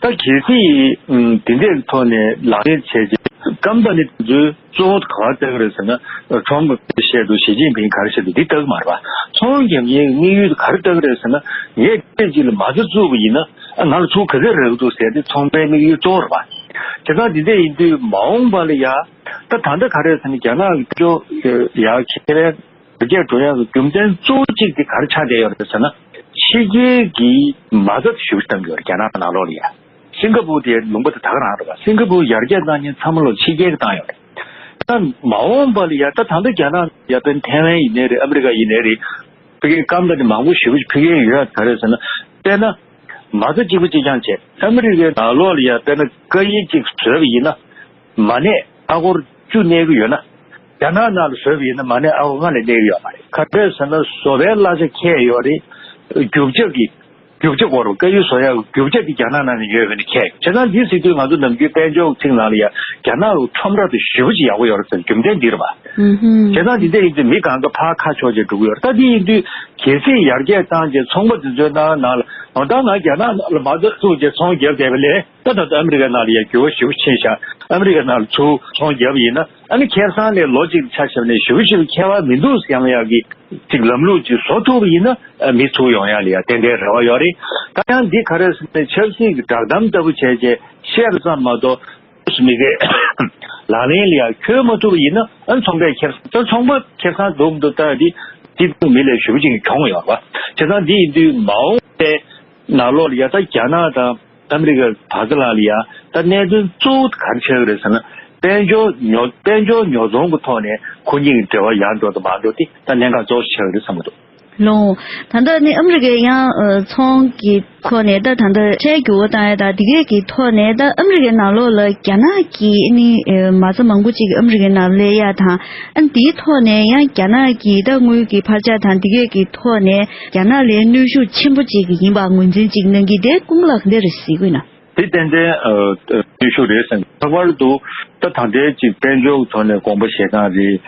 ད་གལ་སྲིད་དེ་འདྲའི་ཐོག་ནས་ལག་ལེན་བྱས་རྗེས་ཀམ་པ་ནི་དེ་ཚོའི་གཙོ་བོ་ག་པར་ལྟ་གི་རེད་ཟེར་ན། ཁྲོམ་གྱིས་བཤད་འདུག་ཞི་ཅིན་ཕིང་ག་རེ་བཤད་འདུག་འདི་ལྟ་གི་མ་རེད་པ། ཚོང་རྒྱག་མཁན་དམིགས་ཡུལ་དེ་ག་རེ་ལྟ་གི་རེད་ཟེར་ན། ངས་སྐད་ཅིག་ལ་མ་རྩ་བཙུགས་པ་ཡིན་ན་ཨ་ང་ལ་ཚུར་ག་ཚོད་རག་གི་འདུག་ཟེར་ཏེ་ཚོང་པའི་དམིགས་ཡུལ་གཙོ་བོ་རེད་པ། བྱས་ཙང་འདི་འདྲ་ཡིན་དུས་མ་འོངས་པ་ལ་ཡ་ད་ད་ལྟ་ག་རེ་ཟེར་ན་རྒྱ་ནག་གི་ཕྱོགས་ཡ་ཁྱེད་རང་རྒྱ་སྐྱེད་འགྲོ་ཡག་གི་རྒྱུ་མཚན་གཙོ་བོ་གཅིག་དེ་ག་རེ་ཆགས་བསྡད་ཡོད་རེད་ཟེར་ན། ཕྱི་རྒྱལ་གྱི་མ་རྩ་ཞུ་བཏང་གི་ཡོད་རེད་རྒྱ་ནག་ནང་ལོགས་ལ་ཡ། སིང་ག་པུར་དེ་ལུང་པ་དེ་ད་ག་རང་རེད་པ། སིང་ག་པུར་ཡར་རྒྱས་བཏང་མཁན་ཚང་མ་ལོ་ཕྱི་རྒྱལ་གྱིས་བཏང་ཡོད་རེད། ད་མ་འོངས་པ་ལ་ཡ་ད་ད་ལྟ་རྒྱ་ནག་ཡ་དཔེར་ན་ཐའེ་ཝན་ཡིན་ནའི་རེད། ཨ་མི་རི་ཀ་ཡིན་ནའི་རེད། ཕ་གིའི་ཀམ་པ་ནི་མང་པོ་ཞེ་པོ་ཅིག་ཕ་གིར་ཡོད་ཡ། ག་རེ་ཟེར་ན། དཔེར་ན། མ་རྩ་གཅིག་པ་གཅིག་རྐྱང་བྱས། ཨ་མི་རི་ཀའི་ནང་ལོགས་ལ་ཡ་དཔེར་ན་སྐ་ཡི་གཅིག་བཟོས་པ་ཡིན་ན། མ་གནས་ཨ་སྒོར་བཅུ་གནས་ཀྱི་ཡོད་ན། རྒྱ་ནག་ནང་ལ་བཟོས་པ་ཡིན་ན་མ་གནས་ཨ་སྒོར་ལྔ་ལས་གནས་ཀྱི་ཡོད་མ་རེད། ག་རེ་ཟེར་ན་བཟོ་པའི་གླ་ཆ་ཁྱད་ཡོད་རེད། རྒྱུ་ཆ་གི་རྒྱུ་ཆ་སྐོར་སྐ་ཡུ་བཟོ་ཡག་རྒྱུ་ཆ་དེ་རྒྱ་ནག་ནང་ནས་ཉོས་པ་ཡིན་ན་ཁྱད་ཡོད། བྱས་ཙང་འདི་ཟེར་དུས་ང་ཚོ་ནམ་རྒྱུན་དཔལ་འབྱོར་གྱི་ཚིག་ནང་ལ་ཡ་རྒྱ་ནག་ལ་ཁྲོམ་ར་དེ་ཞེ་པོ་ཅིག་ཡག་པོ་ཡོད་རེད་ཟེར་རྒྱུ་མཚན་འདི་རེད་པ། བྱས་ཙང་འདི་འདྲ་ཡིན་དུས་མི་གང་ག་ཕར་ཁ་ཕྱོགས་བྱས་འགྲོ་གི་ཡོད་རེད། ད་འདི་ཡིན་དུས་གལ་སྲིད་ཡར་རྒྱས་བཏང་རྗེས་ཚོང་པ་དེ་ཚོའི་ནང་ནང་ལ་འོ་ད་ང་རྒྱ་ནག་ནང་ལ་མ་རྩ་བཙུགས་རྗེས་ཚོང་བརྒྱབ་བསྡད་པ་ལས་ད་ད་ལྟ་ཨ་མི་རི་ཀ་ནང་ལ་ཡ་འགྱུར་བ་ཞེ་པོ་ཕྱིན་ཤག་ཨ་མི་རི་ཀ་ནང་ལ་ཚུར་ཚོང་བརྒྱབ་པ་ཡིན་ན་ཨ་ནི་ཁེ་བཟང་ལས་ལོ་གཅིག་ཆ་བཞག་ནས་ཞེ་པོ་ཞེ་པོ་ཁྱད་པར་མི་འདུག་ཟེར་ཡང་ཡག་གི་ཅིག་ལམ་ལུགས་ཅིག་བཟོ་ཐུབ་པ་ཡིན་ན་ཨ་མི་ཚུར་ཡོང་ཡག་ལ་ཡ་ཏན་ཏན་རེ་བ་ཡོད་རེད། ད་ཡང་འདི་ག་རེ་ཟེར་ན་ཆབ་སྲིད་ཀྱི་བསྒྲགས་གཏམ་ལྟ་བུ་བྱས་རྗེས་བཤད་པ་ཙམ་མ་གཏོགས། མི་སྒེར་ལག་ལེན་ལ་ཡང་འཁྱོལ་མ་ཐུབ་པ་ཡིན་ན་ཨ་ཚོང་པས་ཁེ་བཟང་ད་ཚོང་པ་ཁེ་བཟང་འདུག་མི་འདུག་ལྟ་ཡ་དེ་སྤྱི་ཚོགས་མི་ལས་ཞེ་པོ་ཅིག་གྱོང་ཡོད་པ། བྱས་ཙང་འདི་ཡིན་དུས་མ་འོངས་པའི་ནང་ལོགས་ལ་ཡ་ད་རྒྱ་ནག་དང་ཨ་མི་རི་ཀ་བར་དུ་ལ་ལ་ཡ་ད་གནད་དོན་གཙོ་བོ་ག་རེ་ཆགས་ཀྱི་རེད་ཟེར་ན། དཔལ་འབྱོར་ཉོ་དཔལ་འབྱོར་ཉོ་ཚོང་གི་ཐོག་ནས་ཁོ་གཉིས་ཀྱི་འབྲེལ་བ་ཡར་འགྲོ་དང་མར་འགྲོ་དེ་ད་གནད་འགག་གཙོ་བོ་ཆགས་ཀྱི་རེད་བསམ་གྱི་འདུག་ལོ། ད་ལྟ་ནི་ཨ་མི་རི་ཀའི་ཡང་ཨ་ཚོང་གི་ཐོག་ནས་ད་ད་ལྟ་ཁྲལ་འགྱུར་བ་བཏང་ཡ་དང་དེ་གས་ཀྱི་ཐོག་ནས་ད་ཨ་མི་རི་ཀའི་ནང་ལོགས་ལ་རྒྱ་ནག་གི་ནི་ཨ་མ་རྩ་མང་པོ་ཅིག་ཨ་མི་རི་ཀའི་ནང་སླེབས་ཡ་དང་ཨ་འདིའི་ཐོག་ནས་ཡང་རྒྱ་ནག་གི་ད་དངུལ་གྱི་འཕར་ཆག་དང་དེ་གས་ཀྱི་ཐོག་ནས་རྒྱ་ནག་ལ་གནོན་ཤུགས་ཆེན་པོ་ཅིག་ཡིན་པ་ངོས་འཛིན་ཅིག་གནང་གི་དེ་ཀུན་ལགས་འདི་རེད་གཟིགས་དགོས་ན། དེ་ཏན་ཏན་ཨ་ཨ་ཤུགས་རེད་བསམ། ལྷག་པར་དུ་ད་ད་ལྟའི་ཅིག་དཔལ་འབྱོར་གྱི་ཐོག་ནས་དགོངས་པ་བཞེས་སྟངས་རེད།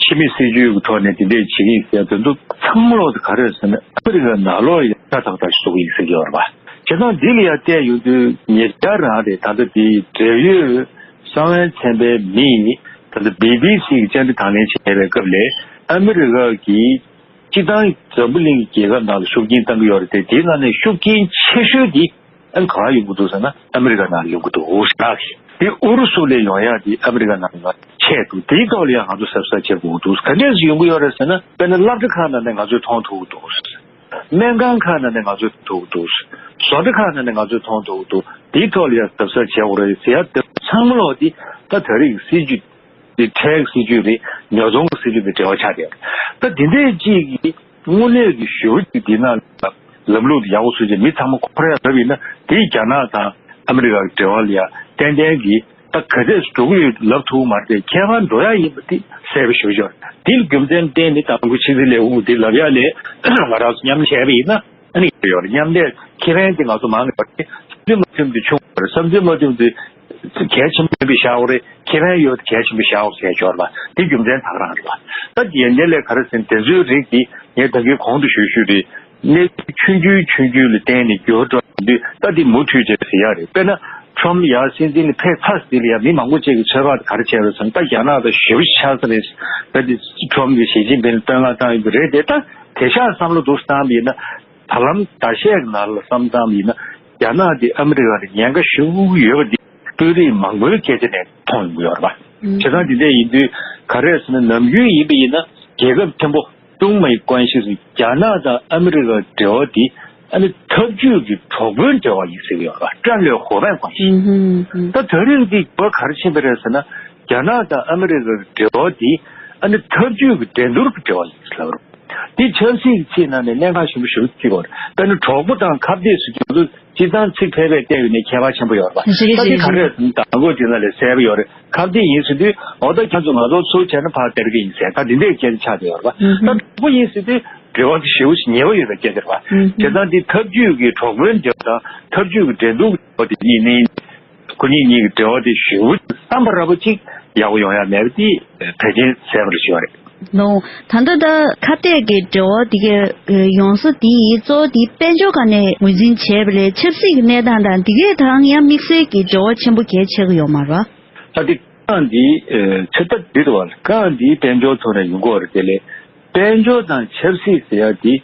ཕྱི་མི་སྲིད་ཇུས་ཀྱི་ཐོག་ནས་དེ་འདྲས་བྱེད་ཀྱི་ཡིན་ཟེར་དེ་ཚོ་ཚང་མ་ལོག་ཏུ་ག་རེ་རེད་ཟེར་ན་ཨ་མི་རི་ཀའི་ནང་ལོགས་ཡ་ཤ་ཐག་ཐག་ཞིག་བཟོ་གི་ཡིན་ཟེར་གྱི་ཡོད་རེད་པ། བྱས་ཙང་འདི་ལ་ཡ་བལྟས་ཡོང་དུས་ཉེ་ཆར་རང་རེད། ད་ལྟ་དེའི་འབྲེལ་ཡོད་གསང་བའི་ཚན་པའི་མིས་ད་ལྟ་བི་བི་སི་གི་བཅར་འདྲི་དང་ལེན་བྱས་པའི་སྐབས་ལ་ཨ་མི་རི་ཀ་གིས་སྤྱི་བཏང་འཛམ་བུ་གླིང་གི་རྒྱལ་ཁབ་ནང་ལ་ཤུགས་རྐྱེན་བཏང་གི་ཡོད་རེད་དེ། དེའི་ནང་ནས་ཤུགས་རྐྱེན་ཆེ་ཤོས་དེ་ཨ་ནི་ག་པར་ཡོང་གི་འདུག་ཟེར་ན་ཨ་མི་རི་ཀ་ནང་ལ་ཡོང་གི་འདུག་ཟེར་ན། དེ་ཨུ་རུ་སུ་ལས་ཡོང་ཡག་དེ་ཨ་མི་རི་ཀ་ནང་ལ་ཆད་འདུག་དེའི་ཐོག་ལ་ཡང་ང་ཚོ་གཟབ་གཟབ་བྱེད་དགོས་ཀྱི་འདུག་ག་འདྲས་སེ་ཡོང་གི་ཡོད་རེད་ཟེར་ན། དཔེར་ན་སློབ་གྲྭ་ཁག་ནང་ནས་ང་ཚོས་མཐོང་ཐུབ་ཀྱི་འདུག་སྨན་ཁང་ཁག་ནང་ནས་ང་ཚོས་མཐོང་ཐུབ་ཀྱི་འདུག་བཟོ་གྲྭ་ཁག་ནང་ནས་ང་ཚོས་མཐོང་ཐུབ་ཀྱི་འདུག་དེའི་ཐོག་ལ་ཡང་གཟབ་གཟབ་བྱེད་དགོས་རེད་ཟེར་ཡག་དེ་ཚང་མ་ལོག་དེ་ད་ད་རེས་ཀྱི་སྲིད་ཇུས་དེ་ཁྲལ་གྱི་སྲིད་ཇུས་རེད། ཉོ་ཚོང་གི་སྲིད་ཇུས་དེ་འབྲེལ་བ་ཆགས་བསྡད་ཡོད་རེད། ད་དེ་འདྲས་ཅིག་གིས་དངོས་གནས་ཀྱི་ཞེ་པོ་ཅིག་འདི་ནང་ལ་ལམ་ལུགས་དེ་ཡག་པོ་བཟོས་རྗེས་མི་ཚང་མ་འཁོར་ཡག་བབས་ཡིན་ན་དེས་རྒྱ་ནག་དང་ཨ་མི་རི་ཀ་གི་འབྲེལ་བ་ལ་ཡ་ཏན་ཏན་གྱིས་ད་ག་ཚོད་འགྲོ་གི་ཡོད་ལབ་ཐུབ་མ་རེད་དེ། ཁྱད་པར་འགྲོ་ཡག་ཡིན་པ་དེ་གསལ་པོ་ཞེ་པོ་ཅིག་ཡོད་རེད། དེ་ལ་རྒྱུ་མཚན་བརྟེན་ནས་དང་པོ་ཕྱི་སྲིད་ལས་ཁུངས་དེ་ལབ་ཡག་ལས་ང་རང་ཚོ་མཉམ་བྱས་པ་ཡིན་ན། ཨ་ནི་ཡོད་རེད། མཉམ་ལས་ཁེ་ཕན་དེ་ང་ཚོ་མང་ནས་ཡོད་རེད། བསམ་ཚུལ་མ་མཐུན་དེ་ཆུང་བ་རེད། བསམ་ཚུལ་མ་མཐུན་དེ་གལ་ཆེན་པོ་ཡིན་པའི་བཞག་ཡོད་རེད། ཁེ་ཕན་ཡོད་དེ་གལ་ཆེན་པོ་བཞག་ཡོད་ཟེར་ཡོད་རེད་པ། དེ་རྒྱུ་མཚན་ད་ག་རང་རེད་པ། ད་ཡན་ལག་ལས་ག་རེ་ཟེར་ན་དེ་ཚོའི་རིགས་དེ་ངས་ད་གིན་གོང་དུ་ཞུས་ཞུས་རེད། གནས་ཚུལ་ཆུང་ཆུང་ཆུང་ཆུང་ལ་བརྟེན་ནས་འགྱུར་བ་འགྲོ་ཡོང་དུས་ད་དེ་མུ་མཐུད་བྱས་ཟེར་ཡག་རེད། དཔེར་ན་ཁྲོམ་ཡར་སྲིད་འཛིན་ལ་ཕེབས་ཚར་དེ་ལ་ཡང་མི་མང་པོ་ཅིག་གིས་ཚོད་དཔག་དེ་ག་རེ་བྱས་རེད་ཟེར་ན། ད་རྒྱ་ནག་དང་ཞེ་པོ་ཆགས་ས་རེད། ད་དེ་ཁྲོམ་གྱིས་ཞི་ཅིན་ཕིང་ལ་བསྟོད་བསྔགས་བཏང་ཡོད་པ་རེད་དེ། ད་དེང་སང་བསམ་བློ་འདུག་སེ་བཏང་བ་ཡིན་ན། ད་ལམ་ཟླ་ཤས་ཀྱི་ནང་ལ་བསམ་བཏང་བ་ཡིན་ན། རྒྱ་ནག་འདི་ཨ་མི་རི་ཀ་ལ་ཉེན་ཁ་ཞེ་པོ་ཡོད་པ་འདི་དཔོན་རིགས་མང་པོའི་སྐད་ཆ་ནས་མཐོང་ཡོང་གི་ཡོད་རེད་པ། བྱས་ཙང་འདི་འདྲ་ཡིན་དུས་ག་རེ་ཟེར་ན། ནམ་རྒྱུན་ཡིན་པ་ཡིན་ན་རྒྱལ་ཁབ་ཆེན་པོ་ཀྲུང་མའི་ཀོན་ཤི་ཟེར། རྒྱ་ནག་དང་ཨ་མི་རི་ཀའི་འབྲེལ་བ་འདི་ཨ་ནི་འཐབ་ཇུས་ཀྱི་གྲོགས་པོའི་འབྲེལ་བ་ཡིན་ཟེར་གྱི་ཡོད་རེད་པ། 战略伙伴关系། ད་དེ་རིང་འདི་འགྱུར་བ་ག་རེ་ཕྱིན་པ་རེད་ཟེར་ན། རྒྱ་ནག་དང་ཨ་མི་རི་ཀའི་འབྲེལ་བ་འདི་ཨ་ནི་འཐབ་ཇུས་ཀྱི་འགྲན་བསྡུར་གྱི་འབྲེལ་བ་ཡིན་ཟེར་ལབ་རེད། འདི་ཆབ་སྲིད་ཀྱི་ཆེད་ནང་ནས་གནད་འགག་ཆེན་པོ་ཞེ་པོ་ཅིག་ཡོད་རེད། དཔེར་ན་གྲོགས་པོ་དང་ཁ་གཏད་ཟེར་རྒྱུ་ཚོ་སྤྱིར་བཏང་ཚིག་ཕལ་པའི་སྟེང་ཡོད་ནས་ཁྱད་པར་ཆེན་པོ་ཡོད་རེད་པ། རེད་ད་འདི་རེད་ག་རེ་རེད་ཟེར་ན། དང་པོ་དེ་ན་ལས་གསལ་པོ་ཡོད་རེད། ཁ་གཏད་ཡིན་ཟེར་དུས་འོ་ད་ཁྱེད་ཚོ་ང་ཚོ་ཚུར་བྱས་ན་ཕར་སྟེར་གི་ཡིན་ཟེར། ད་འདི་འདྲའི་སྐད་ཆ་ཆགས་བསྡད་ཡོད་རེད་པ། ད་གྲོགས་པོ་ཡིན་ཟེར་དུས་འབྲེལ་བ་དེ་ཞེ་པོ་ཞིག་ཉེ་བོ་ཡོད་པའི་སྐད་ཆ་རེད་པ། བྱས་ཙང་འདི་འཐབ་ཇུས་ཀྱི་གྲོགས་པོའི་འབྲེལ་བ་དང་འཐབ་ཇུས་ཀྱི་འགྲན་བསྡུར་གྱི་འབྲེལ་བ་དེ་གཉིས་ནི། ཁོ་གཉིས་གཉིས་ཀྱི་འབྲེལ་བ་དེ་ཞེ་པོ་བསམ་པ་ར་བ་ཅིག་ཡག་པོ་ཡོང་ཡ་མེད་པ་དེ་བེད་སྤྱོད་ཟད་པ་རེད་ཞུ་བ་རེད། ལོ། ད་ལྟ་ད་ཁ་གཏད་ཀྱི་འབྲེལ་བ་དེ་གའི་ཡོང་ས་དེ་གཙོ་བོ་དེ་དཔལ་འབྱོར་སྒང་ནས་ངོས་འཛིན་བྱས་པ་ལས་ཆབ་སྲིད་ཀྱི་གནས་སྟངས་དང་དེ་གའི་དང་ཡང་དམིགས་བསལ་གྱི་འབྲེལ་བ་ཆེན་པོ་གལ་ཆེ་གི་ཡོད་མ་རེད་བ། ད་དེ་རྐང་འདི་ཆུ་རྟ་འདི་རེད་བ། རྐང་འདི་དཔལ་འབྱོར་ཐོག་ནས་ཡོང་གི་ཡོད་རེད། དེ་ལས་དཔལ་འབྱོར་དང་ཆབ་སྲིད་ཟེར་ཡ་འདི་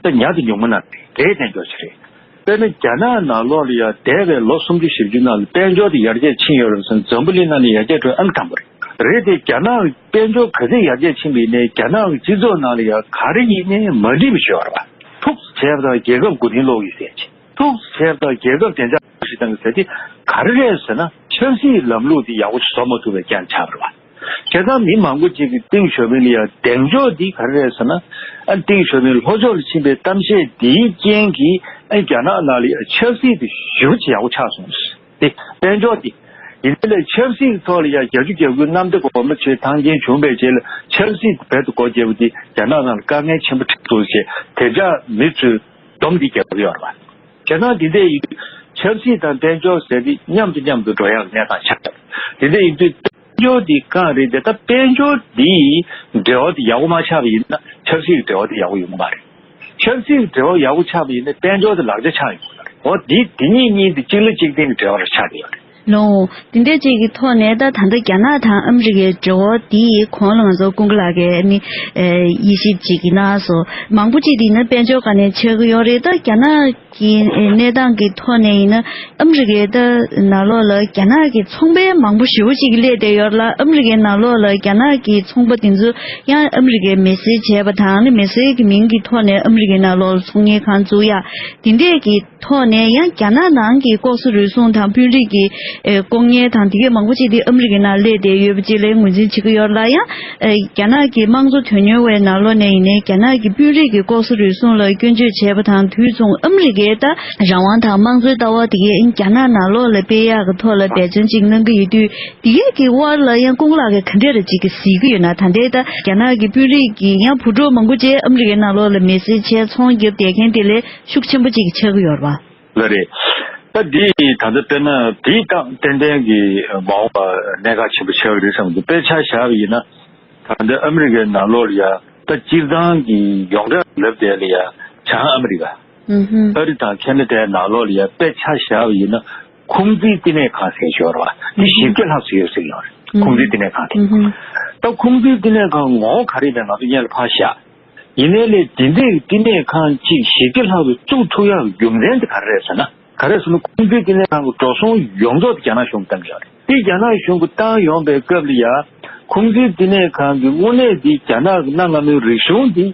ད་ཉག་ཏུ་ཉུང་མ་ན་རེད། དེ་དཔལ་འབྱོར་ཞིག་རེད། དཔེར་ན་རྒྱ་ནག་ནང་ལོགས་ལ་ཡ་འདས་པའི་ལོ་སུམ་ཅུ་བཞི་བཅུ་ནང་ལ་དཔལ་འབྱོར་དེ་ཡར་རྒྱས་ཕྱིན་ཡོད་རེད་ཟེར་ན་འཛམ་བུ་གླིང་ནང་ནས་ཡར་རྒྱས་འགྲོ་ཨང་དང་པོ་རེད། རེད་དེ་རྒྱ་ནག་དཔལ་འབྱོར་ག་ཚད་ཡར་རྒྱས་ཕྱིན་པ་ཡིན་ནའི་རྒྱ་ནག་གི་སྤྱི་ཚོགས་ནང་ལ་ཡ་ག་རེ་ཡིན་ནའི་མ་འགྲིག་པ་ཞིག་ཡོད་རེད་བ། ཐུགས་བྱས་པ་དང་རྒྱལ་ཁབ་མགོ་རྟིང་སློག་གི་ཟེར་གྱི། ཐུགས་བྱས་པ་དང་རྒྱལ་ཁབ་བདེ་འཇགས་ཞིག་བཏང་གི་ཟེར་དེ་ག་རེ་རེད་ཟེར་ན་ཆབ་སྲིད་ལམ་ལུགས་དེ་ཡག་པོ་ཞིག་བཟོ་མ་ཐུབ་པའི་རྐྱེན་ཆགས་པ་རེད་བ། བྱས་ཙང་མི་མང་པོ་ཅིག་གིས་ཏིང་ཞའོ་ཕིང་ལ་ཡང་གདེང་འཇོག་འདི་ག་རེ་རེད་ཟེར་ན། ཨ་ཏིང་ཞའོ་ཕིང་ལྷོ་ཕྱོགས་ལ་ཕྱིན་པའི་གཏམ་བཤད་འདིའི་རྐྱེན་གྱིས་ཨ་རྒྱ་ནག་ནང་ལ་ཡང་ཆབ་སྲིད་དེ་ཞེ་པོ་ཅིག་ཡག་པོ་ཆགས་སོང་། དེ་དཔལ་འབྱོར་དེ་ཡིན་དེ་ལས་ཆབ་སྲིད་ཐོག་ལ་ཡང་བརྒྱད་ཅུ་གྱ་དགུའི་གནམ་བདེ་སྒོ་མོ་ཆེ་ཐང་ཆེན་བྱུང་བའི་རྗེས་ལ་ཆབ་སྲིད་དེ་བོད་དུ་སྒོ་བརྒྱབ་པ་དེ་རྒྱ་ནག་ནང་ལ་དཀའ་ངལ་ཆེན་པོ་འཕྲད་འདུག་ཟེར་དེ་འདྲ་མི་ཚོས་སྡོམ་འདི་རྒྱག་གི་ཡོད་རེད་བ། བྱས་ཙང་འདི་འདྲ་ཡིན་དུས་ཆབ་སྲིད་དང་དཔལ་འབྱོར་ཟེར་དེ་མཉམ་དུ་མཉམ་དུ་འགྲོ་ཡག་གནས་སྟངས་ཆགས་ཡོད། དེ་འདྲ་ཡིན་དུས་དཔལ་འབྱོར་འདི་གང་རེད་དེ་ད་དཔལ་འབྱོར་འདི་འབྲེལ་བ་དེ་ཡག་པོ་མ་ཆགས་པ་ཡིན་ན་ཆབ་སྲིད་ཀྱི་འབྲེལ་བ་དེ་ཡག་པོ་ཡོང་གི་མ་རེད། ཆབ་སྲིད་ཀྱི་འབྲེལ་བ་ཡག་པོ་ཆགས་པ་ཡིན་ན་དཔལ་འབྱོར་དེ་ལག་ཆ་ཆགས་ཡོང་གི་རེད། འོ་འདི་འདི་གཉིས་གཉིས་དེ་གཅིག་ལ་གཅིག་བརྟེན་གྱི་འབྲེལ་བ་རེ་ཆགས་ཀྱི་ཡོད་རེད། ལོ། དེ་འདྲ་ཅིག་གི་ཐོག་ནས་ད་ད་ལྟ་རྒྱ་ནག་དང་ཨ་མི་རི་ཀའི་འབྲེལ་བ་འདི་གོང་ལ་ང་ཚོ་ཀུན་དགའ་ལགས་ཀྱིས་ནི་དབྱེ་ཞིབ་ཅིག་གནང་སོང་། མང་པོ་ཅིག་དེ་ནི་དཔལ་འབྱོར་སྒང་ནས་ཆགས་ཀྱི་ཡོད་རེད། ད་རྒྱ་ནག་གི་གནས་སྟངས་ཀྱི་ཐོག་ནས་ཡིན་ན་ཨ་མི་རི་ཀའི་ད་ནང་ལོགས་ལ་རྒྱ་ནག་གི་ཚོང་པ་མང་པོ་ཞེ་པོ་ཅིག་སླེབས་བསྡད་ཡོད་ལ། ཨ་མི་རི་ཀའི་ནང་ལོགས་ལ་རྒྱ་ནག་གི་ཚོང་པ་དེ་ཚོ་ཡང་ཨ་མི་རི་ཀའི་མི་སེར་བྱས་པ་དང་ནི་མི་སེར་གྱི་མིང་གི་ཐོག་ནས་ཨ་མི་རི་ཀའི་ནང་ལོགས་ལ་ཚོང་གཉེར་ཁང་བཙུགས་ཡ་དེ་འདྲས་ཀྱི་ཐོག་ནས་ཡང་རྒྱ་ནག་ནང་གི་ལྐོག་ཟ་རུལ་སུངས་དང་དཔོན་རིགས་ཀྱི་ཨེ་ལྐོག་རྔན་དང་དེ་གའི་མང་པོ་ཅིག་དེ་ཨ་མི་རི་ཀའི་ནང་སླེབས་བསྡད་ཡོད་པ་ཅིག་ལ་ངོས་འཛིན་བྱེད་ཀྱི་ཡོད་ལ། ཡང་ཨེ་རྒྱ་ནག་གི་དམངས་གཙོ་དོན་གཉེར་བའི་ནང་ལོགས་ནས་ཡིན་ནའི་རྒྱ་ནག་གི་དཔོན་རིགས་ཀྱི་ལྐོག་ཟ་རུལ་སུངས་ལ་སྐྱོན་བརྗོད་བྱས་པ་དང་དུས་མཚུངས་ཨ་མི་རི་ཀའི་ད་རང་དབང་དང་དམངས་གཙོའི་ལྟ་བ་དེ་གའི་རྒྱ་ནག་ནང་ལོགས་ལ་སྤེལ་ཡག་གི་ཐོག་ལ་འབད་བརྩོན་ཅིག་གནང་གི་ཡོད་དུས། དེ་གའི་གི་དབར་ལ་ཡང་ཀུན་དགའ་ལགས་ཀྱིས་ག་འདྲས་རེ་ཅིག་གི་གཟིགས་ཀྱི་ཡོད་ན། ད་ལྟའི་ད་རྒྱ་ནག་གི་དཔོན་རིགས་ཀྱི་ཡང་བུ་གྲོགས་མང་པོ་ཅིག་ཨ་མི་རི་ཀའི་ནང་ལོགས་ལ་མི་སེར་བྱས་ཚོང་བརྒྱབ་བསྡད་མཁན་དེ་ལས་ཤུགས་ཆེན་པོ་ཅིག་ཆགས་ཀྱི་ཡོད་རེད་བ། ལགས་རེད། ད་འདི་ད་ལྟ་དཔེར་ན་འདིའི་སྟངས་ཏན་ཏན་གྱི་མ་འོངས་པ་གནད་འགག་ཆེན་པོ་ཆགས་ཀྱི་རེད་བསམ་གྱི་འདུག་དཔེར་ཆ་བཞག་པ་ཡིན་ན་ད་ལྟ་ཨ་མི་རི་ཀའི་ནང་ལོགས་ལ་ཡ་ད་སྤྱིར་བཏང་གི་ཡོངས་གྲགས་ལབ་བསྡད་ལ་ཡ་བྱང་ཨ་མི་རི་ཀ། ཨུ་ཧུམ། ཨ་རི་དང་ཁེ་ན་ཌའི་ནང་ལོགས་ལ་ཡ་དཔེ་ཆ་བཞག་པ་ཡིན་ན་ཁུང་ཙི་བསྟི་གནས་ཁང་ཟེར་ཡོད་རེད་བ། དེ་ཨུ་ཧུམ། བཞི་བརྒྱ་ལྷག་ཙམ་ཡོད་ཟེར་ཡོད་རེད། ཨུ་ཧུམ། ཁུང་ཙི་བསྟི་གནས་ཁང་དེ། ཨུ་ཧུམ། ད་ཁུང་ཙི་བསྟི་གནས་ཁང་ངོ་བོ་ག་རེ་ཡིན་པའི་ང་ཚོ་སྔོན་ལ་ཕར་བཞག་ཡིན་ནའི་ལས་དེ་འདྲའི་བསྟི་གནས་ཁང་གཅིག་བཞི་བརྒྱ་ལྷག་ཙམ་བཙུགས་ཐུབ་ཡག་གི་རྒྱུ་མཚན་དེ་ག་རེ་རེད་ཟེར་ན། ག་རེ་ཟེར་ན་ཁུང་ཙི་བསྟི་གནས་ཁང་གི་འགྲོ་སོང་ཡོངས་རྫོགས་དེ་རྒྱ་ནག་གཞུང་གིས་བཏང་གི་ཡོད་རེད། དེ་རྒྱ་ནག་གཞུང་གིས་བཏང་ཡོང་པའི་སྐབས་ལ་ཡ། ཁུང་ཙི་བསྟི་གནས་ཁང་གི་དངོས་གནས་དེ་རྒྱ་ནག་གི་གནའ་སྔ་མོའི་རིག་གཞུང་དེ་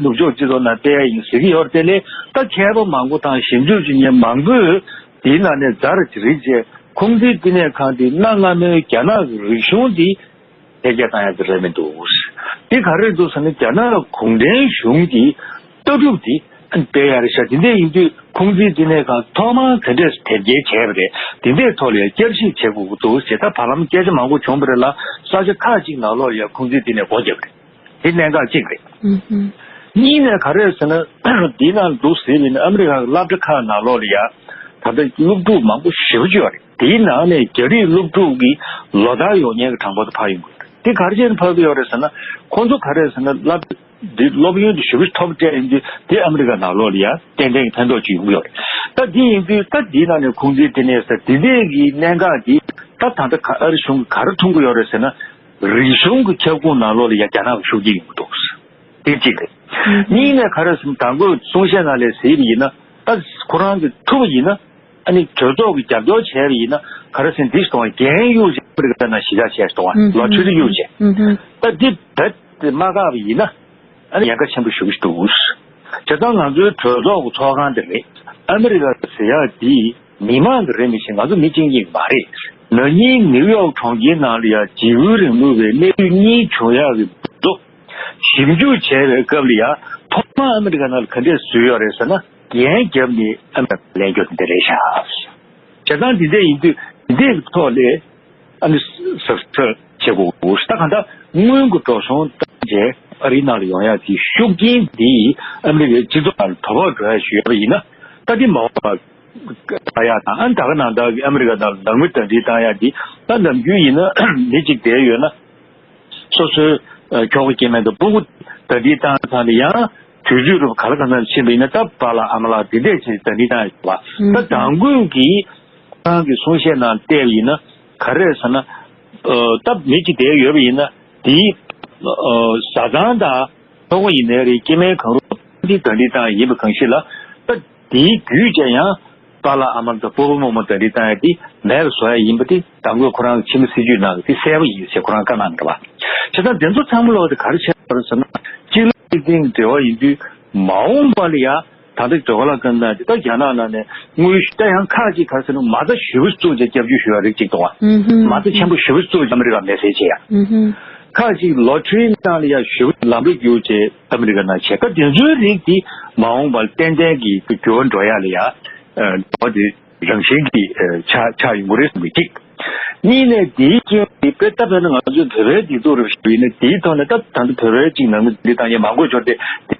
ནུབ་ཕྱོགས་སྤྱི་ཚོགས་ནང་སྤེལ་ཡ་ཡིན་ཟེར་གྱི་ཡོད་རེད། དེ་ལས་ད་མཁས་པ་མང་པོ་དང་ཞིབ་འཇུག་བྱེད་མཁན་མང་པོས་དེའི་ནང་ནས་ཛ་ར་ཅིག་རིག་བྱས་ཁུང་ཙི་བསྟི་གནས་ཁང་དེ་གནའ་སྔ་མོའི་རྒྱ་ནག་གི་རིག་གཞུང་དེ་འཕེལ་རྒྱས་བཏང་ཡག་དེ་རེད་མི་འདུག་དེ་ག་རེ་འདུག་ཟེར་ན་རྒྱ་ནག་གུང་ཁྲན་གཞུང་གི་ལྟ་གྲུབ་དེ་སྤེལ་ཡག་རེད་ཤག་དེ་འདྲ་ཡིན་དུས་ཁུང་ཙི་བསྟི་གནས་ཁང་ཐོག་མར་ག་འདྲས་སེ་དེབ་སྐྱེལ་བྱས་པ་རེད། དེ་འདྲའི་ཐོག་ལ་ཡང་བསྐྱར་ཞིབ་བྱེད་དགོས་ཀྱི་འདུག་ཅེས་ད་བར་ལམ་སྐད་ཆ་མང་པོ་བྱུང་བ་རེད་ལ། ས་ཆ་ཁག་ཅིག་ནང་ལོགས་ལ་ཡང་ཁུང་ཙི་བསྟི་གནས་སྒོ་བརྒྱབ་པ་རེད། དེ་གནད་འགག་གཅིག་རེད། ཨུ་ཧུམ། གཉིས་ནས་ག་རེ་ཟེར་ན། འདིའི་ནང་འདུག་ཟེར་བ་ཡིན་ན་ཨ་མི་རི་ཀ་གི་སློབ་གྲྭ་ཁག་ནང་ལོགས་ལ་ཡ། ད་ལྟ་སློབ་ཕྲུག་མང་པོ་ཞེ་པོ་ཅིག་ཡོད་རེད། དེའི་ནང་ནས་རྒྱ་རིགས་སློབ་ཕྲུག་གི་ལོ་ལྟར་ཡོང་མཁན་གྱི་གྲངས་འབོར་དེ་འཕར་ཡོང་གི་ཡོད་རེད། དེ་ག་རེ་བྱས་ནས་འཕར་གྱི་ཡོད་རེད་ཟེར་ན། ཁོང་ཚོ་ག་རེ་ཟེར་ན་སློབ་འདི་སློབ་ཡོན་དེ་ཞེ་པོ་ཅིག་མཐོ་པོ་སྤྲད་ཡོང་དུས་དེ་ཨ་མི་རི་ཀ་ནང་ལོགས་ལ་ཡ་ཏན་ཏན་གྱི་ཕན་ཐོགས་ཅིག་ཡོང་གི་ཡོད་རེད། ད་དེ་ཡིན་དུས་ད་དེའི་ནང་ནས་ཁུང་ཙི་བསྟི་གནས་ཟེར་དེ་འདྲས་ཀྱི་གནད་འགག་འདི་ད་ད་ལྟ་ག་ཨ་རི་གཞུང་གིས་ག་རེ་མཐོང་གི་ཡོད་རེད་ཟེར་ན། རིག་གཞུང་གི་ཁྱབ་ཁོངས་ནང་ལོགས་ལ་ཡ་རྒྱ་ནག་གི་ཤུགས་རྐྱེན་ཡོང་གི་འདུག་དེ་གཅིག་རེད། ཨུ་ཧུམ། གཉིས་ནས་ག་རེ་ཟེར་ན་དང་པོའི་གསུང་བཤད་ནང་ལ་གཟིགས་པ་ཡིན་ན། ད་ཁོ་རང་གིས་ཐུབ་པ་ཡིན་ན། ཨ་ནི་གྲོས་ཚོགས་ཀྱིས་རྒྱབ་སྐྱོར་བྱས་པ་ཡིན་ན་ག་རེ་ཟེར་ན་འདི་གཏོང་བའི་འགན་གཡུག་བྱས་པ་རེད། ད་ནང་གཞིས་ཆགས་བྱས་གཏོང་བ་ལོ་ཁྲི་ཁྲི་གཡུག་བྱས། ཨུ་ཧུམ། ད་འདི་རྦད་དེ་མ་བཀག་པ་ཡིན་ན་ཨ་ནི་ཉེན་ཁ་ཆེན་པོ་ཞེ་པོ་ཞིག་འདུག་བྱས་ཙང་ང་ཚོའི་གྲོས་ཚོགས་ཀྱི་ཚོགས་ཁང་འདི་རེད། ཨ་མི་རི་ཀ་ཟེར་ཡག་འདི་མི་མང་གི་རེད་མི་ཤེས། ང་ཚོ་མི་གཅིག་གཉིས་མ་རེད། ན་ནིང་ནིའུ་ཡོག་གྲོང་ཁྱེར་ནང་ལ་ཡ་འཇིགས་སྐུལ་རིང་ལུགས་པའི་གནས་ལུས་གཉིས་བྱུང་ཡག་གི་འདུག་ཞིབ་འཇུག་བྱས་པའི་སྐབས་ལ་ཡ་ཐོག་མར་ཨ་མི་རི་ཀ་ནང་ལ་ག་འདྲས་བཟོས་ཡོད་རེད་ཟེར་ན། འགན་བརྒྱབ་ནས་ཨ་མི་རི་ཀ་ལེན་རྒྱུ་དེ་འདྲ་རེད་ཤག་བྱས་ཙང་དེ་འདྲ་ཡིན་དུས་དེ་འདྲའི་ཐོག་ལས་ཨ་ནི་གཟབ་གཟབ་བྱེད་དགོས། ད་གང་ལྟར་སྔོན་གྱི་འགྲོ་སོང་བཏང་རྗེས་ཨ་རིའི་ནང་ལ་ཡོང་ཡག་གི་ཤུགས་རྐྱེན་འདིས་ཨ་མི་རི་ཀའི་སྤྱི་ཚོགས་ནང་ལ་དོ་ཕོག་འགྲོ་ཡག་ཞིག་ཡོད་པ་ཡིན་ན། ད་དེ་མ་འོངས་པར་ བཏང་ཡག་དང་། ཨ་ནི་ད་ག་ནང་བཞིན་ཨ་མི་རི་ཀ་དང་ནང་མི་གདན་འདྲེན་བཏང་ཡག་འདི། ད་ནམ་རྒྱུན་ཡིན་ན་མི་གཅིག་བསྡད་ཡོད་ན། སོ་སོའི་ཁྱོ་ག་སྐྱེ་དམན་དང་སྤུ་གུ་གདན་འདྲེན་བཏང་ཚར་ནས་ཡང་དུས་ཚོད་རུ་ག་ལ་གང་འཚམ་ཕྱིན་པ་ཡིན་ན། ད་པཱ་ལགས་ཨ་མ་ལགས་འདི་འདྲས་བྱས་གདན་འདྲེན་བཏང་ཡོད་པ། ད་དང་པོ་གི་ཁོ་རང་གི་གསུང་བཤད་ནང་བལྟས་པ་ཡིན་ན་ག་རེ་རེད་ཟེར་ན། ད་མི་གཅིག་བསྡད་ཡོད་པ་ཡིན་ན་དེའི་བཟའ་ཚང་དང་། ཁྱོ་ག་ཡིན་ནའི་རེད། སྐྱེ་དམན་གང་རུང་འདི་གདན་འདྲེན་བཏང་ཡིན་པ་གང་ཞིག་ལ། ད་དེའི་བརྒྱུད་བྱས་ཡང་པཱ་ལགས་ཨ་མ་དང་སྤོ་བོ་རྨོ་མོ་གདན་འདྲེན་བཏང་ཡག་དེ་མེད་པ་བཟོ་ཡག་ཡིན་པ་དེ་དང་པོ་ཁོ་རང་གི་ཕྱི་མི་སྲིད་བྱུས་ནང་གི་དེ་གསལ་པོ་ཡིན་ཟེར་ཁོ་རང་བཀའ་གནང་གི་རེད་པ། བྱས་ཙང་དེ་ཚོ་ཚང་མ་ལོག་དེ་ག་རེ་བྱས་པ་རེད་ཟེར་ན། སྤྱི་ལོ་གཅིག་སྟེང་འབྲེལ་བ་ཡིན་དུས་མ་འོངས་པ་ལ་ཡ། ད་ལྟ་དོ་ག་ལ་གང་ལྟར་ད་རྒྱ་ནག་ནང་ནས་དངོས་ཤུགས་ད་ཡང་ཁག་ཅིག་ག་རེ་ཟེར་ན། མ་རྩ་ཞེ་པོ་བཙུགས་བྱས་སྐྱབས་བཅོལ་ཞུ་བ་རིགས་གཅིག་འདུག་བ། ཨུ་ཧུམ། མ་རྩ་ཆེན་པོ་ཞེ་པོ་བཙུགས་བྱས་ཨ་མི་རི་ཀ་མེད་སའི་ཆེད་ཡ། ཨུ་ཧུམ། ཁག་ཅིག་ལོ་ཊ་རི་ནང་ལ་ཡ་ཞེ་པོ་ལམ་འགྲོ་རྒྱུག་བྱས་ཨ་མི་རི་ཀ་ནང་བྱས། ད་དེ་ཚོའི་རིགས་དེ་མ་འོངས་པར་ཏན་ཏན་གྱི་འགྱུར་བ་འགྲོ་ཡ་ལ་ཡ། འགྲོ་བ་དེ་རང་བཞིན་གྱིས་ཆགས་ཆགས་ཡོང་གི་རེད་བསམ་གྱི་གཅིག། གཉིས་ནས་དེའི་རྐྱེན་གྱིས་དཔེ་ལྟ་བས་ན་ང་ཚོའི་བོད་པའི་སྒྲིག་འཛུགས་རུ་ཞུགས་ཡིན་ན། དེའི་ཐོག་ནས་ད་ད་ལྟ་བོད་པའི་གཅིག་ནང་མི་འདི་དང་ཡང་མང་པོ་འབྱོར་ཏེ།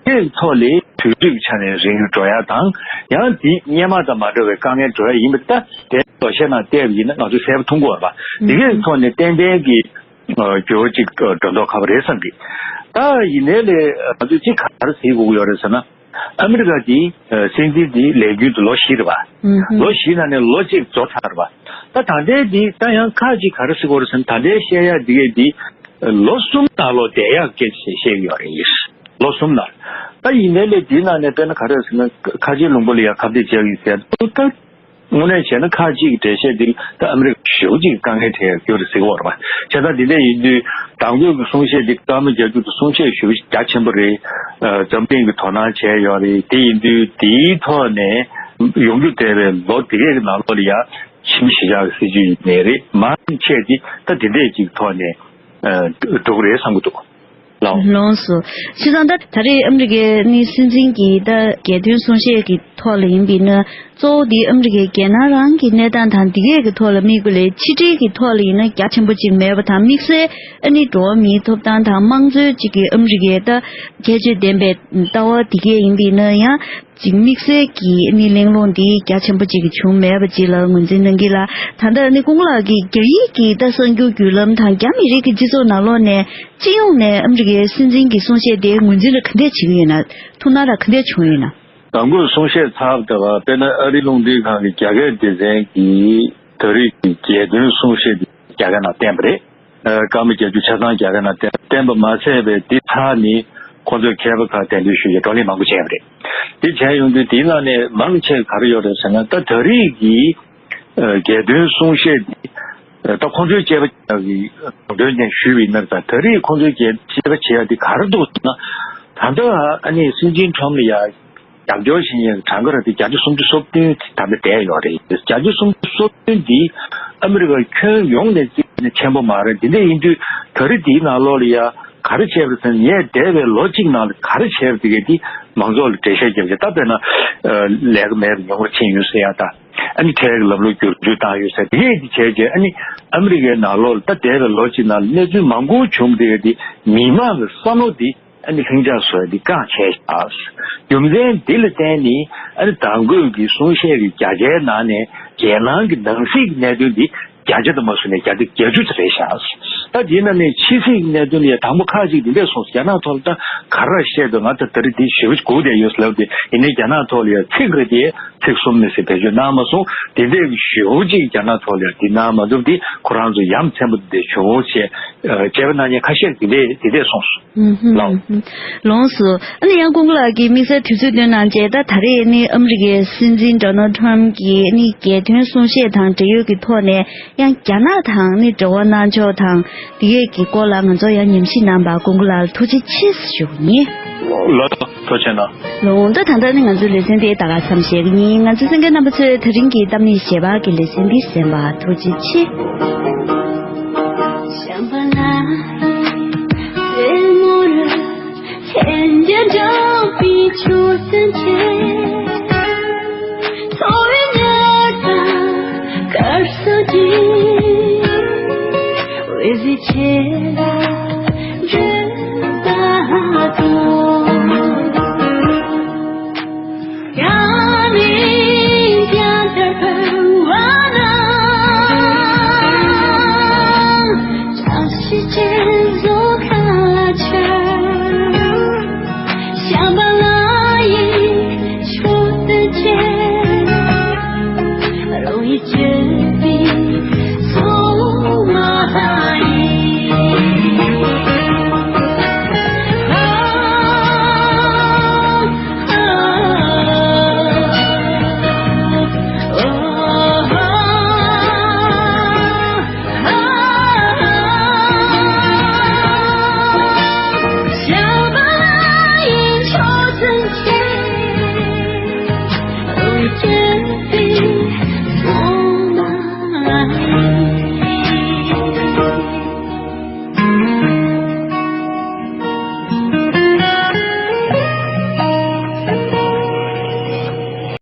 དེའི་ཐོག་ལས་དུས་ཚོད་ཀྱི་ཆ་ནས་རིང་རུ་འགྲོ་ཡ་དང་། ཡང་དེ་སྔོན་མ་དང་མ་འདྲ་བའི་དཀའ་ངལ་འགྲོ་ཡ་ཡིན་པ་ད་དེ་ལོ་ཤས་ནང་བལྟས་པ་ཡིན་ན་ང་ཚོས་གསལ་པོ་མཐོང་གི་ཡོད་རེད་པ། དེ་གའི་ཐོག་ནས་ཏན་ཏན་གྱི་འགྱུར་བ་གཅིག་འགྲོ་མདོག་ཁ་པོ་རེད་བསམ་གི། ད་ཡིན་ནའི་ལས་ང་ཚོས་གཅིག་ག་རེ་ཟེར་དགོས་ཀྱི་ཡོད་རེད་ཟེར་ན། ཨ་མི་རི་ཀ་དེ་སྲིད་འཛིན་དེ་ལས་རྒྱུན་དུ་ལོ་བཞི་རེད་པ། ལོ་བཞི་ནང་ནས་ལོ་གཅིག་རྫོགས་ཚར་རེད་པ། ད་ད་ལྟའི་དེ་ད་ཡང་ཁག་ཅིག་ག་རེ་ཟེར་དགོས་རེད་ཟེར་ན། ད་ལྟའི་བཤད་ཡ་དེ་གའི་དེ་ལོ་གསུམ་ནང་ལོགས་བསྡད་ཡག་སྐད་ཆ་བཤད་ཀྱི་ཡོད་རེད། ལོ་གསུམ་ནང་། ད་ཡིན་ནའི་ལས་དེའི་ནང་ནས་དཔེར་ན་ག་རེ་ཟེར་ན། ཁ་ཆེའི་ལུང་པ་ལ་ཡང་ཁ་གཏད་བཅག་གི་ཟེར་འདུག་ད། དངོས་གནས་བྱས་ན་ཁག་ཅིག་གི་འགྲེལ་བཤད་འདི་ད་ཨ་མི་རི་ཀ་ཞེ་པོ་ཅིག་དཀའ་ངལ་འཕྲད་ཡག་རྒྱུ་རེད་ཟེར་གྱི་ཡོད་རེད་པ། བྱས་ཙང་འདི་འདྲ་ཡིན་དུས་དང་པོའི་གི་གསུང་བཤད་འདི་ཀརྨ་རྒྱ་མཚོ་གི་གསུང་བཤད་ཞེ་པོ་ཅིག་རྒྱ་ཆེན་པོ་རེད། ཨ། འཛམ་གླིང་གི་དོ་སྣང་བྱས་ཡོད་རེད། དེ་ཡིན་དུས་དེའི་ཐོག་ནས་ཡོང་རྒྱུ་བསྡད་པའི་ལོ་དེ་གའི་གི་ནང་ལོགས་ལ་ཡ་ཕྱི་མི་གཞིས་ཆགས་ཀྱི་སྲིད་བྱུས་ཡིན་ནའི་རེད། མང་ཆེ་འདི་ད་དེ་འདྲས་ཅིག་ཐོག་ནས་ཨ་འགྲོ་གི་རེད་བསམ་གྱི་འདུག་ལགས། ལགས་སོ། བྱས་ཙང་ད་ད་རེས་ཨ་མི་རི་ཀའི་ནི་སྲིད་འཛིན་གྱི་ད་རྒྱལ་དོན་གསུང་བཤད་ཀྱི་ཐོག་ལ་ཡིན་པ་ཡིན་ན། གཙོ་བོ་འདི་ཨ་མི་རི་ཀའི་རྒྱལ་ནང་རང་གི་གནས་སྟངས་དང་འདི་གས་ཀྱི་ཐོག་ལ་དམིགས་པ་ལས་ཕྱི་འབྲེལ་གྱི་ཐོག་ལ་ཡིན་ན་རྒྱ་ཆེན་པོ་ཅིག་མེད་པ་དང་། དམིགས་བསལ་ཨ་ནི་འགྲོ་བ་མིའི་ཐོབ་ཐང་དང་དམངས་གཙོའི་ཅིག་གི་ཨ་མི་རི་ཀའི་ད་ཁྱད་ཆོས་ལྡན་པའི་ལྟ་བ་འདི་གས་ཡིན་པ་ཡིན་ན་ཡང་། ཅིག་དམིགས་བསལ་གྱི་ཨ་ནི་གླེང་སློང་འདི་རྒྱ་ཆེན་པོ་ཅིག་བྱུང་མེད་པ་ཅིག་ལ་ངོས་འཛིན་གནང་གི་ལ། ད་ལྟ་ཨ་ནི་སྐུ་ངོ་ལགས་ཀྱིས་རྒྱ་ཡིག་གི་ད་གསར་འགྱུར་བརྒྱུད་ལམ་དང་རྒྱ་མི་རིགས་ཀྱི་སྤྱི་ཚོགས་ནང་ལོགས་ནས་སྤྱི་ཡོངས་ནས་ཨ་མི་རི་ཀའི་སྲིད་འཛིན་གྱི་གསུང་བཤད་དེ་ངོས་འཛིན་ར་ག་འདྲས་བྱེད་ཀྱི་ཡོད་ན། ཐུགས་སྣང་ར་ག་འདྲས་བྱུང་ཡོད་ན། དང་པོ་གསུང་བཤད་ཚར་བ་ལྟ་བུ། དཔེར་ན་ཨ་རིའི་རླུང་འཕྲིན་ཁང་གི་རྒྱ་སྐད་སྡེ་ཚན་གྱིས་ད་རེས་ཀྱི་རྒྱལ་དོན་གསུང་བཤད་དེ་རྒྱ་སྐད་ནང་བསྟན་པ་རེད། ཨ། ཀརྨ་བརྒྱད་ཅུ་ཆ་ཚང་རྒྱ་སྐད་ནང་བསྟན། བསྟན་པ་མ་ཚད་པའི་འདི་ཚར་ནི་ཁོང་ཚོས་མཁས་པ་ཁག་གདན་འདྲེན་ཞུས་ཀྱིས་བགྲོ་གླེང་མང་པོ་བྱས་པ་རེད། འདི་བྱས་ཡོང་དུས་དེའི་ནང་ནས་མང་ཆེ་ག་རེ་ཡོད་རེད་ཟེར་ན། ད་ད་རེས་ཀྱི་ཨ་རྒྱལ་དོན་གསུང་བཤད་འདི། ཨ། ད་ཁོང་ཚོའི་དཔྱད་པ་བྱེད་ཡག་གི་དོན་ནས་ཞུས་པ་ཡིན་ན། ད་ད་རེས་ཁོང་ཚོའི་དཔྱད་པ་བྱེད་ཡག་འདི་ག་རེ་འདུག་ཟེར་ན། ད་ལྟ་ཨ་ནི་སྲིད་འཛིན་ཁྲོམ་ལ་ཡ་རྒྱབ་སྐྱོར་བྱེད་མཁན་གྱི་གྲངས་ཀ་ར་དེ་བརྒྱ་ཆ་སུམ་ཅུ་སོ་བདུན་ད་ལྟ་བསྡད་ཡོད་རེད། བརྒྱ་ཆ་སུམ་ཅུ་སོ་བདུན་འདི་ཨ་མི་རི་ཀ་ཁྱོན་ཡོངས་ནས་བརྩིས་ན་ཆེན་པོ་མ་རེད། འདི་འདྲ་ཡིན་དུས་ད་རེས་འདིའི་ནང་ལོགས་ལ་ཡ་ག་རེ་བྱས་པ་རེད་ཟེར་ན། ངས་འདས་པའི་ལོ་གཅིག་ནང་ལ་ག་རེ་བྱས་པ་དེ་གས་འདི་མང་ཚོགས་ལ་འགྲེལ་བཤད་རྒྱབ་ཀྱི། ད་དཔེར་ན་ཨ་ལས་ཀ་མེད་པ་ཉུང་རུ་ཕྱིན་ཡོད་ཟེར་ཡ་དང་། ཨ་ནི་ཁྲལ་གྱི་ལམ་ལུགས་བསྒྱུར་བཅོས་བཏང་ཡོད་ཟེར། དེ་གས་འདི་བྱས་རྗེས་ཨ་ནི་ཨ་མི་རི་ཀའི་ནང་ལོགས་ལ་ད་འདས་པའི་ལོ་གཅིག་ནང་ལ་གནས་ཚུལ་མང་པོ་བྱུང་བ་དེ་གས་འདི་མི་མང་གི་བསམ་བློ་འདི་ཨ་ནི་ལྷིང་འཇགས་བཟོ་ཡ་འདི་བསྐང་བྱས་ཤག། རྒྱུ་མཚན་འདི་ལ་བརྟེན་ནས་ཨ་ནི་དང་པོའི་གི་གསུང་བཤད་ཀྱི་བརྒྱ་ཆའི་ནང་ནས་རྒྱལ་ནང་གི་ནང་སྲིད་ཀྱི་གནད་དོན་འདི་བརྒྱ་ཆ་དུ་མ་སོང་ནས་བརྒྱ་ཆ་བརྒྱད་ཅུ་ཙམ་རེད་ཤག། ད་དེའི་ནང་ནས་ཕྱི་སྲིད་ཀྱི་གནད་དོན་ལ་ཡ་དང་པོ་ཁག་ཅིག་འདི་འདྲས་སོང་། རྒྱ་ནག་ཐོག་ལ་ད་ག་རེ་བཤད་འདུག་ང་ད་ད་རེས་འདི་ཞེ་པོ་སྒུག་བསྡད་ཡོད་ཟེར་ལབ་དེ། ཡིན་ནའི་རྒྱ་ནག་ཐོག་ལ་ཡ་ཚིག་རེ་དེ་ཚིག་གསུམ་མི་ཟིན་བེད་སྤྱོད་གནང་མ་སོང་། དེ་འདྲས་ཀྱི་ཞེ་པོ་ཅིག་རྒྱ་ནག་ཐོག་ལ་ཡ་འདི་གནང་མ་ཐུབ་དེ་ཁོ་རང་ཚོ་ཡ་མཚན་པོ་འདི་བྱུང་བྱས། ཨ། དཔྱད་པ་གནང་མཁན་ཁ་ཤས་འདི་འདྲས་འདི་འདྲས་སོང་སོང་། ཨུ་ཧུམ། ལགས། ཨུ་ཧུམ། ལགས་སོ། ཨ་ནི་ཡང་སྐུ་ངོ་ལགས་ཀྱིས་དམིགས་བསལ་དུས་ཚོད་བཏོན་གནང་བྱས། ད་ད་རེས་ནི་ཨ་མི་རི་ཀའི་སྲིད་འཛིན་ཌོ་ནལ་ཌི་ཊརམ་གྱི་ནི་རྒྱལ་དོན་གསུང་བཤད་དང་འབྲེལ་ཡོད་ཀྱི་ཐོག་ནས་ཡང་རྒྱ་ནག་དང་ནི་འབྲེལ་བ་གནང་ཕྱོགས་དང་འདི་གས་ཀྱི་སྐོར་ལ་ང་ཚོར་ཡང་ཉམས་ཞིབ་གནང་བར་སྐུ་ངོ་ལགས་ལ་ཐུགས་རྗེ་ཆེ་ཞུ་གི་ཡིན། ལགས་སོ། ཐུགས་རྗེ་གནང་། ལགས། ད་ད་ལྟ་ནི་ང་ཚོའི་ལེ་ཚན་དེ་ད་ག་མཚམས་བཞག་གི་ཡིན། ང་ཚོའི་གསན་མཁན་རྣམ་པ་ཚོས་དེ་རིང་གི་གཏམ་གླེང་ཞལ་པར་གྱི་ལེ་ཚན་འདི་གསན་པར་ཐུགས་རྗེ་ཆེ།